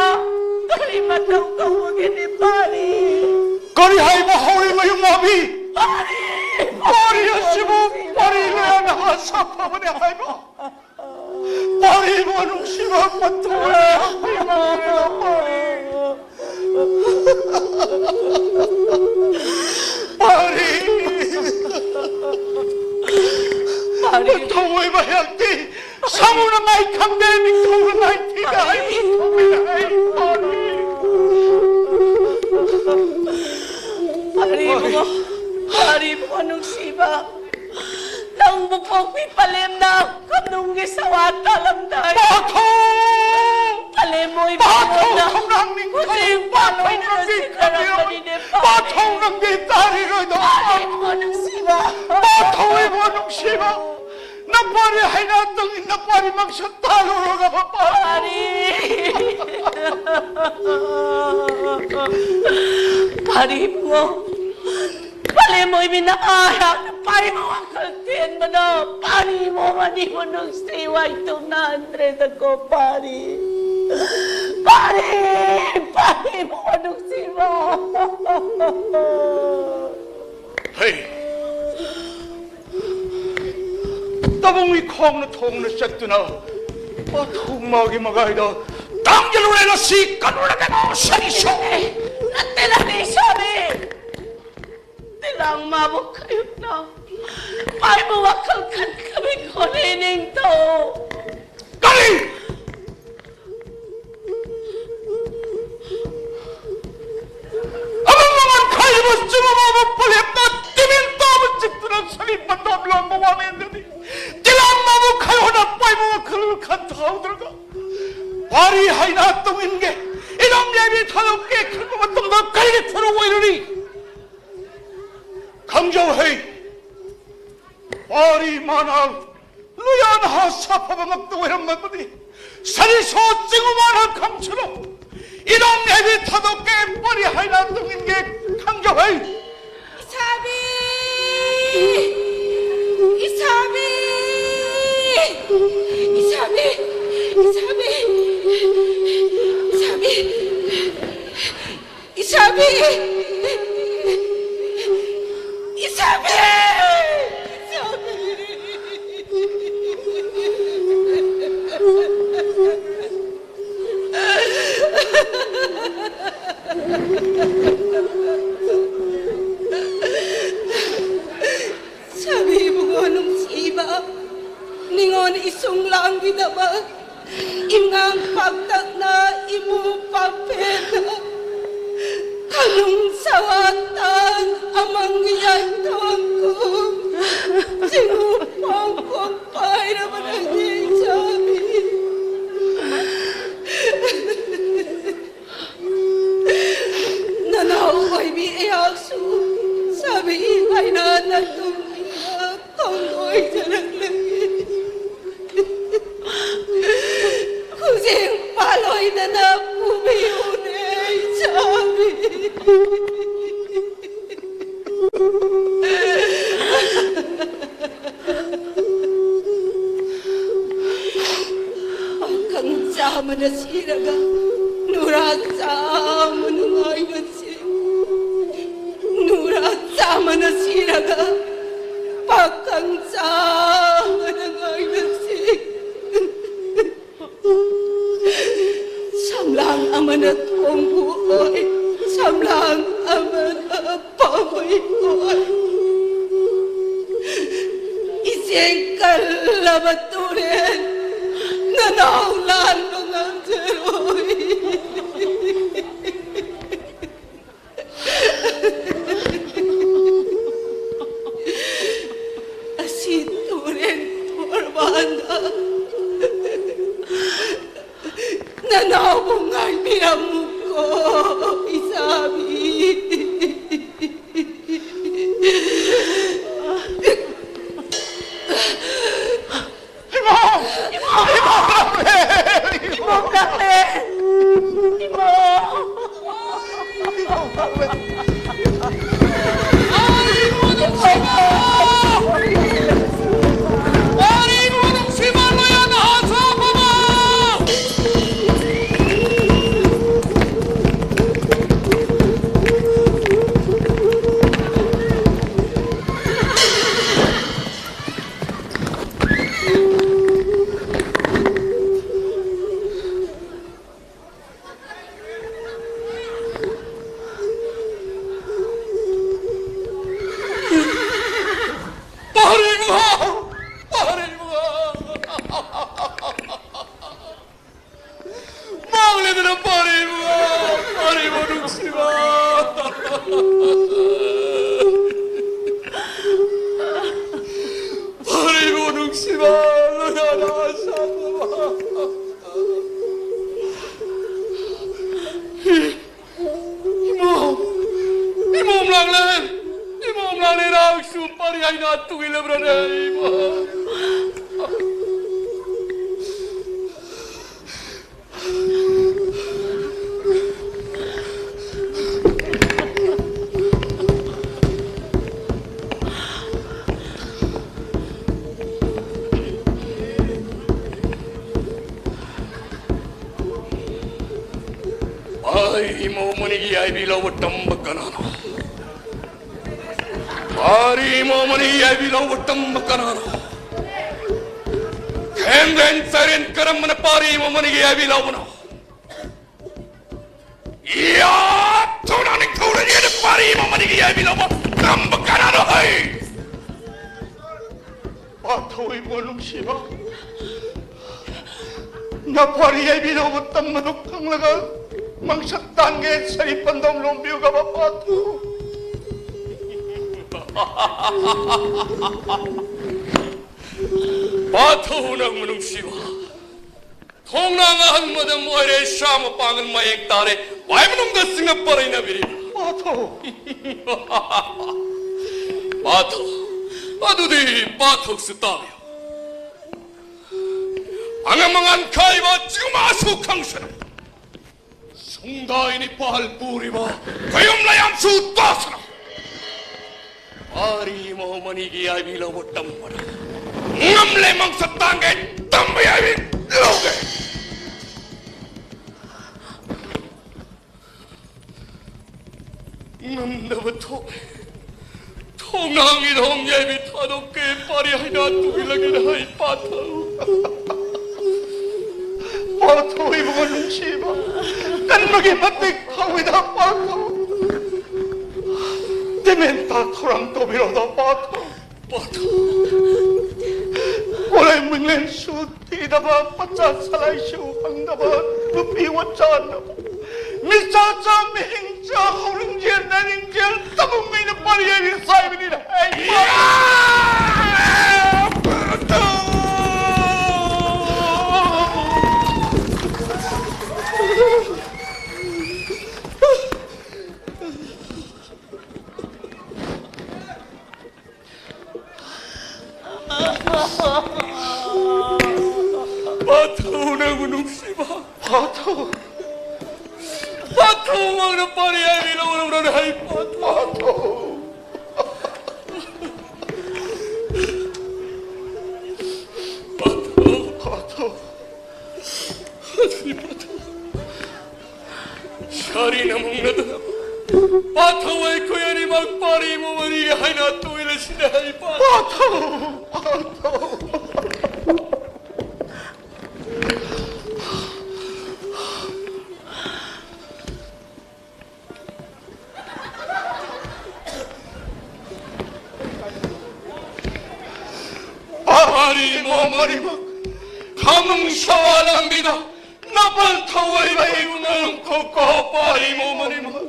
ꯀꯔꯤ ꯃꯇꯧ ꯇꯧꯕꯒꯤꯅꯤ ꯄꯥꯔꯤ? ꯀꯔꯤ ꯍꯥꯏꯕ ꯍꯧꯔꯤꯕ ꯌꯨꯝ ꯃꯥꯕꯤ? ꯄꯥꯔꯤ! ꯄꯥꯔꯤ ꯑꯁꯤꯕꯨ ꯄꯥꯔꯤ ꯂꯣꯌꯥꯅ ꯍꯥꯠꯇꯣꯛꯈ꯭ꯔꯕꯅꯤ ꯍꯥꯏꯕ? ꯄꯥꯔꯤꯕꯨ ꯅꯨꯡꯁꯤꯕ ꯄꯟꯊꯨꯡ ꯑꯣꯏꯅ ꯌꯥꯝ ꯐꯩ ꯃꯥꯜꯂꯦꯗ, ꯄꯥꯔꯤ꯫ ꯄꯥꯔꯤ꯫ ꯄꯥꯔꯤ꯫ ꯄꯟꯊꯨꯡ ꯑꯣꯏꯕ ꯍꯦꯛꯇꯤ ꯁꯥꯃꯨꯅ ꯉꯥꯏ ꯈꯪꯗꯦ, ꯅꯤꯡꯊꯧꯅ ꯉꯥꯏ ꯊꯤꯗꯦ ꯍꯥꯏꯕꯁꯤ ꯊꯣꯛꯑꯦ ꯍꯥꯏ, ꯄꯥꯔꯤ꯫ ꯄꯥꯔꯤ ꯏꯕꯨꯡꯉꯣ, ꯄꯥꯔꯤ ꯏꯕꯨꯡꯉꯣ ꯅꯨꯡꯁꯤꯕ꯫ ꯅꯪꯕꯨ ꯄꯣꯛꯄꯤ ꯄꯂꯦꯝꯅ ꯀꯝꯅꯨꯡꯒꯤ ꯁꯋꯥ ꯇꯥꯂꯝꯗꯥꯏ꯫ ꯄꯥꯊꯧ! ꯄꯂꯦꯝ ꯑꯣꯏꯕꯤ ꯄꯥꯊꯧ ꯅꯉꯣꯟꯗ ꯊꯧꯅꯥꯡ ꯅꯤꯡꯊꯧ! ꯍꯧꯖꯤꯛ ꯄꯥꯊꯧ ꯄꯥꯂꯣꯏꯅ ꯅꯪꯗꯤ ꯁꯤꯊꯔꯛꯄꯅꯤꯅꯦ, ꯈꯪꯕꯤꯔꯝꯃꯣꯏ! ꯄꯥꯔꯤ꯫ ꯄꯥꯊꯧ ꯅꯪꯗꯤ ꯇꯥꯔꯤꯔꯣꯏꯗꯣ! ꯄꯥꯔꯤ ꯏꯕꯨꯡꯉꯣ ꯅꯨꯡꯁꯤꯕ! ꯄꯥꯊꯧ ꯏꯕꯨꯡꯉꯣ ꯅꯨꯡꯁꯤꯕ! ꯅꯄꯥꯔꯤ ꯍꯩꯅꯥꯇꯪ ꯅꯄꯥꯔꯤ ꯃꯛꯁꯨ ꯇꯥꯜꯂꯨꯔꯒ ꯃꯄꯥꯔꯤ! ꯄꯥꯔꯤ! ꯄꯥꯔꯤ ꯏꯕꯨꯡꯉꯣ! ꯄꯂꯦꯝ ꯑꯣꯏꯕꯤ ꯅꯪ ꯑꯩꯍꯥꯛꯅ ꯄꯥꯔꯤꯕ ꯋꯥꯈꯜ ꯇꯦꯟꯕꯗꯣ ꯄꯥꯔꯤ ꯏꯕꯨꯡꯉꯣ ꯑꯅꯤꯕꯨ ꯅꯨꯡꯁꯤ ꯋꯥꯏ ꯇꯨꯝꯅꯍꯟꯗ꯭ꯔꯦꯗꯀꯣ ꯄꯥꯔꯤ꯫ ꯄꯥꯔꯤ! ꯄꯥꯔꯤ ꯏꯕꯨꯡꯉꯣ ꯅꯨꯡꯁꯤꯕ! ꯍꯩ! ꯇꯥꯕꯨꯡ ꯏꯈꯣꯡꯅ ꯊꯣꯡꯅ ꯆꯠꯇꯨꯅ ꯄꯥꯊꯧ ꯃꯥꯒꯤ ꯃꯒꯥꯏꯗ ꯇꯥꯡꯖꯜꯂꯨꯔꯦ ꯉꯁꯤ ꯀꯜꯂꯨꯔꯒꯅꯣ ꯁꯔꯤꯁꯣ! ꯅꯠꯇꯦ, ꯅꯠꯇꯦ, ꯏꯁꯣꯔꯅꯤ! ꯇꯤꯂꯥꯡ ꯃꯥꯕꯨ ꯀꯌꯨꯛꯅ ꯄꯥꯏꯕ ꯋꯥꯈꯜ ꯈꯟꯈ꯭ꯔꯕꯤ ꯈꯣꯠꯂꯤ ꯅꯤꯡꯊꯧ꯫ ꯀꯔꯤ? ꯑꯃ ꯃꯃꯜ ꯈꯥꯏꯕ ꯆꯨꯝꯕ ꯃꯥꯕꯨ ꯄꯂꯦꯞꯅ ꯄꯥꯔꯤ ꯍꯥꯏꯅ ꯇꯨꯡ ꯏꯟꯒꯦ, ꯏꯅꯝ ꯌꯥꯏꯕꯤ ꯊꯥꯗꯣꯛꯀꯦ ꯈꯟꯕ ꯃꯇꯝꯗ ꯀꯔꯤꯒꯤ ꯊꯧꯔꯝ ꯑꯣꯏꯔꯨꯔꯤ? ꯈꯪꯖꯧ ꯍꯩ, ꯄꯥꯔꯤ ꯃꯥꯅ ꯂꯨꯌꯥꯟ ꯍꯥ ꯁꯥꯐꯕ ꯉꯛꯇ ꯑꯣꯏꯔꯝꯕꯕꯨꯗꯤ ꯁꯔꯤꯁꯣ ꯆꯤꯡꯉꯨ ꯃꯥꯅ ꯈꯪꯁꯅꯨ꯫ ꯏꯅꯝ ꯌꯥꯏꯕꯤ ꯊꯥꯗꯣꯛꯀꯦ, ꯄꯥꯔꯤ ꯍꯥꯏꯅ ꯇꯨꯡ ꯏꯟꯒꯦ ꯈꯪꯖꯧ ꯍꯩ꯫ ꯏꯁꯥꯕꯤ! ꯏꯁꯥꯕꯤ! ꯏꯁꯥꯕꯤ! ꯏꯁꯥꯕꯤ! ꯏꯁꯥꯕꯤ! ꯏꯁꯥꯕꯤ! ꯏꯁꯥꯕꯤ! ꯁꯥꯕꯤ ꯏꯕꯨꯡꯉꯣ ꯅꯨꯡꯁꯤꯕ, ꯅꯤꯉꯣꯜ ꯏꯁꯨꯡ ꯂꯥꯡꯕꯤꯗꯕ, ꯏꯉꯥꯡ ꯄꯥꯛꯇꯛꯅ ꯏꯃꯨ ꯄꯥꯛꯐꯦꯠꯅ, ꯈꯅꯨꯡ ꯁꯋꯥꯇꯥꯟ ꯑꯃꯪ ꯌꯥꯏꯊꯣꯡꯈꯣꯡ, ꯆꯤꯡꯉꯨ ꯄꯥꯡꯈꯣꯡ ꯄꯥꯏꯔꯕ ꯅꯪꯒꯤ ꯏꯆꯥꯅꯤ꯫ ꯅꯅꯥꯎ ꯑꯣꯏꯕꯤ ꯑꯩꯍꯥꯛꯁꯨ ꯁꯥꯕꯤ ꯍꯥꯏꯅ ꯅꯇꯨꯡ ꯏꯟꯅ ꯇꯣꯡꯗꯣꯏꯖꯔꯛꯂꯒꯦ꯫ ꯈꯨꯖꯤꯡ ꯄꯥꯜꯂꯣꯏꯗꯅ ꯄꯨꯕꯤꯌꯨꯅꯦ ꯏꯆꯥꯕꯤ꯫ ꯄꯥꯈꯪ ꯆꯥꯝꯃꯅ ꯁꯤꯔꯒ ꯅꯨꯔꯥ ꯆꯥꯝꯃ ꯅꯨꯡꯉꯥꯏꯅ ꯁꯤ-, ꯅꯨꯔꯥ ꯆꯥꯝꯃꯅ ꯁꯤꯔꯒ ꯄꯥꯈꯪ ꯆꯥꯝꯃꯅ ꯉꯥꯏꯅ ꯁꯤ-, ꯁꯝꯂꯥꯡ ꯑꯃꯅ ꯊꯣꯡꯕꯨ ꯑꯣꯏ, ꯁꯝꯂꯥꯡ ꯑꯃꯅ ꯄꯥꯝꯕꯩ ꯑꯣꯏ꯫ ꯏꯆꯦ ꯀꯜꯂꯕ ꯇꯨꯔꯦꯜ ꯅꯅꯥꯎ ꯂꯥꯟꯕ ꯉꯝꯖꯔꯣꯏ꯫ ꯑꯁꯤ ꯇꯨꯔꯦꯟ ꯇꯣꯔꯕꯥꯟꯗ ꯇꯨꯡꯏꯜꯂꯕ꯭ꯔꯅꯦ, ꯏꯃꯥ? ꯑꯩ ꯏꯃꯧ ꯃꯅꯤꯒꯤ ꯑꯥꯏꯕꯤ ꯂꯧꯕ ꯇꯝꯕ ꯀꯅꯥꯅꯣ? ꯋꯥꯔꯤ ꯃꯃꯅꯤ ꯌꯥꯏꯕꯤ ꯂꯧꯕ ꯇꯝꯕ ꯀꯅꯥꯅꯣ? ꯈꯦꯝꯕꯦꯟ ꯆꯥꯏꯔꯦꯟ ꯀꯔꯝꯕꯅ ꯄꯥꯔꯤ ꯃꯃꯅꯤꯒꯤ ꯌꯥꯏꯕꯤ ꯂꯧꯕꯅꯣ? ꯏꯌꯥ! ꯊꯧꯅꯥ ꯅꯤꯡꯊꯧꯔꯦꯜꯅ ꯄꯥꯔꯤ ꯃꯃꯅꯤꯒꯤ ꯌꯥꯏꯕꯤ ꯂꯧꯕ ꯇꯝꯕ ꯀꯅꯥꯅꯣ ꯍꯩ? ꯄꯥꯊꯧ ꯏꯕꯣ ꯅꯨꯡꯁꯤꯕ, ꯅꯄꯥꯔꯤ ꯌꯥꯏꯕꯤꯅ ꯎꯠꯇꯝ ꯃꯗꯨ ꯈꯪꯂꯒ ꯃꯪꯁꯛ ꯇꯥꯡꯒꯦ ꯁꯔꯤ ꯄꯟꯗꯣꯝ ꯂꯣꯝꯕꯤꯌꯨꯒꯕ ꯄꯥꯊꯧ꯫ ꯄꯥꯊꯧ ꯅꯪꯕꯨ ꯅꯨꯡꯁꯤꯕ꯫ ꯊꯣꯡꯅꯥꯡ ꯑꯍꯟ ꯃꯗꯝ ꯑꯣꯏꯔꯦ, ꯁꯥ ꯃꯄꯥꯡꯒꯜ ꯃꯌꯦꯛ ꯇꯥꯔꯦ, ꯋꯥꯏ ꯃꯅꯨꯡꯗ ꯆꯤꯡꯅ ꯄꯔꯩꯅꯕꯤꯔꯤ꯫ ꯄꯥꯊꯧ꯫ ꯄꯥꯊꯧ, ꯑꯗꯨꯗꯤ ꯄꯥꯊꯧꯁꯨ ꯇꯥꯕꯤꯌꯨ꯫ ꯑꯉꯝ ꯑꯉꯥꯟ ꯈꯥꯏꯕ ꯆꯤꯡꯃꯥꯁꯨ ꯈꯪꯁꯅꯨ꯫ ꯁꯨꯡꯗꯥꯏ ꯅꯤꯄꯥꯜ ꯄꯨꯔꯤꯕ ꯀꯌꯨꯝ ꯂꯌꯥꯝꯁꯨ ꯇꯥꯁꯅꯨ꯫ ꯋꯥꯔꯤ ꯃꯃꯅꯤꯒꯤ ꯌꯥꯏꯕꯤ ꯂꯧꯕ ꯇꯝꯕꯅ ꯉꯝꯂꯦ ꯃꯪꯁꯛ ꯇꯥꯡꯒꯦ ꯇꯝꯕ ꯌꯥꯏꯕꯤ ꯂꯧꯒꯦ꯫ ꯉꯝꯗꯕ ꯊꯣꯛꯂꯦ꯫ ꯊꯣꯡꯅꯥꯡ ꯏꯔꯣꯝ ꯌꯥꯏꯕꯤ ꯊꯥꯗꯣꯛꯀꯦ ꯄꯥꯔꯤ ꯍꯩꯅꯥ ꯇꯨꯕꯤꯂꯒꯦ ꯍꯩ ꯄꯥꯊꯧ꯫ ꯄꯥꯊꯧ ꯏꯕꯨꯡꯉꯣ ꯅꯨꯡꯁꯤꯕ, ꯀꯟꯕꯒꯤ ꯃꯇꯤꯛ ꯍꯧꯏꯗ ꯄꯥꯊꯧ꯫ ꯇꯦꯃꯦꯟꯇꯥ ꯊꯧꯔꯥꯡ ꯇꯧꯕꯤꯔꯣꯗ ꯄꯥꯊꯧ꯫ ꯄꯥꯊꯧ꯫ ꯀꯣꯂꯦꯟ ꯃꯤꯡꯂꯦꯟꯁꯨ ꯊꯤꯗꯕ, ꯄꯆꯥ ꯁꯂꯥꯏꯁꯨ ꯐꯪꯗꯕ, ꯅꯨꯄꯤ ꯋꯥꯆꯥꯟꯅꯕ, ꯃꯤꯆꯥꯆꯥ ꯃꯤꯍꯤꯡꯆꯥ ꯍꯧꯔꯤꯡꯖꯦꯜ ꯅꯥꯏꯔꯤꯡꯖꯦꯜ ꯇꯕꯨꯡꯉꯩꯅ ꯄꯥꯔꯤ ꯍꯥꯏꯔꯤ ꯁꯥꯏꯕꯅꯤꯅ꯫ ꯑꯩ ꯄꯥꯊꯧ꯫ ꯊꯧꯃꯛꯅ ꯄꯥꯔꯤ ꯍꯥꯏꯕꯤ ꯂꯧꯔꯕ꯭ꯔꯅ ꯍꯥꯏ ꯄꯥꯊꯧ꯫ ꯄꯥꯊꯧ꯫ ꯄꯥꯊꯧ꯫ ꯑꯁꯤ ꯄꯥꯊꯧ꯫ ꯁꯥꯔꯤ ꯅꯃꯨꯡꯅꯗꯅ ꯄꯥꯊꯧ ꯑꯩꯈꯣꯏ ꯑꯅꯤꯃꯛ ꯄꯥꯔꯤ ꯃꯃꯔꯤ ꯍꯥꯏꯅ ꯇꯣꯏꯂꯁꯤꯗ ꯍꯥꯏ ꯄꯥꯊꯧ꯫ ꯄꯥꯊꯧ꯫ ꯄꯥꯊꯧ꯫ ꯄꯥꯔꯤ ꯃꯣꯃꯔꯤꯃꯛ ꯈꯥꯃꯨꯡ ꯁꯋꯥ ꯂꯝꯕꯤꯗ ꯅꯄꯜ ꯊꯧꯋꯩ ꯃꯌꯨꯝ ꯅꯪ ꯀꯣꯀꯣ ꯄꯥꯔꯤ ꯃꯣꯃꯔꯤꯃꯛ꯫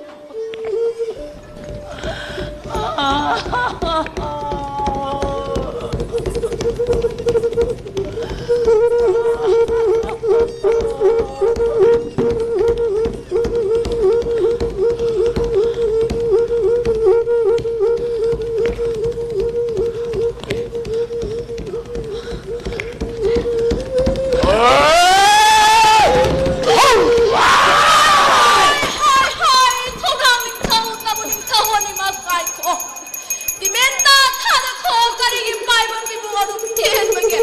ꯍꯣꯏ, ꯍꯣꯏ, ꯍꯣꯏ, ꯊꯧꯗꯥꯡ ꯅꯤꯡꯊꯧ, ꯅꯕꯨ ꯅꯤꯡꯊꯧ ꯑꯅꯤꯃꯛ ꯉꯥꯏꯈꯣ꯫ ꯗꯤꯃꯦꯟꯗ ꯊꯥꯗꯈꯣ, ꯀꯔꯤꯒꯤ ꯄꯥꯏꯕ ꯃꯤꯕꯨ ꯑꯗꯨꯝ ꯊꯦꯟꯕꯒꯦ?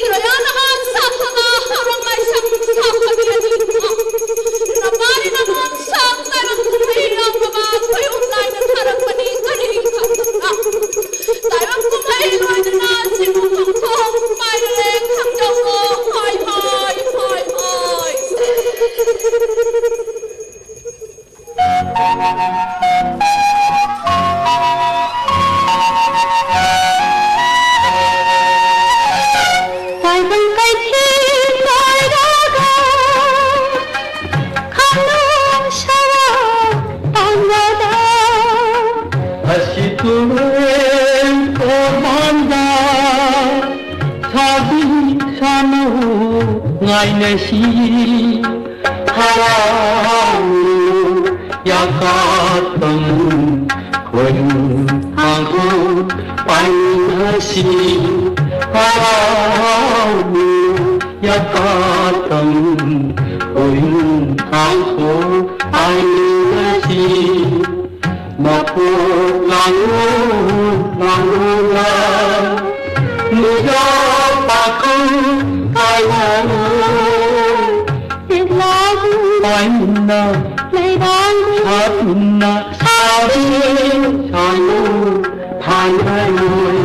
ꯏꯔꯣꯌꯥ ꯅꯍꯥꯟ ꯁꯥꯐꯕ, ꯍꯧꯔꯝ ꯂꯥꯏꯁꯪ ꯁꯥꯐꯕꯤꯔꯗꯤ ꯐ-, ꯅꯄꯥꯔꯤ ꯅꯄꯥꯝ ꯁꯥꯡ ꯇꯥꯏꯕꯪ ꯀꯨꯝꯍꯩ ꯌꯥꯎꯅꯕ ꯈꯣꯏꯔꯨꯝ ꯂꯥꯏꯅ ꯊꯥꯔꯛꯄꯅꯤ, ꯀꯔꯤꯒꯤ ꯈꯪꯗꯕ? ꯇꯥꯏꯕꯪ ꯀꯨꯝꯍꯩ ꯂꯣꯏꯗꯅ ꯆꯤꯡ ꯅꯣꯡꯊꯣꯡ ꯄꯥꯏꯔꯦ, ꯈꯪꯖꯧꯋꯣ, ꯍꯣꯏ, ꯍꯣꯏ, ꯍꯣꯏ, ꯍꯣꯏ꯫ ꯇꯥꯏꯕꯪ ꯀꯩꯊꯦꯜ ꯀꯣꯏꯔꯒ ꯈꯥꯡꯂꯣꯡ ꯁꯋꯥ ꯇꯥꯡꯕꯗ ꯑꯁꯤ ꯇꯨꯔꯦꯜ ꯇꯣꯔꯕꯥꯟꯗ ꯁꯥꯕꯤ ꯁꯥꯅꯧ ꯉꯥꯏꯅꯁꯤ꯫ ꯍꯔꯥꯎ ꯌꯥꯀꯥꯇꯪ ꯈꯣꯏꯔꯨ ꯍꯥꯡꯈꯣ ꯄꯥꯏꯅꯁꯤ꯫ ꯍꯔꯥꯎ ꯌꯥꯀꯥꯇꯪ ꯈꯣꯏꯔꯨ ꯍꯥꯡꯈꯣ ꯃꯄꯣꯛ ꯂꯥꯡꯂꯣ, ꯂꯥꯡꯂꯣ, ꯂꯨꯖꯥ ꯄꯥꯈꯪ ꯀꯥꯏꯅꯔꯣ꯫ ꯄꯥꯏꯅ ꯂꯩꯔꯥꯡ ꯍꯥꯞꯅ ꯁꯥꯕꯤ ꯁꯥꯅꯨ ꯊꯥꯅꯔꯣꯏ꯫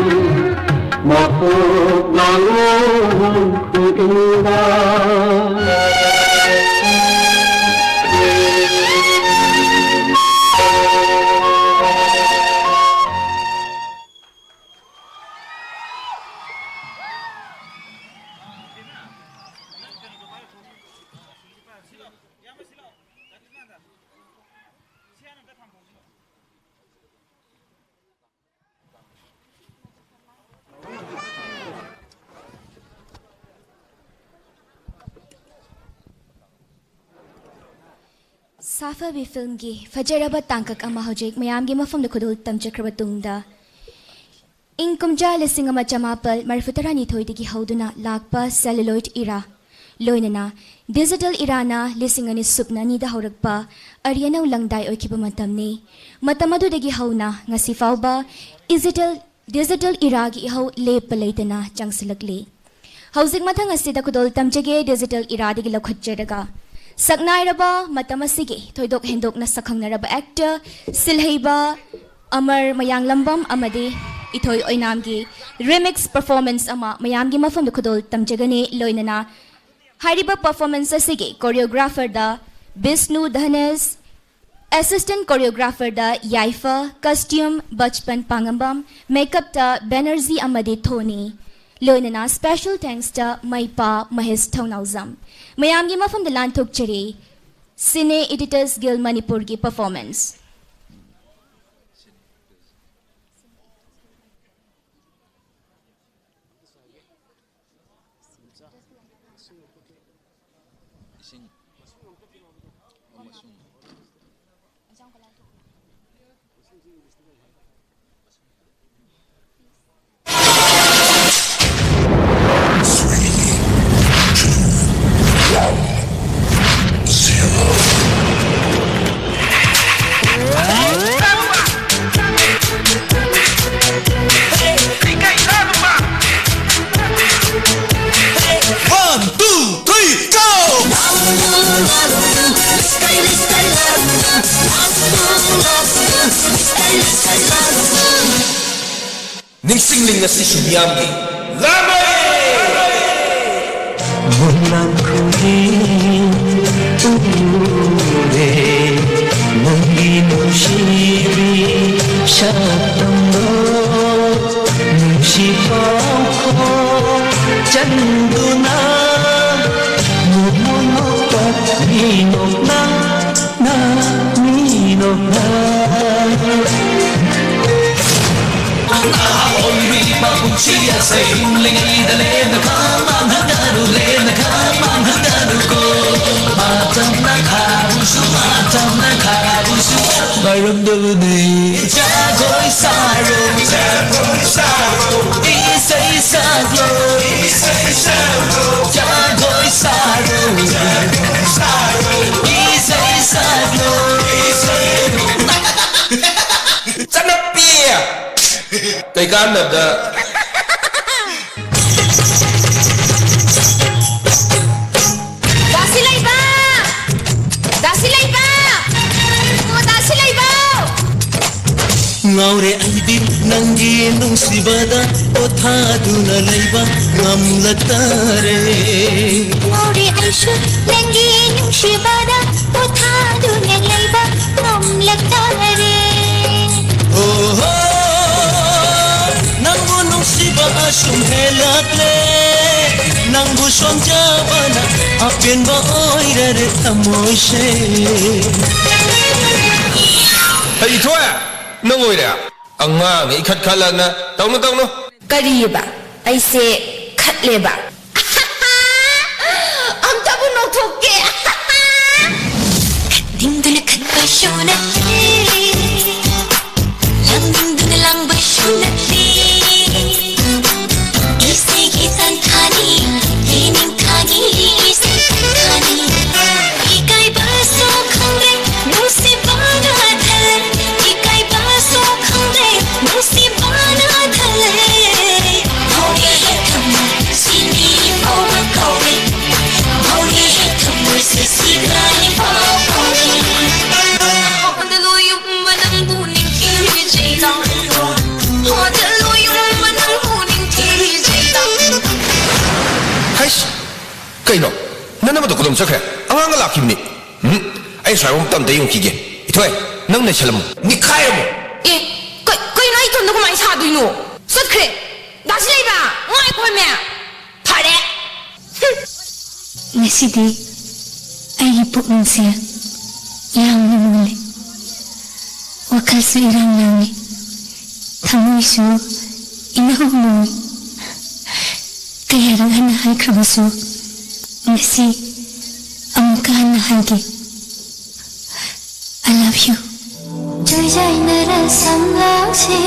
ꯃꯄꯣꯛ ꯂꯥꯡꯂꯣ ꯈꯨꯗꯤꯡꯗ꯫ ꯁꯥꯐꯕꯤ ꯐꯤꯜꯝꯒꯤ ꯐꯖꯔꯕ ꯇꯥꯡꯀꯛ ꯑꯃ ꯍꯧꯖꯤꯛ ꯃꯌꯥꯝꯒꯤ ꯃꯐꯝꯗ ꯈꯨꯗꯣꯜ ꯇꯝꯖꯈ꯭ꯔꯕ ꯇꯨꯡꯗ, ꯏꯪ ꯀꯨꯝꯖꯥ ꯂꯤꯁꯤꯡ ꯑꯃ ꯆꯃꯥꯄꯜ ꯃꯔꯤꯐꯨ ꯇꯔꯥꯅꯤꯊꯣꯏꯗꯒꯤ ꯍꯧꯗꯨꯅ ꯂꯥꯛꯄ celluloid era, ꯂꯣꯏꯅꯅ digital eraꯅ ꯂꯤꯁꯤꯡ ꯑꯅꯤ ꯁꯨꯞꯅ ꯑꯅꯤꯗ ꯍꯧꯔꯛꯄ ꯑꯔꯤ ꯑꯅꯧ ꯂꯪꯗꯥꯏ ꯑꯣꯏꯈꯤꯕ ꯃꯇꯝꯅꯤ꯫ ꯃꯇꯝ ꯑꯗꯨꯗꯒꯤ ꯍꯧꯅ ꯉꯁꯤ ꯐꯥꯎꯕ digital, digital eraꯒꯤ ꯏꯍꯧ ꯂꯦꯞꯄ ꯂꯩꯇꯅ ꯆꯪꯁꯤꯜꯂꯛꯂꯤ꯫ ꯍꯧꯖꯤꯛ ꯃꯊꯪ ꯑꯁꯤꯗ ꯈꯨꯗꯣꯜ ꯇꯝꯖꯒꯦ digital eraꯗꯒꯤ ꯂꯧꯈꯠꯆꯔꯒ ꯁꯛꯅꯥꯏꯔꯕ ꯃꯇꯝ ꯑꯁꯤꯒꯤ ꯊꯣꯏꯗꯣꯛ ꯍꯦꯟꯗꯣꯛꯅ ꯁꯛꯈꯪꯅꯔꯕ actor, ꯁꯤꯜꯍꯩꯕ ꯑꯃꯔ ꯃꯌꯥꯡꯂꯝꯕꯝ ꯑꯃꯗꯤ ꯏꯊꯣꯏ ꯑꯣꯏꯅꯥꯝꯒꯤ remix performance ꯑꯃ ꯃꯌꯥꯝꯒꯤ ꯃꯐꯝꯗ ꯈꯨꯗꯣꯜ ꯇꯝꯖꯒꯅꯤ꯫ ꯂꯣꯏꯅꯅ ꯍꯥꯏꯔꯤꯕ performance ꯑꯁꯤꯒꯤ choreographerꯗ ꯕꯤꯁꯅꯨ ꯙꯅꯦꯁ, assistant choreographerꯗ ꯌꯥꯏꯐ, costume ꯕꯆꯄꯟ ꯄꯥꯉꯝꯕꯝ, makeupꯇ ꯕꯦꯅꯔꯖꯤ ꯑꯃꯗꯤ ꯊꯣꯅꯤ꯫ ꯂꯣꯏꯅꯅ special thanksꯇ ꯃꯩꯄꯥ ꯃꯍꯦꯁ ꯊꯧꯅꯥꯎꯖꯝ꯫ ꯃꯌꯥꯝꯒꯤ ꯃꯐꯝꯗ ꯂꯥꯟꯊꯣꯛꯆꯔꯤ Cine Editors Guild ꯃꯅꯤꯄꯨꯔꯒꯤ performance꯫ ꯏꯁꯤꯡ ꯑꯃꯁꯨꯡ ꯅꯤꯡꯁꯤꯡꯂꯤ ꯉꯁꯤꯁꯨ ꯃꯤꯌꯥꯝꯒꯤ ꯂꯥꯟꯃꯩ! ꯃꯣꯏꯔꯥꯡ ꯈꯨꯌꯦꯡ ꯎꯔꯦ, ꯅꯪꯒꯤ ꯅꯨꯡꯁꯤꯕꯤ ꯁꯛꯇꯝꯗꯣ, ꯅꯨꯡꯁꯤ ꯄꯥꯎꯈꯣꯡ ꯆꯟꯗꯨꯅ, ꯅꯣꯡꯃ ꯅꯣꯛꯄ ꯃꯤꯅꯣꯛꯅ, ꯅ, ꯃꯤꯅꯣꯛꯅ꯫ ꯅꯍꯥ ꯑꯣꯏꯔꯤꯕ ꯄꯨꯟꯁꯤ ꯑꯁꯦ ꯍꯤꯡꯂꯤꯉꯩꯗ ꯂꯦꯝꯅ ꯈꯥ ꯃꯥꯡꯍꯟꯒꯅꯨ, ꯂꯦꯝꯅ ꯈꯥ ꯃꯥꯡꯍꯟꯒꯅꯨꯀꯣ꯫ ꯃꯇꯝꯅ ꯈꯥꯕꯨꯁꯨ, ꯃꯇꯝꯅ ꯈꯥꯕꯨꯁꯨ ꯉꯥꯏꯔꯝꯗꯕꯅꯤ꯫ ꯖꯒꯣꯏ ꯁꯥꯔꯣ, ꯖꯒꯣꯏ ꯁꯥꯔꯣ, ꯏꯁꯩ ꯁꯛꯂꯣ, ꯏꯁꯩ ꯁꯛꯂꯣ, ꯖꯒꯣꯏ ꯁꯥꯔꯣ, ꯖꯒꯣꯏ ꯁꯥꯔꯣ, ꯏꯁꯩ ꯁꯛꯂꯣ, ꯏꯁꯩ ꯆꯠꯅꯄꯤ! ꯀꯩꯀꯥꯟꯗꯕꯗ꯫ ꯗꯥꯁꯤ ꯂꯩꯕ! ꯗꯥꯁꯤ ꯂꯩꯕ! ꯑꯣ, ꯗꯥꯁꯤ ꯂꯩꯕ! ꯉꯥꯎꯔꯦ ꯑꯩꯗꯤ ꯅꯪꯒꯤ ꯅꯨꯡꯁꯤꯕꯗ ꯄꯣꯊꯥꯗꯨꯅ ꯂꯩꯕ ꯉꯝꯂꯛꯇꯔꯦ꯫ ꯉꯥꯎꯔꯦ ꯑꯩꯁꯨ ꯅꯪꯒꯤ ꯅꯨꯡꯁꯤꯕꯗ ꯄꯣꯊꯥꯗꯨꯅ ꯂꯩꯕ ꯉꯝꯂꯛꯇꯔꯦ꯫ ꯑꯣꯍꯣ, ꯅꯪꯕꯨ ꯅꯨꯡꯁꯤꯕ ꯑꯁꯨꯝ ꯍꯦꯜꯂꯛꯂꯦ, ꯅꯪꯕꯨ ꯁꯣꯟꯖꯕꯅ ꯑꯄꯦꯟꯕ ꯑꯣꯏꯔꯔꯦ ꯊꯃꯣꯏꯁꯦ꯫ ꯍꯩ ꯊꯣꯏ, ꯅꯪ ꯑꯣꯏꯔꯦ? ꯑꯉꯥꯡꯅ ꯏꯈꯠ ꯈꯠꯂꯅ꯫ ꯇꯧꯅꯨ, ꯇꯧꯅꯨ꯫ ꯀꯔꯤꯑꯕ? ꯑꯩꯁꯦ ꯈꯠꯂꯦꯕ? ꯑꯝꯇꯕꯨ ꯅꯣꯛꯊꯣꯛꯀꯦ꯫ ꯈꯠꯅꯤꯡꯗꯨꯅ ꯈꯠꯄꯁꯨ ꯅꯠꯇꯦ, ꯂꯥꯡꯅꯤꯡꯗꯨꯅ ꯂꯥꯡꯕꯁꯨ ꯅꯠꯇꯦ꯫ ꯏꯁꯩꯒꯤ ꯇꯟꯊꯥꯅꯤ, ꯏꯅꯤꯡꯊꯥꯅꯤ, ꯏꯁꯩ ꯇꯟꯊꯥꯅꯤ꯫ ꯏꯀꯥꯏꯕꯁꯨ ꯈꯪꯗꯦ, ꯅꯨꯡꯁꯤꯕꯅ ꯊꯜꯂꯦ꯫ ꯏꯀꯥꯏꯕꯁꯨ ꯈꯪꯗꯦ, ꯅꯨꯡꯁꯤꯕꯅ ꯊꯜꯂꯦ꯫ ꯍꯧꯔꯦ ꯊꯃꯣꯏ ꯁꯤꯅꯤ ꯐꯥꯎꯕ ꯀꯧꯔꯦ꯫ ꯍꯧꯔꯦ ꯊꯃꯣꯏ ꯁꯤ ꯁꯤꯒꯅꯤ ꯐꯥꯎ ꯀꯧꯔꯦ꯫ ꯆꯠꯈ꯭ꯔꯦ꯫ ꯑꯉꯥꯡꯒ ꯂꯥꯛꯈꯤꯕꯅꯤ꯫ ꯎꯝ, ꯑꯩ ꯁ꯭ꯋꯥꯏꯕ ꯃꯇꯝꯗ ꯌꯦꯡꯈꯤꯒꯦ꯫ ꯏꯊꯣꯏ, ꯅꯪꯅ ꯁꯦꯜꯂꯝꯃꯨ꯫ ꯅꯤꯛꯈꯥꯏꯔꯝꯃꯨ꯫ ꯑꯦ, ꯀ-, ꯀꯩꯅꯣ ꯑꯩ ꯏꯇꯣꯝꯗ ꯀꯃꯥꯏꯅ ꯁꯥꯗꯣꯏꯅꯣ? ꯆꯠꯈ꯭ꯔꯦ꯫ ꯗꯥ ꯁꯤꯂꯩꯕ, ꯉꯥꯏꯈꯣꯃꯦ꯫ ꯐꯔꯦ꯫ ꯍꯨꯝ꯫ ꯉꯁꯤꯗꯤ ꯑꯩꯒꯤ ꯄꯨꯛꯅꯤꯡꯁꯦ ꯌꯥꯝꯅ ꯃꯨꯜꯂꯦ꯫ ꯋꯥꯈꯜꯁꯨ ꯏꯔꯥꯡ ꯂꯥꯡꯉꯤ꯫ ꯊꯃꯣꯏꯁꯨ ꯏꯅꯧ ꯅꯧꯏ꯫ ꯀꯌꯥꯔꯛ ꯍꯟꯅ ꯍꯥꯏꯈ꯭ꯔꯕꯁꯨ ꯉꯁꯤ ꯑꯃꯨꯛꯀ ꯍꯟꯅ ꯍꯥꯏꯒꯦ꯫ I love you. ꯆꯣꯏꯖꯥꯏꯅꯔ ꯁꯝꯂꯥꯡꯁꯤ,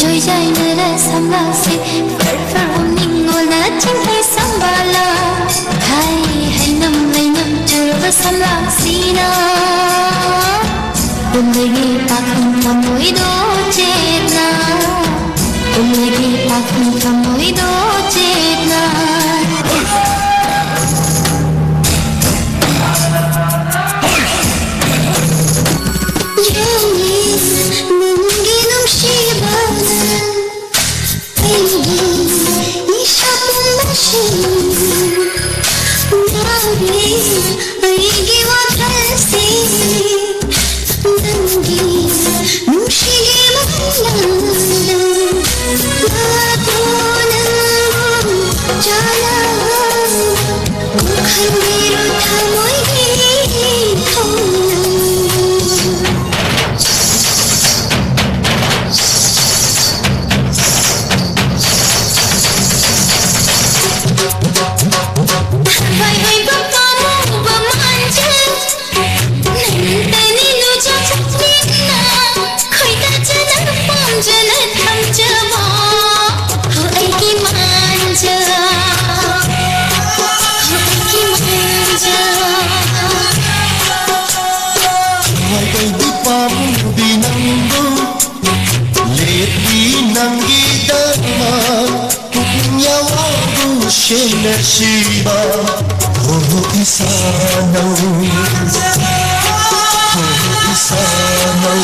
ꯆꯣꯏꯖꯥꯏꯅꯔ ꯁꯝꯂꯥꯡꯁꯤ, ꯐꯔ ꯐꯔ ꯅꯤꯡꯉꯣꯜꯅ ꯆꯤꯡꯊꯩ ꯁꯝꯕꯥꯂꯥ, ꯊꯥꯏ ꯍꯩꯅꯝ ꯂꯩꯅꯝ ꯆꯨꯔꯕ ꯁꯝꯂꯥꯡꯁꯤꯅ, ꯄꯨꯝꯕꯒꯤ ꯄꯥꯈꯪ ꯊꯃꯣꯏꯗꯣ ꯆꯦꯠꯅ, ꯄꯨꯝꯕꯒꯤ ꯄꯥꯈꯪ ꯊꯃꯣꯏꯗꯣ ꯆꯦꯠꯅ꯫ ꯌꯦꯡꯉꯤ ꯅꯪꯒꯤ ꯅꯨꯡꯁꯤꯕꯅ ꯑꯩꯒꯤ ꯏꯁꯥ ꯄꯨꯝꯕꯁꯤ ꯅꯥꯔꯦ ꯑꯩꯒꯤ ꯋꯥꯈꯜꯁꯤ ꯅꯪꯒꯤ ꯅꯨꯡꯁꯤꯒꯤ ꯃꯈꯜꯗ ꯂꯥꯛꯂꯣ ꯅꯪꯕꯨ ꯆꯥꯂꯥ ꯈꯟꯕꯤꯔꯣ ꯊꯃꯣꯏꯒꯤ ꯊꯧꯅ꯫ ꯍꯣꯏ ꯍꯣꯏ ꯄꯥꯝꯃꯨꯕ ꯃꯥꯟꯖ ꯅꯪꯇꯅꯤ ꯅꯨꯡꯁꯤꯕꯅ ꯈꯣꯏꯗꯥꯖꯅ ꯄꯥꯝꯖꯅ ꯊꯝꯖꯕ꯫ ꯍꯣ ꯑꯩꯒꯤ ꯃꯥꯟꯖ, ꯍꯣ ꯑꯩꯒꯤ ꯃꯥꯟꯖ꯫ ꯍꯣꯏ ꯑꯩꯗꯤ ꯄꯥꯝꯃꯨꯕꯤ ꯅꯪꯕꯨ, ꯂꯦꯞꯄꯤ ꯅꯪꯒꯤꯗꯃꯛ꯫ ꯄꯨꯛꯅꯤꯡ ꯌꯥꯋꯥꯕꯨ ꯁꯦꯡꯅ ꯁꯤꯕ, ꯍꯣ ꯏꯁꯥꯅꯧ, ꯍꯣ ꯏꯁꯥꯅꯧ꯫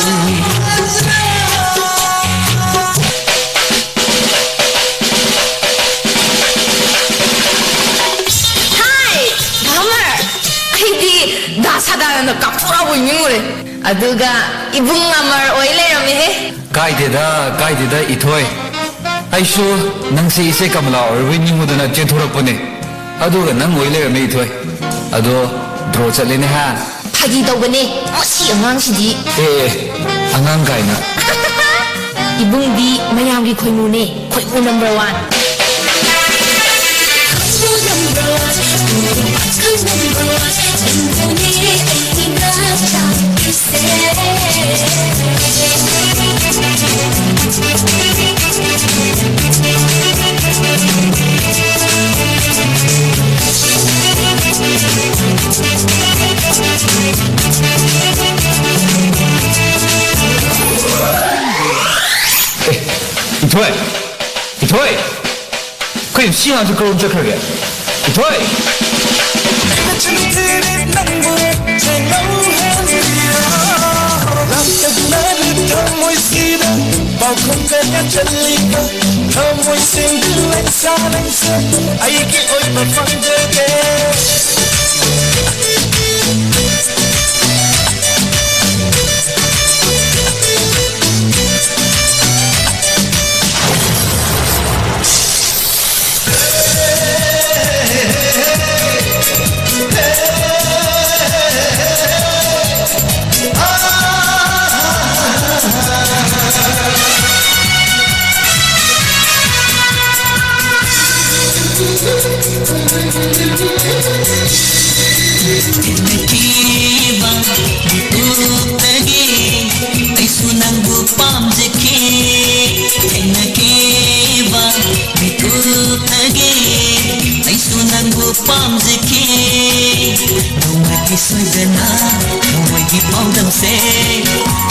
ꯊꯥꯗꯥꯅ ꯀꯥꯞꯊꯣꯔꯛꯑꯕꯣꯏ ꯅꯤꯡꯉꯨꯔꯦ꯫ ꯑꯗꯨꯒ ꯏꯕꯨꯡ ꯑꯃꯔ ꯑꯣꯏ ꯂꯩꯔꯝꯃꯦꯍꯦ꯫ ꯀꯥꯏꯗꯦꯗ, ꯀꯥꯏꯗꯦꯗ, ꯏꯊꯣꯏ꯫ ꯑꯩꯁꯨ ꯅꯪꯁꯦ ꯏꯆꯦ ꯀꯃꯂꯥ ꯑꯣꯏꯔꯕꯣꯏ ꯅꯤꯡꯉꯨꯗꯅ ꯆꯦꯟꯊꯣꯔꯛꯄꯅꯦ꯫ ꯑꯗꯨꯒ ꯅꯪ ꯑꯣꯏ ꯂꯩꯔꯝꯃꯦ, ꯏꯊꯣꯏ꯫ ꯑꯗꯣ ꯗ꯭ꯔꯣ ꯆꯠꯂꯦꯅꯦ, ꯍꯥ? ꯐꯥꯒꯤ ꯇꯧꯕꯅꯦ, ꯃꯁꯤ ꯑꯉꯥꯡꯁꯤꯗꯤ꯫ ꯑꯦ, ꯑꯦ, ꯑꯉꯥꯡ ꯀꯥꯏꯅ꯫ ꯏꯕꯨꯡꯗꯤ ꯃꯌꯥꯝꯒꯤ ꯈꯣꯏꯃꯨꯅꯦ, ꯈꯣꯏꯃꯨ ꯅꯝꯕꯔ ꯋꯥꯟ꯫ ꯑꯦ, ꯏꯊꯣꯏ! ꯏꯊꯣꯏ! ꯀꯩꯅꯣ, ꯁꯤ ꯑꯉꯥꯡꯁꯦ ꯀꯔꯣꯝ ꯆꯠꯈ꯭ꯔꯒꯦ? ꯏꯊꯣꯏ! ꯊꯃꯣꯏꯁꯤꯗ ꯄꯥꯎꯈꯨꯝ ꯀꯌꯥ ꯆꯜꯂꯤꯕ, ꯊꯃꯣꯏ ꯁꯦꯡꯗꯨ ꯂꯩꯁꯥ ꯅꯪꯁꯦ ꯑꯩꯒꯤ ꯑꯣꯏꯕ ꯐꯪꯖꯒꯦ꯫ ꯊꯦꯡꯅꯈꯤꯕ ꯃꯤꯀꯨꯞꯇꯒꯤ ꯑꯩꯁꯨ ꯅꯪꯕꯨ ꯄꯥꯝꯖꯈꯤ꯫ ꯊꯦꯡꯅꯈꯤꯕ ꯃꯤꯀꯨꯞꯇꯒꯤ ꯑꯩꯁꯨ ꯅꯪꯕꯨ ꯄꯥꯝꯖꯈꯤ꯫ ꯅꯣꯡꯃꯗꯤ ꯁꯣꯏꯗꯅ ꯅꯣꯡꯃꯒꯤ ꯄꯥꯎꯗꯝꯁꯦ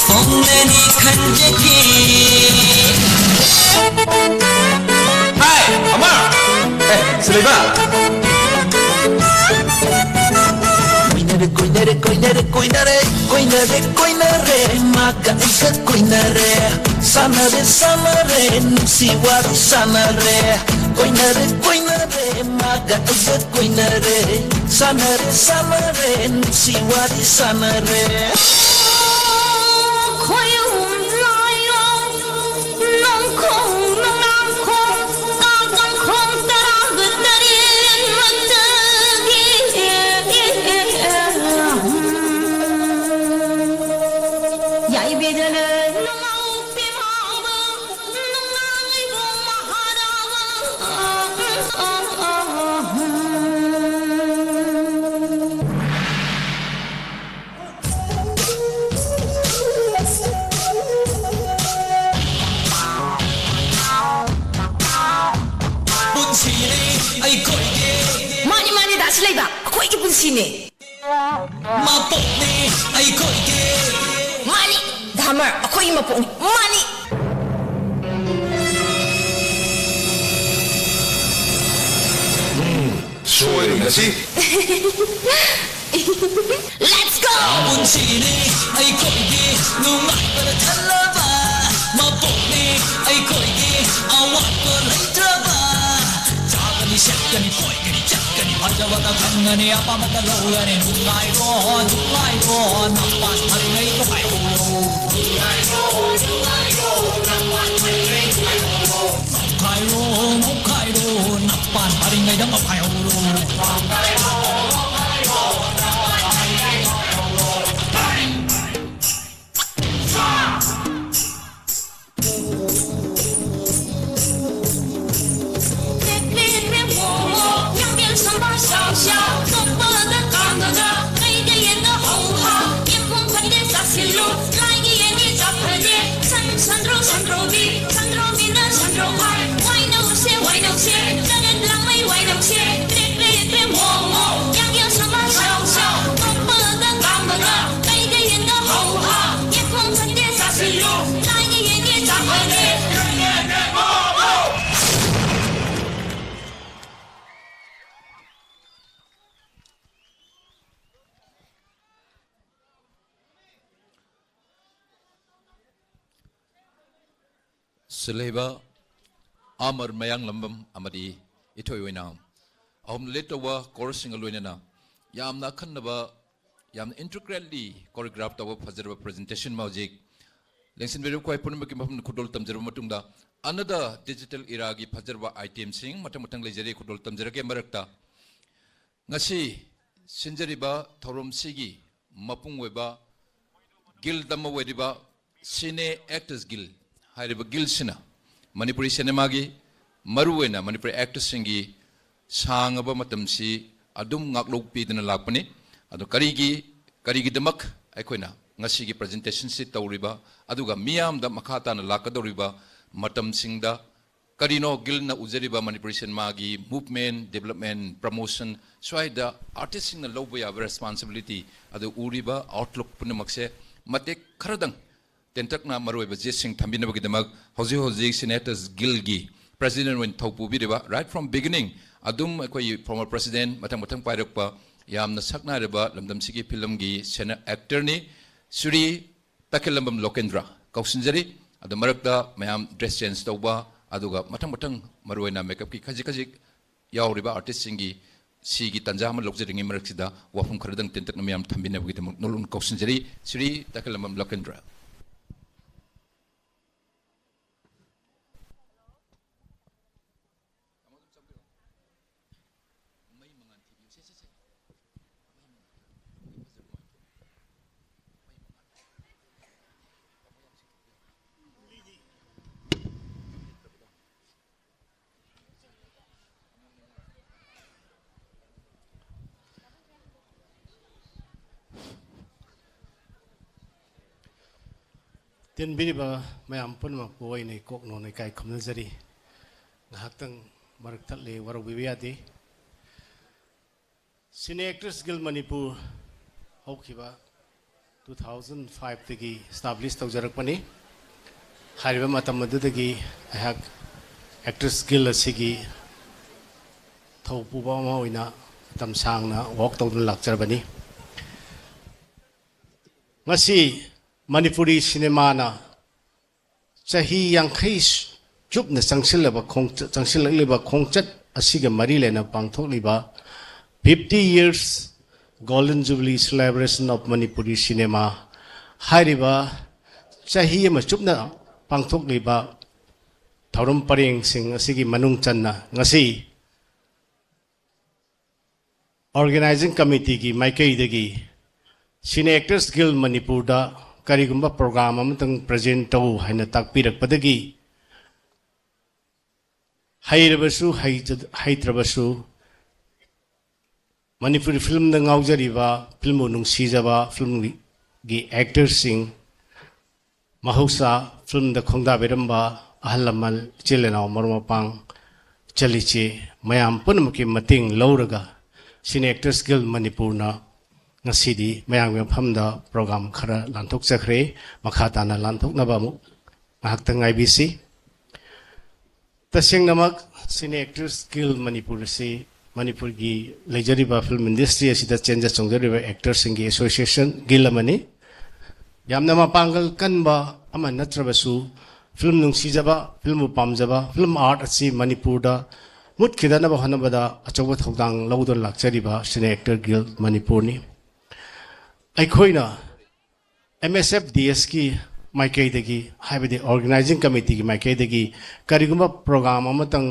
ꯐꯣꯡꯂꯅꯤ ꯈꯟꯖꯈꯤ꯫ ꯍꯥꯏ, ꯑꯃ! ꯑꯦ, ꯁꯤꯂꯩꯕ! ꯀꯨꯏꯅ ꯀꯣꯏꯅꯔꯦ, ꯀꯣꯏꯅꯔꯦ, ꯀꯣꯏꯅꯔꯦ, ꯀꯣꯏꯅꯔꯦ, ꯃꯥꯒ ꯑꯩꯒ ꯀꯣꯏꯅꯔꯦ꯫ ꯁꯥꯟꯅꯔꯦ, ꯁꯥꯟꯅꯔꯦ, ꯅꯨꯡꯁꯤ ꯋꯥꯔꯤ ꯁꯥꯟꯅꯔꯦ꯫ ꯀꯣꯏꯅꯔꯦ, ꯀꯣꯏꯅꯔꯦ, ꯃꯥꯒ ꯑꯩꯒ ꯀꯣꯏꯅꯔꯦ꯫ ꯁꯥꯟꯅꯔꯦ, ꯁꯥꯟꯅꯔꯦ, ꯅꯨꯡꯁꯤ ꯋꯥꯔꯤ ꯁꯥꯟꯅꯔꯦ꯫ ꯈꯣꯏ ꯑꯍꯨꯝ ꯂꯥꯏꯔꯣ, ꯅꯣꯡꯈꯣꯡ, ꯅꯣꯡꯅꯥꯡꯈꯣꯡ, ꯀꯥꯡꯖꯪꯈꯣꯡ ꯇꯔꯥꯒ ꯇꯔꯦꯠ ꯃꯊꯛꯀꯤ꯫ ꯌꯥꯏꯕꯤꯗꯅ ꯅꯨꯡꯉꯥꯎ ꯄꯦꯃꯥꯎꯕ, ꯅꯨꯡꯉꯥꯏꯕ ꯃꯍꯥꯔꯥꯕ꯫ ꯄꯨꯟꯁꯤꯅꯤ ꯑꯩꯈꯣꯏꯒꯤ꯫ ꯃꯥꯅꯤ, ꯃꯥꯅꯤ, ꯗꯥ ꯁꯤꯂꯩꯕ, ꯑꯩꯈꯣꯏꯒꯤ ꯄꯨꯟꯁꯤꯅꯦ꯫ ꯃꯄꯣꯛꯅꯤ ꯑꯩꯈꯣꯏꯒꯤ꯫ ꯃꯥꯅꯤ, ꯙꯥꯃꯔ, ꯑꯩꯈꯣꯏꯒꯤ ꯃꯄꯣꯛꯅꯤ꯫ ꯃꯥꯅꯤ꯫ ꯁꯣꯏꯔꯣꯏ ꯉꯁꯤ꯫ Let's go! ꯄꯨꯟꯁꯤꯅꯤ ꯑꯩꯈꯣꯏꯒꯤ ꯅꯨꯡꯉꯥꯏꯕꯅ ꯊꯜꯂꯕ ꯃꯄꯣꯛꯅꯤ ꯑꯩꯈꯣꯏꯒꯤ ꯑꯋꯥꯠꯄ ꯂꯩꯇ꯭ꯔꯕ꯫ ꯆꯥꯒꯅꯤ, ꯁꯦꯠꯀꯅꯤ, ꯀꯣꯏꯒꯅꯤ, ꯆꯠꯀꯅꯤ, ꯐꯖꯕꯗ ꯈꯪꯒꯅꯤ, ꯑꯄꯥꯝꯕꯗ ꯂꯧꯒꯅꯤ꯫ ꯅꯨꯡꯉꯥꯏꯔꯣ, ꯅꯨꯡꯉꯥꯏꯔꯣ, ꯅꯄꯥꯟ ꯐꯔꯤꯉꯩ ꯅꯨꯡꯉꯥꯏꯍꯧꯔꯣ꯫ ꯅꯨꯡꯉꯥꯏꯔꯣ, ꯅꯨꯡꯉꯥꯏꯔꯣ, ꯅꯄꯥꯟ ꯐꯔꯤꯉꯩ ꯅꯨꯡꯉꯥꯏꯍꯧꯔꯣ꯫ ꯅꯣꯛꯈꯥꯏꯔꯣ, ꯅꯣꯛꯈꯥꯏꯔꯣ, ꯅꯄꯥꯟ ꯐꯔꯤꯉꯩꯗ ꯅꯣꯛꯈꯥꯏꯍꯧꯔꯣ꯫ ꯂꯩꯕ ꯑꯃꯔ ꯃꯌꯥꯡꯂꯝꯕꯝ ꯑꯃꯗꯤ ꯏꯊꯣꯏ ꯑꯣꯏꯅꯥꯝ ꯑꯍꯨꯝ ꯂꯤꯠ ꯇꯧꯕ ꯀꯣꯔꯁꯁꯤꯡꯒ ꯂꯣꯏꯅꯅ ꯌꯥꯝꯅ ꯑꯈꯟꯅꯕ, ꯌꯥꯝꯅ intricately choreograph ꯇꯧꯕ ꯐꯖꯔꯕ presentation ꯑꯃ ꯍꯧꯖꯤꯛ ꯂꯦꯡꯁꯤꯟꯕꯤꯔꯤꯕ ꯈ꯭ꯋꯥꯏ ꯄꯨꯝꯅꯃꯛꯀꯤ ꯃꯐꯝꯗ ꯈꯨꯗꯣꯜ ꯇꯝꯖꯔꯕ ꯃꯇꯨꯡꯗ, another digital eraꯒꯤ ꯐꯖꯔꯕ itemꯁꯤꯡ ꯃꯊꯪ ꯃꯊꯪ ꯂꯩꯖꯔꯤ, ꯈꯨꯗꯣꯜ ꯇꯝꯖꯔꯒꯦ꯫ ꯃꯔꯛꯇ ꯉꯁꯤ ꯁꯤꯟꯖꯔꯤꯕ ꯊꯧꯔꯝꯁꯤꯒꯤ ꯃꯄꯨꯡ ꯑꯣꯏꯕ guild ꯑꯃ ꯑꯣꯏꯔꯤꯕ Cine Actors Guild ꯍꯥꯏꯔꯤꯕ guildꯁꯤꯅ ꯃꯅꯤꯄꯨꯔꯤ ꯁꯤꯅꯦꯃꯥꯒꯤ, ꯃꯔꯨꯑꯣꯏꯅ ꯃꯅꯤꯄꯨꯔꯤ actorꯁꯤꯡꯒꯤ ꯁꯥꯡꯉꯕ ꯃꯇꯝꯁꯤ ꯑꯗꯨꯝ ꯉꯥꯛꯂꯧ ꯄꯤꯗꯨꯅ ꯂꯥꯛꯄꯅꯤ꯫ ꯑꯗꯣ ꯀꯔꯤꯒꯤ, ꯀꯔꯤꯒꯤꯗꯃꯛ ꯑꯩꯈꯣꯏꯅ ꯉꯁꯤꯒꯤ presentationꯁꯤ ꯇꯧꯔꯤꯕ, ꯑꯗꯨꯒ ꯃꯤꯌꯥꯝꯗ ꯃꯈꯥ ꯇꯥꯅ ꯂꯥꯛꯀꯗꯧꯔꯤꯕ ꯃꯇꯝꯁꯤꯡꯗ ꯀꯔꯤꯅꯣ guildꯅ ꯎꯖꯔꯤꯕ ꯃꯅꯤꯄꯨꯔꯤ ꯁꯤꯅꯦꯃꯥꯒꯤ movement, development, promotion, ꯁ꯭ꯋꯥꯏꯗ artistꯁꯤꯡꯅ ꯂꯧꯕ ꯌꯥꯕ responsibility ꯑꯗꯨ ꯎꯔꯤꯕ outlook ꯄꯨꯝꯅꯃꯛꯁꯦ ꯃꯇꯦꯛ ꯈꯔꯗꯪ ꯇꯦꯟꯇꯛꯅ ꯃꯔꯨꯑꯣꯏꯕ ꯖꯦꯁꯤꯡ ꯊꯝꯕꯤꯅꯕꯒꯤꯗꯃꯛ ꯍꯧꯖꯤꯛ ꯍꯧꯖꯤꯛ Cine Actors Guildꯒꯤ president ꯑꯣꯏꯅ ꯊꯧ ꯄꯨꯕꯤꯔꯤꯕ, right from beginning ꯑꯗꯨꯝ ꯑꯩꯈꯣꯏꯒꯤ former president, ꯃꯊꯪ ꯃꯊꯪ ꯄꯥꯏꯔꯛꯄ, ꯌꯥꯝꯅ ꯁꯛꯅꯥꯏꯔꯕ ꯂꯝꯗꯝꯁꯤꯒꯤ ꯐꯤꯂꯝꯒꯤ senior actorꯅꯤ, ꯁ꯭ꯔꯤ ꯇꯈꯦꯜꯂꯝꯕꯝ ꯂꯣꯀꯦꯟꯗ꯭ꯔ ꯀꯧꯁꯤꯟꯖꯔꯤ꯫ ꯑꯗꯨ ꯃꯔꯛꯇ ꯃꯌꯥꯝ dress change ꯇꯧꯕ, ꯑꯗꯨꯒ ꯃꯊꯪ ꯃꯊꯪ ꯃꯔꯨꯑꯣꯏꯅ makeupꯀꯤ ꯈꯖꯤꯛ ꯈꯖꯤꯛ ꯌꯥꯎꯔꯤꯕ artistꯁꯤꯡꯒꯤ ꯁꯤꯒꯤ ꯇꯥꯟꯖꯥ ꯑꯃ ꯂꯧꯖꯔꯤꯉꯩ ꯃꯔꯛꯁꯤꯗ ꯋꯥꯐꯝ ꯈꯔꯗꯪ ꯇꯦꯟꯇꯛꯅ ꯃꯌꯥꯝ ꯊꯝꯕꯤꯅꯕꯒꯤꯗꯃꯛ ꯅꯣꯂꯨꯛꯅ ꯀꯧꯁꯤꯟꯖꯔꯤ꯫ ꯁ꯭ꯔꯤ ꯇꯈꯦꯜꯂꯝꯕꯝ ꯂꯣꯀꯦꯟꯗ꯭ꯔ꯫ ꯇꯤꯟꯕꯤꯔꯤꯕ ꯃꯌꯥꯝ ꯄꯨꯝꯅꯃꯛꯄꯨ ꯑꯩꯅ ꯏꯀꯣꯛ ꯅꯣꯟꯅ ꯏꯀꯥꯏ ꯈꯨꯝꯅꯖꯔꯤ꯫ ꯉꯥꯏꯍꯥꯛꯇꯪ ꯃꯔꯛ ꯊꯠꯂꯦ, ꯋꯥꯔꯧꯕꯤꯕ ꯌꯥꯗꯦ꯫ Cine Actors Guild ꯃꯅꯤꯄꯨꯔ ꯍꯧꯈꯤꯕ two thousand fiveꯇꯒꯤ establish ꯇꯧꯖꯔꯛꯄꯅꯤ꯫ ꯍꯥꯏꯔꯤꯕ ꯃꯇꯝ ꯑꯗꯨꯗꯒꯤ ꯑꯩꯍꯥꯛ Actors Guild ꯑꯁꯤꯒꯤ ꯊꯧ ꯄꯨꯕ ꯑꯃ ꯑꯣꯏꯅ ꯃꯇꯝ ꯁꯥꯡꯅ work ꯇꯧꯗꯨꯅ ꯂꯥꯛꯆꯔꯕꯅꯤ꯫ ꯉꯁꯤ ꯃꯅꯤꯄꯨꯔꯤ ꯁꯤꯅꯦꯃꯥꯅ ꯆꯍꯤ ꯌꯥꯡꯈꯩ ꯆꯨꯞꯅ ꯆꯪꯁꯤꯜꯂꯕ ꯈꯣꯡꯆ-, ꯆꯪꯁꯤꯜꯂꯛꯂꯤꯕ ꯈꯣꯡꯆꯠ ꯑꯁꯤꯒ ꯃꯔꯤ ꯂꯩꯅ ꯄꯥꯡꯊꯣꯛꯂꯤꯕ fifty years Golden Jubilee Celebration of Manipuri Cinema ꯍꯥꯏꯔꯤꯕ ꯆꯍꯤ ꯑꯃ ꯆꯨꯞꯅ ꯄꯥꯡꯊꯣꯛꯂꯤꯕ ꯊꯧꯔꯝ ꯄꯔꯦꯡꯁꯤꯡ ꯑꯁꯤꯒꯤ ꯃꯅꯨꯡ ꯆꯟꯅ ꯉꯁꯤ Organizing Committeeꯒꯤ ꯃꯥꯏꯀꯩꯗꯒꯤ Cine Actors Guild ꯃꯅꯤꯄꯨꯔꯗ ꯀꯔꯤꯒꯨꯝꯕ program ꯑꯃꯇꯪ present ꯇꯧ ꯍꯥꯏꯅ ꯇꯥꯛꯄꯤꯔꯛꯄꯗꯒꯤ ꯍꯩꯔꯕꯁꯨ ꯍꯩꯇ-, ꯍꯩꯇ꯭ꯔꯕꯁꯨ ꯃꯅꯤꯄꯨꯔꯤ filmꯗ ꯉꯥꯎꯖꯔꯤꯕ, filmꯕꯨ ꯅꯨꯡꯁꯤꯖꯕ, filmꯒꯤ actorꯁꯤꯡ, ꯃꯍꯧꯁꯥ filmꯗ ꯈꯣꯡꯗꯥꯕꯤꯔꯝꯕ ꯑꯍꯜ ꯂꯃꯟ, ꯏꯆꯤꯜ ꯏꯅꯥꯎ, ꯃꯔꯨꯞ ꯃꯄꯥꯡ, ꯏꯆꯜ ꯏꯆꯦ ꯃꯌꯥꯝ ꯄꯨꯝꯅꯃꯛꯀꯤ ꯃꯇꯦꯡ ꯂꯧꯔꯒ Cine Actors Guild ꯃꯅꯤꯄꯨꯔꯅ ꯉꯁꯤꯗꯤ ꯃꯌꯥꯝꯒꯤ ꯃꯐꯝꯗ program ꯈꯔ ꯂꯥꯟꯊꯣꯛꯆꯈ꯭ꯔꯦ꯫ ꯃꯈꯥ ꯇꯥꯅ ꯂꯥꯟꯊꯣꯛꯅꯕ ꯑꯃꯨꯛ ꯉꯥꯏꯍꯥꯛꯇꯪ ꯉꯥꯏꯕꯤꯁꯤ꯫ ꯇꯁꯦꯡꯅꯃꯛ Cine Actors Guild ꯃꯅꯤꯄꯨꯔ ꯑꯁꯤ ꯃꯅꯤꯄꯨꯔꯒꯤ ꯂꯩꯖꯔꯤꯕ film industry ꯑꯁꯤꯗ ꯆꯦꯟꯖ ꯆꯣꯡꯖꯔꯤꯕ actorꯁꯤꯡꯒꯤ association, guild ꯑꯃꯅꯤ꯫ ꯌꯥꯝꯅ ꯃꯄꯥꯡꯒꯜ ꯀꯟꯕ ꯑꯃ ꯅꯠꯇ꯭ꯔꯕꯁꯨ, film ꯅꯨꯡꯁꯤꯖꯕ, filmꯕꯨ ꯄꯥꯝꯖꯕ, film art ꯑꯁꯤ ꯃꯅꯤꯄꯨꯔꯗ ꯃꯨꯠꯈꯤꯗꯅꯕ ꯍꯣꯠꯅꯕꯗ ꯑꯆꯧꯕ ꯊꯧꯗꯥꯡ ꯂꯧꯗꯨꯅ ꯂꯥꯛꯆꯔꯤꯕ Cine Actor Guild ꯃꯅꯤꯄꯨꯔꯅꯤ꯫ ꯑꯩꯈꯣꯏꯅ M S F D Sꯀꯤ ꯃꯥꯏꯀꯩꯗꯒꯤ, ꯍꯥꯏꯕꯗꯤ Organizing Committeeꯒꯤ ꯃꯥꯏꯀꯩꯗꯒꯤ ꯀꯔꯤꯒꯨꯝꯕ program ꯑꯃꯇꯪ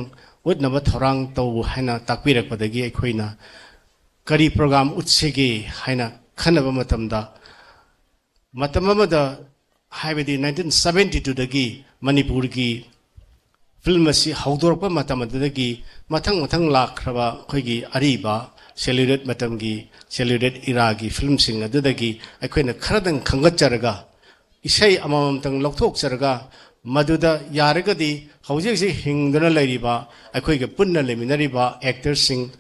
ꯎꯠꯅꯕ ꯊꯧꯔꯥꯡ ꯇꯧ ꯍꯥꯏꯅ ꯇꯥꯛꯄꯤꯔꯛꯄꯗꯒꯤ ꯑꯩꯈꯣꯏꯅ ꯀꯔꯤ program ꯎꯠꯁꯤꯒꯦ ꯍꯥꯏꯅ ꯈꯟꯅꯕ ꯃꯇꯝꯗ, ꯃꯇꯝ ꯑꯃꯗ, ꯍꯥꯏꯕꯗꯤ nineteen seventy twoꯗꯒꯤ ꯃꯅꯤꯄꯨꯔꯒꯤ film ꯑꯁꯤ ꯍꯧꯗꯣꯔꯛꯄ ꯃꯇꯝ ꯑꯗꯨꯗꯒꯤ ꯃꯊꯪ ꯃꯊꯪ ꯂꯥꯛꯈ꯭ꯔꯕ ꯑꯩꯈꯣꯏꯒꯤ ꯑꯔꯤꯕ celluloid ꯃꯇꯝꯒꯤ, celluloid eraꯒꯤ filmꯁꯤꯡ ꯑꯗꯨꯗꯒꯤ ꯑꯩꯈꯣꯏꯅ ꯈꯔꯗꯪ ꯈꯟꯒꯠꯆꯔꯒ, ꯏꯁꯩ ꯑꯃꯃꯝꯇꯪ ꯂꯧꯊꯣꯛꯆꯔꯒ, ꯃꯗꯨꯗ ꯌꯥꯔꯒꯗꯤ ꯍꯧꯖꯤꯛ ꯍꯧꯖꯤꯛ ꯍꯤꯡꯗꯨꯅ ꯂꯩꯔꯤꯕ, ꯑꯩꯈꯣꯏꯒ ꯄꯨꯟꯅ ꯂꯩꯃꯤꯟꯅꯔꯤꯕ actorꯁꯤꯡ,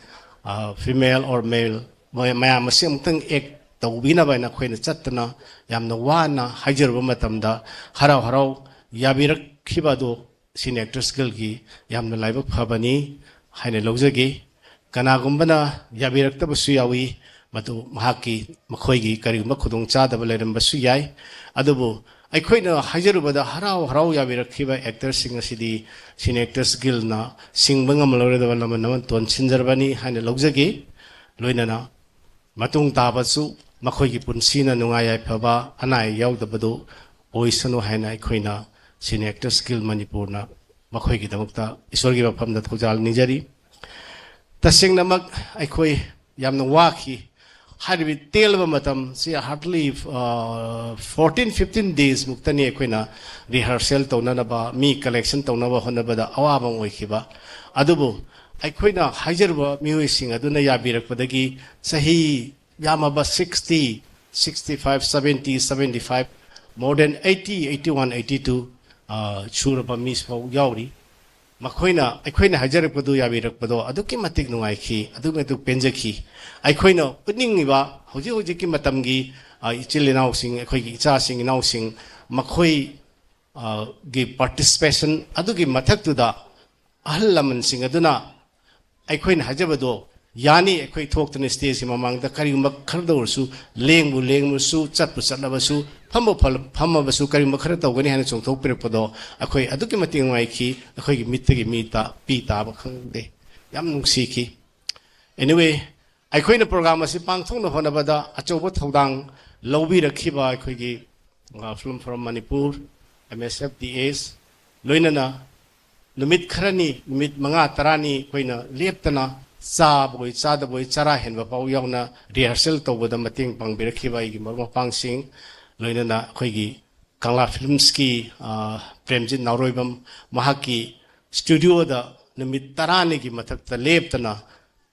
ꯑ, female or male, ꯃꯣꯏ ꯃꯌꯥꯝ ꯑꯁꯤ ꯑꯃꯨꯛꯇꯪ act ꯇꯧꯕꯤꯅꯕ ꯍꯥꯏꯅ ꯑꯩꯈꯣꯏꯅ ꯆꯠꯇꯅ ꯌꯥꯝꯅ ꯋꯥꯅ ꯍꯥꯏꯖꯔꯨꯕ ꯃꯇꯝꯗ, ꯍꯔꯥꯎ ꯍꯔꯥꯎ ꯌꯥꯕꯤꯔꯛꯈꯤꯕ ꯑꯗꯨ Cine Actors Guildꯒꯤ ꯌꯥꯝꯅ ꯂꯥꯏꯕꯛ ꯐꯕꯅꯤ ꯍꯥꯏꯅ ꯂꯧꯖꯒꯦ꯫ ꯀꯅꯥꯒꯨꯝꯕꯅ ꯌꯥꯕꯤꯔꯛꯇꯕꯁꯨ ꯌꯥꯎꯏ, ꯃꯗꯨ ꯃꯍꯥꯛꯀꯤ, ꯃꯈꯣꯏꯒꯤ ꯀꯔꯤꯒꯨꯝꯕ ꯈꯨꯗꯣꯡꯆꯥꯗꯕ ꯂꯩꯔꯝꯕꯁꯨ ꯌꯥꯏ꯫ ꯑꯗꯨꯕꯨ ꯑꯩꯈꯣꯏꯅ ꯍꯥꯏꯖꯔꯨꯕꯗ ꯍꯔꯥꯎ ꯍꯔꯥꯎ ꯌꯥꯕꯤꯔꯛꯈꯤꯕ ꯑꯦꯛꯇꯔꯁꯤꯡ ꯑꯁꯤꯗꯤ ꯁꯤꯅꯤ ꯑꯦꯛꯇꯔꯁ ꯒꯤꯜꯅ ꯁꯤꯡꯕ ꯉꯝꯂꯔꯣꯏꯗꯕ ꯂꯃꯟ ꯑꯃ ꯇꯣꯟꯁꯤꯟꯖꯔꯕꯅꯤ ꯍꯥꯏꯅ ꯂꯧꯖꯒꯦ꯫ ꯂꯣꯏꯅꯅ ꯃꯇꯨꯡ ꯇꯥꯕꯁꯨ ꯃꯈꯣꯏꯒꯤ ꯄꯨꯟꯁꯤꯅ ꯅꯨꯡꯉꯥꯏ ꯌꯥꯏꯐꯕ ꯑꯅꯥ ꯑꯌꯦꯛ ꯌꯥꯎꯗꯕꯗꯨ ꯑꯣꯏꯁꯅꯨ ꯍꯥꯏꯅ ꯑꯩꯈꯣꯏꯅ ꯁꯤꯅꯤ ꯑꯦꯛꯇꯔꯁ ꯒꯤꯜ ꯃꯅꯤꯄꯨꯔꯅ ꯃꯈꯣꯏꯒꯤꯗꯃꯛꯇ ꯏꯁꯣꯔꯒꯤ ꯃꯐꯝꯗ ꯊꯧꯖꯥꯜ ꯅꯤꯖꯔꯤ꯫ ꯇꯁꯦꯡꯅꯃꯛ ꯑꯩꯈꯣꯏ ꯌꯥꯝꯅ ꯋꯥꯈꯤ꯫ ꯍꯥꯏꯔꯤꯕ ꯇꯦꯜꯂꯕ ꯃꯇꯝꯁꯤ, hardly fourteen fifteen days ꯃꯨꯛꯇꯅꯤ ꯑꯩꯈꯣꯏꯅ ꯔꯤꯍꯔꯁꯦꯜ ꯇꯧꯅꯅꯕ, ꯃꯤ ꯀꯂꯦꯛꯁꯟ ꯇꯧꯅꯕ ꯍꯣꯠꯅꯕꯗ ꯑꯋꯥꯕ ꯑꯃ ꯑꯣꯏꯈꯤꯕ꯫ ꯑꯗꯨꯕꯨ ꯑꯩꯈꯣꯏꯅ ꯍꯥꯏꯖꯔꯨꯕ ꯃꯤꯑꯣꯏꯁꯤꯡ ꯑꯗꯨꯅ ꯌꯥꯕꯤꯔꯛꯄꯗꯒꯤ ꯆꯍꯤ ꯌꯥꯝꯃꯕ sixty, sixty five, seventy, seventy five, more than eighty, eighty one, eighty two ꯁꯨꯔꯕ ꯃꯤꯁꯨ ꯌꯥꯎꯔꯤ꯫ ꯃꯈꯣꯏꯅ ꯑꯩꯈꯣꯏꯅ ꯍꯥꯏꯖꯔꯛꯄꯗꯨ ꯌꯥꯕꯤꯔꯛꯄꯗꯣ ꯑꯗꯨꯛꯀꯤ ꯃꯇꯤꯛ ꯅꯨꯡꯉꯥꯏꯈꯤ, ꯑꯗꯨꯛꯀꯤ ꯃꯇꯤꯛ ꯄꯦꯟꯖꯈꯤ꯫ ꯑꯩꯈꯣꯏꯅ ꯎꯠꯅꯤꯡꯉꯤꯕ ꯍꯧꯖꯤꯛ ꯍꯧꯖꯤꯛꯀꯤ ꯃꯇꯝꯒꯤ, ꯑ, ꯏꯆꯤꯜ ꯏꯅꯥꯎꯁꯤꯡ, ꯑꯩꯈꯣꯏꯒꯤ ꯏꯆꯥꯁꯤꯡ ꯏꯅꯥꯎꯁꯤꯡ, ꯃꯈꯣꯏ, ꯑ, ꯒꯤ ꯄꯥꯔꯇꯤꯁꯤꯄꯦꯁꯟ ꯑꯗꯨꯒꯤ ꯃꯊꯛꯇꯨꯗ ꯑꯍꯜ ꯂꯃꯟꯁꯤꯡ ꯑꯗꯨꯅ ꯑꯩꯈꯣꯏꯅ ꯍꯥꯏꯖꯕꯗꯣ ꯌꯥꯅꯤ꯫ ꯑꯩꯈꯣꯏ ꯊꯣꯛꯇꯨꯅ ꯁ꯭ꯇꯦꯖꯀꯤ ꯃꯃꯥꯡꯗ ꯀꯔꯤꯒꯨꯝꯕ ꯈꯔꯗ ꯑꯣꯏꯔꯁꯨ, ꯂꯦꯡꯕꯨ ꯂꯦꯡꯂꯕꯁꯨ, ꯆꯠꯄꯨ ꯆꯠꯂꯕꯁꯨ, ꯐꯝꯕꯨ ꯐꯝ-, ꯐꯝꯃꯕꯁꯨ, ꯀꯔꯤꯒꯨꯝꯕ ꯈꯔ ꯇꯧꯒꯅꯤ ꯍꯥꯏꯅ ꯆꯣꯡꯊꯣꯛꯄꯤꯔꯛꯄꯗꯣ ꯑꯩꯈꯣꯏ ꯑꯗꯨꯛꯀꯤ ꯃꯇꯤꯛ ꯅꯨꯡꯉꯥꯏꯈꯤ꯫ ꯑꯩꯈꯣꯏꯒꯤ ꯃꯤꯠꯇꯒꯤ ꯃꯤ ꯇꯥ-, ꯄꯤ ꯇꯥꯕ ꯈꯪꯗꯦ꯫ ꯌꯥꯝ ꯅꯨꯡꯁꯤꯈꯤ꯫ Anyway, ꯑꯩꯈꯣꯏꯅ ꯄ꯭ꯔꯣꯒ꯭ꯔꯥꯝ ꯑꯁꯤ ꯄꯥꯡꯊꯣꯛꯅ ꯍꯣꯠꯅꯕꯗ ꯑꯆꯧꯕ ꯊꯧꯗꯥꯡ ꯂꯧꯕꯤꯔꯛꯈꯤꯕ ꯑꯩꯈꯣꯏꯒꯤ, ꯑ, Film Forum Manipur, M S F D S, ꯂꯣꯏꯅꯅ ꯅꯨꯃꯤꯠ ꯈꯔꯅꯤ, ꯅꯨꯃꯤꯠ ꯃꯉꯥ ꯇꯔꯥꯅꯤ ꯑꯩꯈꯣꯏꯅ ꯂꯦꯞꯇꯅ ꯆꯥꯕꯣꯏ ꯆꯥꯗꯕꯣꯏ ꯆꯔꯥ ꯍꯦꯟꯕ ꯐꯥꯎ ꯌꯥꯎꯅ ꯔꯤꯍꯔꯁꯦꯜ ꯇꯧꯕꯗ ꯃꯇꯦꯡ ꯄꯥꯡꯕꯤꯔꯛꯈꯤꯕ ꯑꯩꯒꯤ ꯃꯔꯨꯞ ꯃꯄꯥꯡꯁꯤꯡ, ꯂꯣꯏꯅꯅ ꯑꯩꯈꯣꯏꯒꯤ ꯀꯪꯂꯥ ꯐꯤꯂꯝꯁꯀꯤ, ꯑ, ꯄ꯭ꯔꯦꯝꯖꯤꯠ ꯅꯥꯎꯔꯣꯏꯕꯝ, ꯃꯍꯥꯛꯀꯤ ꯁ꯭ꯇꯨꯗꯤꯑꯣꯗ ꯅꯨꯃꯤꯠ ꯇꯔꯥꯅꯤꯒꯤ ꯃꯊꯛꯇ ꯂꯦꯞꯇꯅ,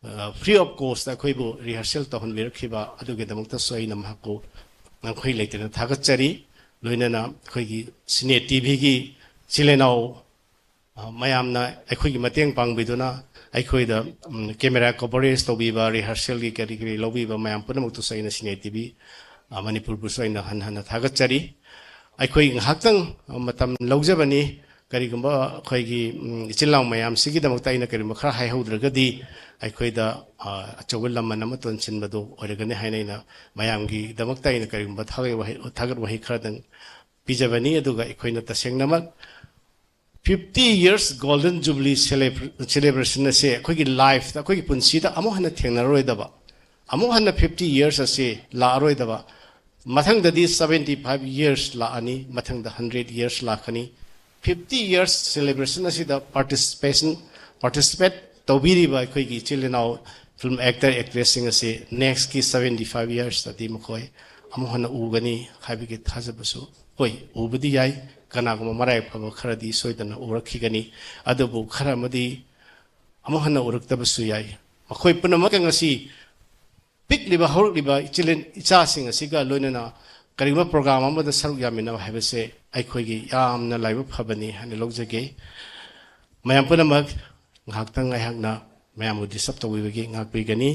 ꯑ, free of cost ꯑꯩꯈꯣꯏꯕꯨ ꯔꯤꯍꯔꯁꯦꯜ ꯇꯧꯍꯟꯕꯤꯔꯛꯈꯤꯕ ꯑꯗꯨꯒꯤꯗꯃꯛꯇꯁꯨ ꯑꯩꯅ ꯃꯍꯥꯛꯄꯨ ꯉꯝꯈꯩ ꯂꯩꯇꯅ ꯊꯥꯒꯠꯆꯔꯤ꯫ ꯂꯣꯏꯅꯅ ꯑꯩꯈꯣꯏꯒꯤ ꯁꯤꯅꯦ ꯇꯤꯚꯤꯒꯤ ꯏꯆꯤꯜ ꯏꯅꯥꯎ, ꯑ, ꯃꯌꯥꯝꯅ ꯑꯩꯈꯣꯏꯒꯤ ꯃꯇꯦꯡ ꯄꯥꯡꯕꯤꯗꯨꯅ ꯑꯩꯈꯣꯏꯗ, ꯎꯝ, ꯀꯦꯃꯦꯔꯥ ꯀꯣꯚꯔꯦꯖ ꯇꯧꯕꯤꯕ, ꯔꯤꯍꯔꯁꯦꯜꯒꯤ ꯀꯔꯤ ꯀꯔꯤ ꯂꯧꯕꯤꯕ ꯃꯌꯥꯝ ꯄꯨꯝꯅꯃꯛꯇꯨꯁꯨ ꯑꯩꯅ ꯁꯤꯅꯦ ꯇꯤꯚꯤ, ꯑ, ꯃꯅꯤꯄꯨꯔꯕꯨꯁꯨ ꯑꯩꯅ ꯍꯟꯅ ꯍꯟꯅ ꯊꯥꯒꯠꯆꯔꯤ꯫ ꯑꯩꯈꯣꯏ ꯉꯥꯏꯍꯥꯛꯇꯪ ꯃꯇꯝ ꯂꯧꯖꯕꯅꯤ꯫ ꯀꯔꯤꯒꯨꯝꯕ ꯑꯩꯈꯣꯏꯒꯤ, ꯎꯝ, ꯏꯆꯤꯜ ꯏꯅꯥꯎ ꯃꯌꯥꯝꯁꯤꯒꯤꯗꯃꯛꯇ ꯑꯩꯅ ꯀꯔꯤꯒꯨꯝꯕ ꯈꯔ ꯍꯥꯏꯍꯧꯗ꯭ꯔꯒꯗꯤ ꯑꯩꯈꯣꯏꯗ, ꯑ, ꯑꯆꯧꯕ ꯂꯃꯟ ꯑꯃ ꯇꯣꯟꯁꯤꯟꯕꯗꯨ ꯑꯣꯏꯔꯒꯅꯤ ꯍꯥꯏꯅ ꯑꯩꯅ ꯃꯌꯥꯝꯒꯤꯗꯃꯛꯇ ꯑꯩꯅ ꯀꯔꯤꯒꯨꯝꯕ ꯊꯥꯒꯠ ꯋꯥꯍꯩ, ꯊꯥꯒꯠ ꯋꯥꯍꯩ ꯈꯔꯗꯪ ꯄꯤꯖꯕꯅꯤ꯫ ꯑꯗꯨꯒ ꯑꯩꯈꯣꯏꯅ ꯇꯁꯦꯡꯅꯃꯛ fifty years Golden Jubilee celebra- celebration ꯑꯁꯦ ꯑꯩꯈꯣꯏꯒꯤ ꯂꯥꯏꯐꯇ, ꯑꯩꯈꯣꯏꯒꯤ ꯄꯨꯟꯁꯤꯗ ꯑꯃꯨꯛ ꯍꯟꯅ ꯊꯦꯡꯅꯔꯔꯣꯏꯗꯕ, ꯑꯃꯨꯛ ꯍꯟꯅ fifty years ꯑꯁꯤ ꯂꯥꯛꯑꯔꯣꯏꯗꯕ, ꯃꯊꯪꯗꯗꯤ seventy five years ꯂꯥꯛꯑꯅꯤ, ꯃꯊꯪꯗ hundred years ꯂꯥꯛꯀꯅꯤ꯫ Fifty years celebration ꯑꯁꯤꯗ participation participate ꯇꯧꯕꯤꯔꯤꯕ ꯑꯩꯈꯣꯏꯒꯤ ꯏꯆꯤꯜ ꯏꯅꯥꯎ film actor actressꯁꯤꯡ ꯑꯁꯤ next ꯀꯤ seventy five yearsꯇꯗꯤ ꯃꯈꯣꯏ ꯑꯃꯨꯛ ꯍꯟꯅ ꯎꯒꯅꯤ ꯍꯥꯏꯕꯒꯤ ꯊꯥꯖꯕꯁꯨ, ꯍꯣꯏ, ꯎꯕꯗꯤ ꯌꯥꯏ꯫ ꯀꯅꯥꯒꯨꯝꯕ ꯃꯔꯥꯏꯕꯛ ꯐꯕ ꯈꯔꯗꯤ ꯁꯣꯏꯗꯅ ꯎꯔꯛꯈꯤꯒꯅꯤ꯫ ꯑꯗꯨꯕꯨ ꯈꯔ ꯑꯃꯗꯤ ꯑꯃꯨꯛ ꯍꯟꯅ ꯎꯔꯛꯇꯕꯁꯨ ꯌꯥꯏ꯫ ꯃꯈꯣꯏ ꯄꯨꯝꯅꯃꯛꯀ ꯉꯁꯤ ꯄꯤꯛꯂꯤꯕ ꯍꯧꯔꯛꯂꯤꯕ ꯏꯆꯤꯜ ꯏꯆꯥꯁꯤꯡ ꯑꯁꯤꯒ ꯂꯣꯏꯅꯅ ꯀꯔꯤꯒꯨꯝꯕ program ꯑꯃꯗ ꯁꯔꯨꯛ ꯌꯥꯃꯤꯟꯅꯕ ꯍꯥꯏꯕꯁꯦ ꯑꯩꯈꯣꯏꯒꯤ ꯌꯥꯝꯅ ꯂꯥꯏꯕꯛ ꯐꯕꯅꯤ ꯍꯥꯏꯅ ꯂꯧꯖꯒꯦ꯫ ꯃꯌꯥꯝ ꯄꯨꯝꯅꯃꯛ ꯉꯥꯏꯍꯥꯛꯇꯪ ꯑꯩꯍꯥꯛꯅ ꯃꯌꯥꯝꯕꯨ disturb ꯇꯧꯕꯤꯕꯒꯤ ꯉꯥꯛꯄꯤꯒꯅꯤ꯫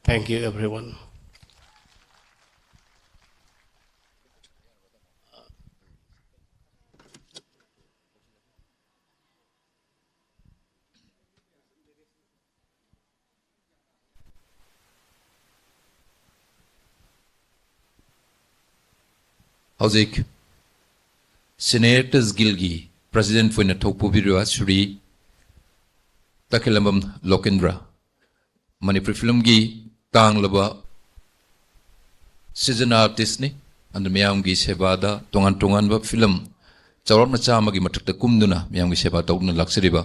Thank you, everyone. ꯍꯧꯖꯤꯛ Cine Actors Guildꯒꯤ president ꯑꯣꯏꯅ ꯊꯧ ꯄꯨꯕꯤꯔꯤꯕ ꯁ꯭ꯔꯤ ꯇꯈꯦꯂꯝꯕꯝ ꯂꯣꯀꯦꯟꯗ꯭ꯔ, ꯃꯅꯤꯄꯨꯔꯤ filmꯒꯤ ꯇꯥꯡꯂꯕ seasoned artistꯅꯤ꯫ ꯑꯗꯨ ꯃꯤꯌꯥꯝꯒꯤ ꯁꯦꯕꯥꯗ ꯇꯣꯉꯥꯟ ꯇꯣꯉꯥꯟꯕ film ꯆꯥꯎꯔꯥꯛꯅ ꯆꯥꯝꯃꯒꯤ ꯃꯊꯛꯇ ꯀꯨꯝꯗꯨꯅ ꯃꯤꯌꯥꯝꯒꯤ ꯁꯦꯕꯥ ꯇꯧꯗꯨꯅ ꯂꯥꯛꯆꯔꯤꯕ,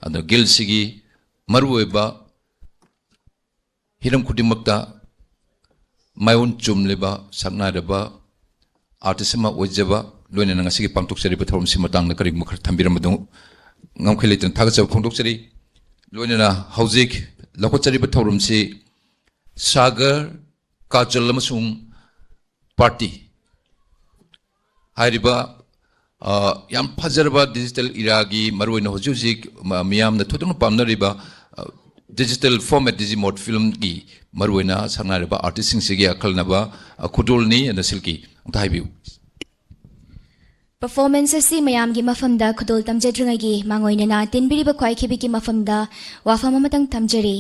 ꯑꯗꯨ Guildꯁꯤꯒꯤ ꯃꯔꯨꯑꯣꯏꯕ ꯍꯤꯔꯝ ꯈꯨꯗꯤꯡꯃꯛꯇ ꯃꯥꯏꯑꯣꯟ ꯆꯨꯝꯂꯤꯕ ꯁꯛꯅꯥꯏꯔꯕ artist ꯑꯃ ꯑꯣꯏꯖꯕ, ꯂꯣꯏꯅꯅ ꯉꯁꯤꯒꯤ ꯄꯥꯡꯊꯣꯛꯆꯔꯤꯕ ꯊꯧꯔꯝꯁꯤ ꯃꯇꯥꯡꯗ ꯀꯔꯤꯒꯨꯝꯕ ꯈꯔ ꯊꯝꯕꯤꯔꯝꯕꯗꯨ ꯉꯝꯈꯩ ꯂꯩꯇꯅ ꯊꯥꯒꯠꯆꯕ ꯐꯣꯡꯗꯣꯛꯆꯔꯤ꯫ ꯂꯣꯏꯅꯅ ꯍꯧꯖꯤꯛ ꯂꯧꯈꯠꯆꯔꯤꯕ ꯊꯧꯔꯝꯁꯤ ꯁꯥꯒꯔ, ꯀꯥꯖꯜ ꯑꯃꯁꯨꯡ party ꯍꯥꯏꯔꯤꯕ, ꯑ, ꯌꯥꯝ ꯐꯖꯔꯕ digital eraꯒꯤ, ꯃꯔꯨꯑꯣꯏꯅ ꯍꯧꯖꯤꯛ ꯍꯧꯖꯤꯛ ꯃ-, ꯃꯤꯌꯥꯝꯅ ꯊꯣꯏꯗꯣꯛꯅ ꯄꯥꯝꯅꯔꯤꯕ, ꯑ, digital format Digimod filmꯒꯤ ꯃꯔꯨꯑꯣꯏꯅ ꯁꯛꯅꯥꯏꯔꯕ artistꯁꯤꯡꯁꯤꯒꯤ ꯑꯈꯟꯅꯕ, ꯑ, ꯈꯨꯗꯣꯜꯅꯤ꯫ ꯑꯗ ꯁꯤꯜꯀꯤ ꯑꯝꯇ ꯍꯥꯏꯕꯤꯌꯨ꯫ Performance ꯑꯁꯤ ꯃꯌꯥꯝꯒꯤ ꯃꯐꯝꯗ ꯈꯨꯗꯣꯜ ꯇꯝꯖꯗ꯭ꯔꯤꯉꯩꯒꯤ ꯃꯥꯡꯑꯣꯏꯅꯅ ꯇꯤꯟꯕꯤꯔꯤꯕ ꯈ꯭ꯋꯥꯏꯈꯤꯕꯤꯒꯤ ꯃꯐꯝꯗ ꯋꯥꯐꯝ ꯑꯃꯇꯪ ꯊꯝꯖꯔꯤ꯫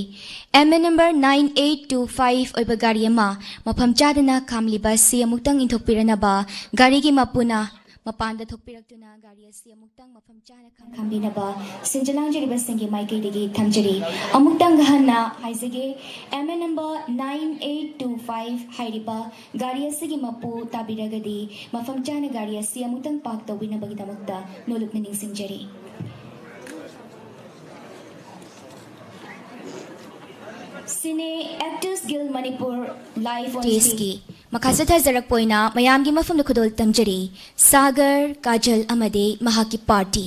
M N number nine eight two five ꯑꯣꯏꯕ ꯒꯥꯔꯤ ꯑꯃ ꯃꯐꯝ ꯆꯥꯗꯅ ꯈꯥꯝꯂꯤꯕ ꯑꯁꯤ ꯑꯃꯨꯛꯇꯪ ꯏꯟꯊꯣꯛꯄꯤꯔꯅꯕ ꯒꯥꯔꯤꯒꯤ ꯃꯄꯨꯅ ꯃꯄꯥꯟꯗ ꯊꯣꯛꯄꯤꯔꯛꯇꯨꯅ ꯒꯥꯔꯤ ꯑꯁꯤ ꯑꯃꯨꯛꯇꯪ ꯃꯐꯝ ꯆꯥꯅ ꯈꯪ- ꯈꯪꯕꯤꯅꯕ ꯁꯤꯟꯖ ꯂꯥꯡꯖꯔꯤꯕꯁꯤꯡꯒꯤ ꯃꯥꯏꯀꯩꯗꯒꯤ ꯊꯝꯖꯔꯤ꯫ ꯑꯃꯨꯛꯇꯪ ꯍꯟꯅ ꯍꯥꯏꯖꯒꯦ, M N number nine eight two five ꯍꯥꯏꯔꯤꯕ ꯒꯥꯔꯤ ꯑꯁꯤꯒꯤ ꯃꯄꯨ ꯇꯥꯕꯤꯔꯒꯗꯤ ꯃꯐꯝ ꯆꯥꯅ ꯒꯥꯔꯤ ꯑꯁꯤ ꯑꯃꯨꯛꯇꯪ park ꯇꯧꯕꯤꯅꯕꯒꯤꯗꯃꯛꯇ ꯅꯣꯂꯨꯛꯅ ꯅꯤꯡꯁꯤꯡꯖꯔꯤ꯫ Cine Actors Guild Manipur live on stage. ꯃꯈꯥ ꯆꯠꯊꯖꯔꯛꯄ ꯑꯣꯏꯅ ꯃꯌꯥꯝꯒꯤ ꯃꯐꯝꯗ ꯈꯨꯗꯣꯜ ꯇꯝꯖꯔꯤ, ꯁꯥꯒꯔ, ꯀꯥꯖꯜ ꯑꯃꯗꯤ ꯃꯍꯥꯛꯀꯤ party꯫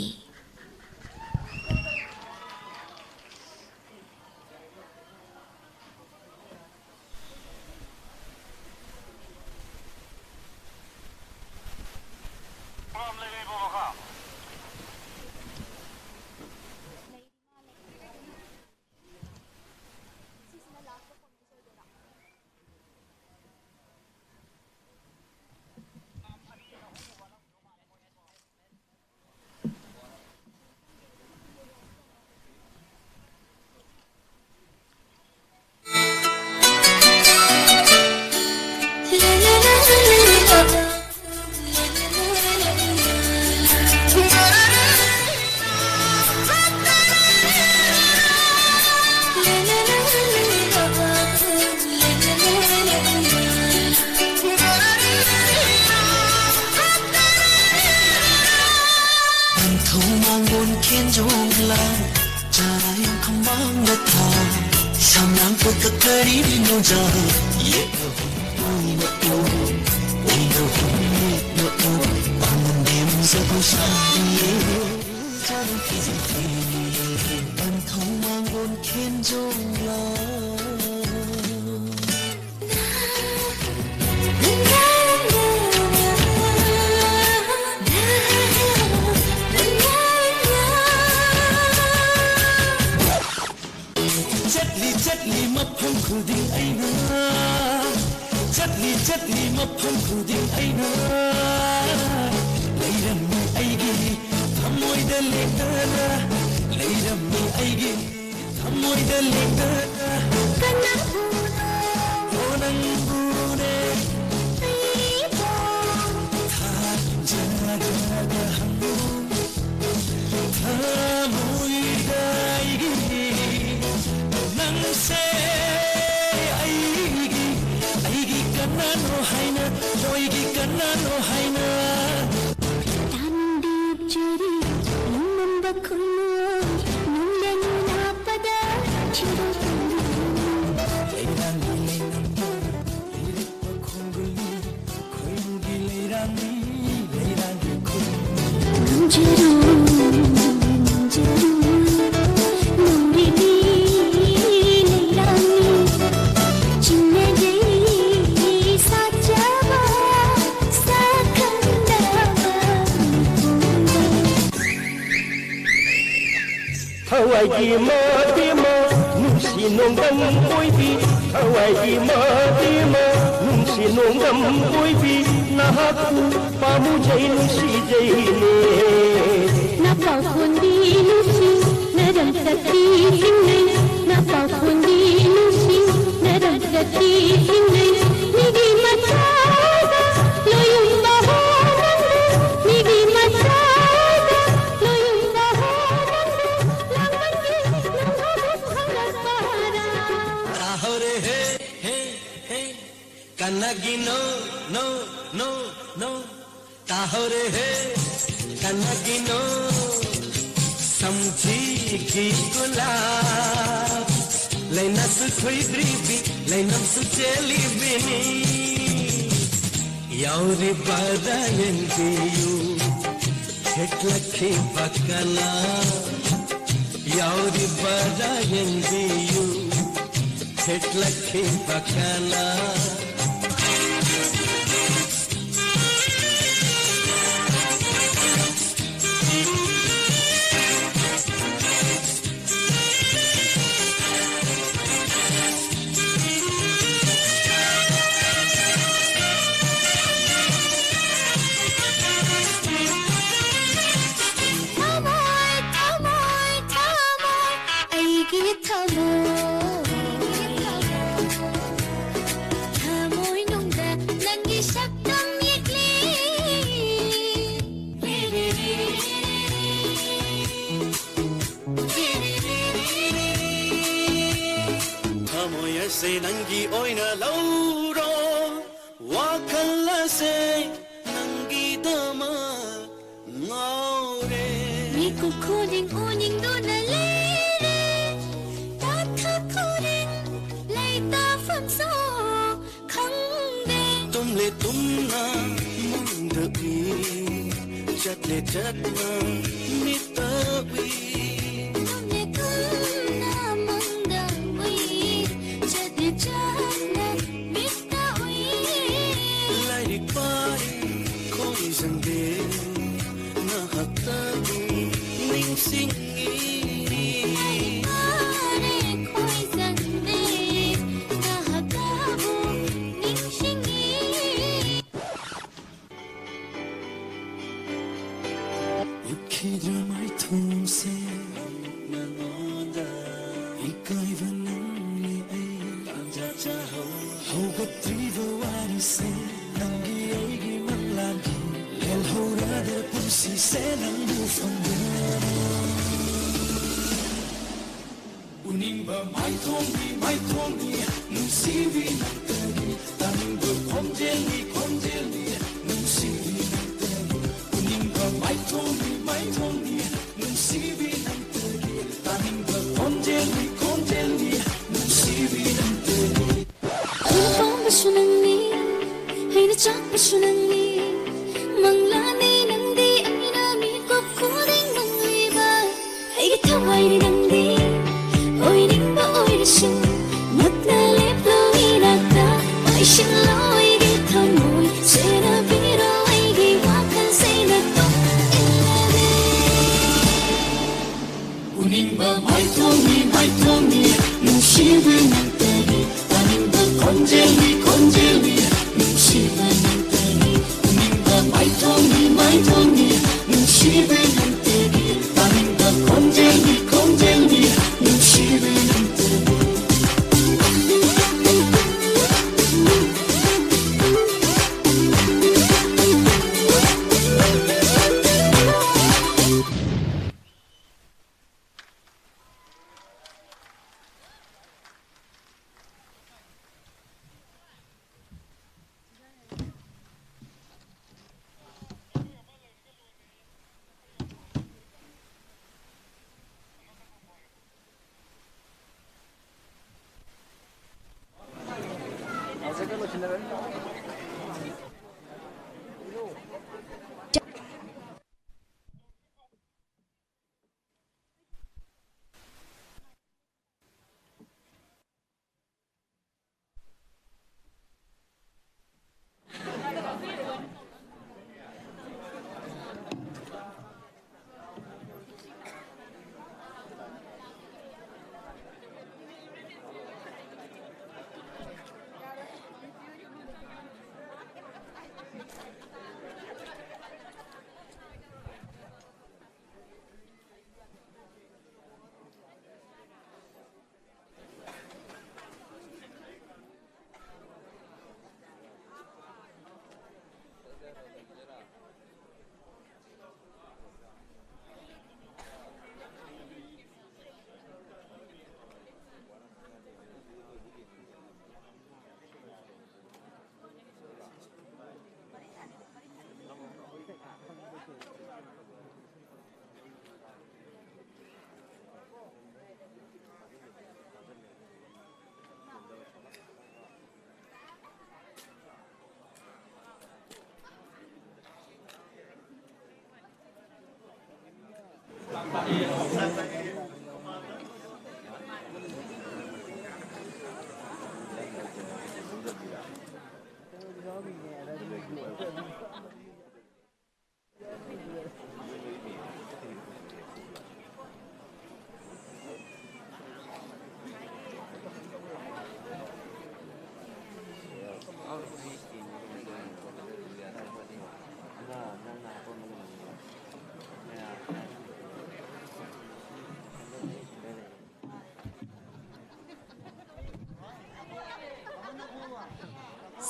Thâu mang buôn khen jong la, cha em khăm mang ngơ tha, sam nang pơ kơ kơ ri ri nô ja, ye ui nơ u, ui nơ u, ye nơ u, ang dem sa ku sa ye, cha em ki sa ki, thâu mang buôn khen jong la. ꯆꯠꯂꯤ ꯆꯠꯂꯤ ꯃꯐꯝ ꯈꯨꯗꯤꯡ ꯑꯩꯅ, ꯆꯠꯂꯤ ꯆꯠꯂꯤ ꯃꯐꯝ ꯈꯨꯗꯤꯡ ꯑꯩꯅ, ꯂꯩꯔꯝꯃꯤ ꯑꯩꯒꯤ ꯊꯃꯣꯏꯗ ꯂꯦꯡꯗꯅ, ꯂꯩꯔꯝꯃꯤ ꯑꯩꯒꯤ ꯊꯃꯣꯏꯗ ꯂꯦꯡꯗꯅ꯫ ꯀꯅꯥꯕꯨꯅꯣ? ꯑꯣ ꯅꯪꯕꯨꯅꯦ꯫ ꯑꯩꯕꯨ꯫ ꯊꯥꯖꯅ ꯀꯅꯥꯅꯣ ꯍꯥꯏꯅ ꯇꯥꯅꯤꯡꯗꯦ ꯆꯦꯔꯤ, ꯅꯨꯡꯉꯝꯕ ꯈꯨꯅꯨ, ꯅꯨꯡꯗ ꯅꯨꯡ ꯍꯥꯞꯄꯗ ꯆꯤꯔꯨ ꯈꯨꯅꯨ꯫ ꯂꯩꯔꯥꯡꯒꯤ ꯂꯩꯔꯝꯕ ꯂꯤꯔꯛꯄ ꯈꯣꯡꯒꯨꯜꯂꯤ, ꯈꯣꯏꯔꯨꯒꯤ ꯂꯩꯔꯥꯡꯅꯤ, ꯂꯩꯔꯥꯡꯒꯤ ꯈꯨꯅꯨ꯫ ꯉꯝꯖꯔꯨ, ꯉꯝꯖꯔꯨ, ꯅꯨꯡꯒꯤꯗꯤ ꯂꯩꯔꯥꯡꯅꯤ꯫ ꯆꯤꯡꯅꯖꯩ ꯁꯥꯖꯕ ꯁꯛꯈꯪꯗꯕ ꯊꯋꯥꯏꯒꯤ ꯃꯇꯦꯝꯃ ꯅꯨꯡꯁꯤ ꯅꯣꯡꯗꯝ ꯑꯣꯏꯕꯤ, ꯊꯋꯥꯏꯒꯤ ꯃꯇꯦꯝꯃ ꯅꯨꯡꯁꯤ ꯅꯣꯡꯗꯝ ꯑꯣꯏꯕꯤ, ꯅꯍꯥꯛꯄꯨ ꯄꯥꯝꯃꯨꯖꯩ ꯅꯨꯡꯁꯤꯖꯩꯅꯦ꯫ ꯅꯄꯥꯎ ꯈꯣꯟꯗꯤ ꯅꯨꯡꯁꯤ ꯅꯔꯝ ꯆꯠꯄꯤ ꯆꯤꯡꯅꯩ, ꯅꯄꯥꯎ ꯈꯣꯟꯗꯤ ꯅꯨꯡꯁꯤ ꯅꯔꯝ ꯆꯠꯄꯤ ꯆꯤꯡꯅꯩ꯫ ꯃꯤꯒꯤ ꯃꯆꯥꯗ ꯂꯣꯏꯌꯨꯝꯕ ꯍꯣ ꯅꯪꯕꯨ, ꯃꯤꯒꯤ ꯃꯆꯥꯗ ꯂꯣꯏꯌꯨꯝꯕ ꯍꯣ ꯅꯪꯕꯨ, ꯂꯥꯡꯕꯟꯒꯤ ꯅꯨꯡꯍꯥꯕꯨ ꯈꯪꯂꯛꯄꯔꯥ? ꯇꯥꯍꯧꯔꯦ ꯍꯦ, ꯍꯦ, ꯍꯦ, ꯀꯅꯥꯒꯤꯅꯣ, ꯅꯣ, ꯅꯣ, ꯅꯣ? ꯇꯥꯍꯧꯔꯦ ꯍꯦ, ꯀꯅꯥꯒꯤꯅꯣ? ꯁꯝꯖꯤꯒꯤ ꯒꯨꯂꯥꯞ, ꯂꯩꯅꯥꯁꯨ ꯊꯣꯏꯗ꯭ꯔꯤꯕꯤ, ꯂꯩꯅꯝꯁꯨ ꯆꯦꯜꯂꯤꯕꯤꯅꯤ꯫ ꯌꯥꯎꯔꯤꯕꯔꯥ ꯌꯦꯡꯕꯤꯌꯨ, ꯊꯦꯠꯂꯛꯈꯤꯕ ꯀꯅꯥ? ꯌꯥꯎꯔꯤꯕꯔꯥ ꯌꯦꯡꯕꯤꯌꯨ, ꯊꯦꯠꯂꯛꯈꯤꯕ ꯀꯅꯥ? ꯊꯃꯣꯏ, ꯊꯃꯣꯏ, ꯊꯃꯣꯏ, ꯑꯩꯒꯤ ꯊꯃꯣꯏ, ꯊꯃꯣꯏꯅꯨꯡꯗ ꯅꯪꯒꯤ ꯁꯛꯇꯝ ꯌꯦꯛꯂꯤ꯫ ꯊꯃꯣꯏ ꯑꯁꯦ ꯅꯪꯒꯤ ꯑꯣꯏꯅ ꯂꯧꯔꯣ, ꯋꯥꯈꯜ ꯑꯁꯦ ꯈꯨꯗꯤꯡ ꯎꯅꯤꯡꯗꯨꯅ ꯂꯩꯔꯦ꯫ ꯇꯥꯊ ꯈꯨꯗꯤꯡ ꯂꯩꯇꯥꯐꯝꯁꯨ ꯈꯪꯗꯦ꯫ ꯇꯨꯝꯂꯦ ꯇꯨꯝꯅ ꯃꯪꯗ ꯎꯏ, ꯆꯠꯂꯦ ꯆꯠꯅ ꯃꯤꯠꯇ ꯎꯏ꯫ ꯇꯨꯝꯂꯦ ꯇꯨꯝꯅ ꯃꯪꯗ ꯎꯏ, ꯆꯠꯂꯦ ꯆꯠꯅ ꯃꯤꯠꯇ ꯎꯏ꯫ ꯂꯥꯏꯔꯤꯛ ꯄꯥꯔꯤ ꯈꯣꯏꯖꯪꯗꯦ, ꯉꯥꯏꯍꯥꯛꯇꯕꯨ ꯅꯤꯡꯁꯤꯡꯉꯤ꯫ ꯂꯥꯏꯔꯤꯛ ꯄꯥꯔꯤ ꯈꯣꯏꯖꯪꯗꯦ, ꯉꯥꯏꯍꯥꯛꯇꯕꯨ ꯅꯤꯡꯁꯤꯡꯉꯤ꯫ ꯎꯠꯈꯤꯗ꯭ꯔ ꯃꯥꯏꯊꯣꯡꯁꯦ ꯅꯉꯣꯟꯗ? ꯏꯀꯥꯏꯕ ꯅꯪꯅꯤ ꯑꯩ ꯄꯥꯝꯖ ꯆꯥꯍꯧ꯫ ꯍꯧꯒꯠꯇ꯭ꯔꯤꯕ ꯋꯥꯔꯤꯁꯦ ꯅꯪꯒꯤ ꯑꯩꯒꯤ ꯃꯪꯂꯥꯟꯒꯤ꯫ ꯂꯦꯜꯍꯧꯔꯗ꯭ꯔ ꯄꯨꯟꯁꯤꯁꯦ ꯅꯪꯕꯨ ꯐꯪꯗꯅ? ꯎꯅꯤꯡꯕ ꯃꯥꯏꯊꯣꯡꯅꯤ, ꯃꯥꯏꯊꯣꯡꯅꯤ, ꯅꯨꯡꯁꯤꯕꯤ ꯅꯪꯇꯅꯤ꯫ ꯇꯥꯅꯤꯡꯕ ꯈꯣꯟꯖꯦꯜꯅꯤ, ꯈꯣꯟꯖꯦꯜꯅꯤ, ꯅꯨꯡꯁꯤꯕꯤ ꯅꯪꯇꯅꯤ꯫ ꯎꯅꯤꯡꯕ ꯃꯥꯏꯊꯣꯡꯅꯤ, ꯃꯥꯏꯊꯣꯡꯅꯤ, ꯅꯨꯡꯁꯤꯕꯤ ꯅꯪꯇꯅꯤ꯫ ꯇꯥꯅꯤꯡꯕ ꯈꯣꯟꯖꯦꯜꯅꯤ, ꯈꯣꯟꯖꯦꯜꯅꯤ, ꯅꯨꯡꯁꯤꯕꯤ ꯅꯪꯇꯅꯤ꯫ ꯑꯩꯅ ꯄꯥꯝꯕꯁꯨ ꯅꯪꯅꯤ, ꯑꯩꯅ ꯆꯥꯛꯄꯁꯨ ꯅꯪꯅꯤ꯫ ꯃꯪꯂꯥꯟꯅꯤ ꯅꯪꯗꯤ ꯑꯩꯅ ꯃꯤꯀꯨꯞ ꯈꯨꯗꯤꯡ ꯃꯪꯂꯤꯕ꯫ ꯑꯩꯒꯤ ꯊꯋꯥꯏꯅꯤ ꯅꯪꯗꯤ, ꯑꯣꯏꯅꯤꯡꯕ ꯑꯣꯏꯔꯁꯨ꯫ ꯅꯛꯅ ꯂꯦꯞꯂꯣ ꯏꯅꯥꯛꯇ, ꯄꯥꯏꯁꯤꯜꯂꯣ ꯑꯩꯒꯤ ꯊꯃꯣꯏ꯫ ꯁꯦꯟꯅꯕꯤꯔꯣ ꯑꯩꯒꯤ ꯋꯥꯈꯜꯁꯦ ꯅꯇꯣꯝ ꯏꯜꯂꯗꯤ꯫ ꯎꯅꯤꯡꯕ ꯃꯥꯏꯊꯣꯡꯅꯤ, ꯃꯥꯏꯊꯣꯡꯅꯤ, ꯅꯨꯡꯁꯤꯕ ꯅꯪꯇꯅꯤ꯫ ꯇꯥꯅꯤꯡꯕ ꯈꯣꯟꯖꯦꯜꯅꯤ, ꯈꯣꯟꯖꯦꯜꯅꯤ, ꯅꯨꯡꯁꯤꯕ ꯅꯪꯇꯅꯤ꯫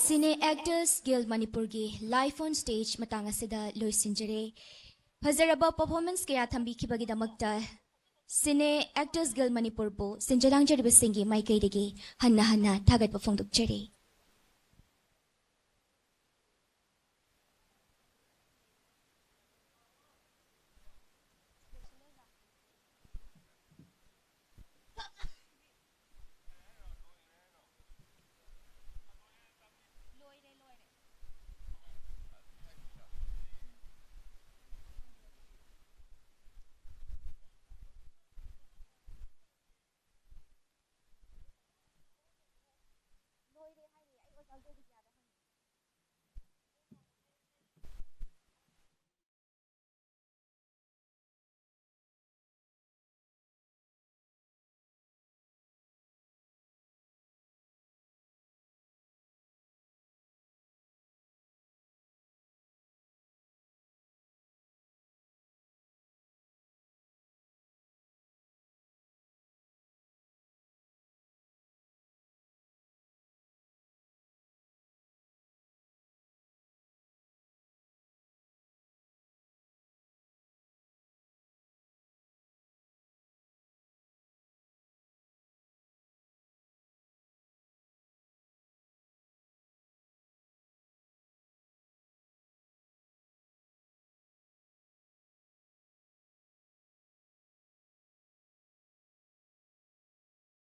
Cine Actors Guild ꯃꯅꯤꯄꯨꯔꯒꯤ live on stage ꯃꯇꯥꯡ ꯑꯁꯤꯗ ꯂꯣꯏꯁꯤꯟꯖꯔꯦ꯫ ꯐꯖꯔꯕ performance ꯀꯌꯥ ꯊꯝꯕꯤꯈꯤꯕꯒꯤꯗꯃꯛꯇ Cine Actors Guild ꯃꯅꯤꯄꯨꯔꯕꯨ ꯁꯤꯟꯖ ꯂꯥꯡꯖꯔꯤꯕꯁꯤꯡꯒꯤ ꯃꯥꯏꯀꯩꯗꯒꯤ ꯍꯟꯅ ꯍꯟꯅ ꯊꯥꯒꯠꯄ ꯐꯣꯡꯗꯣꯛꯆꯔꯤ꯫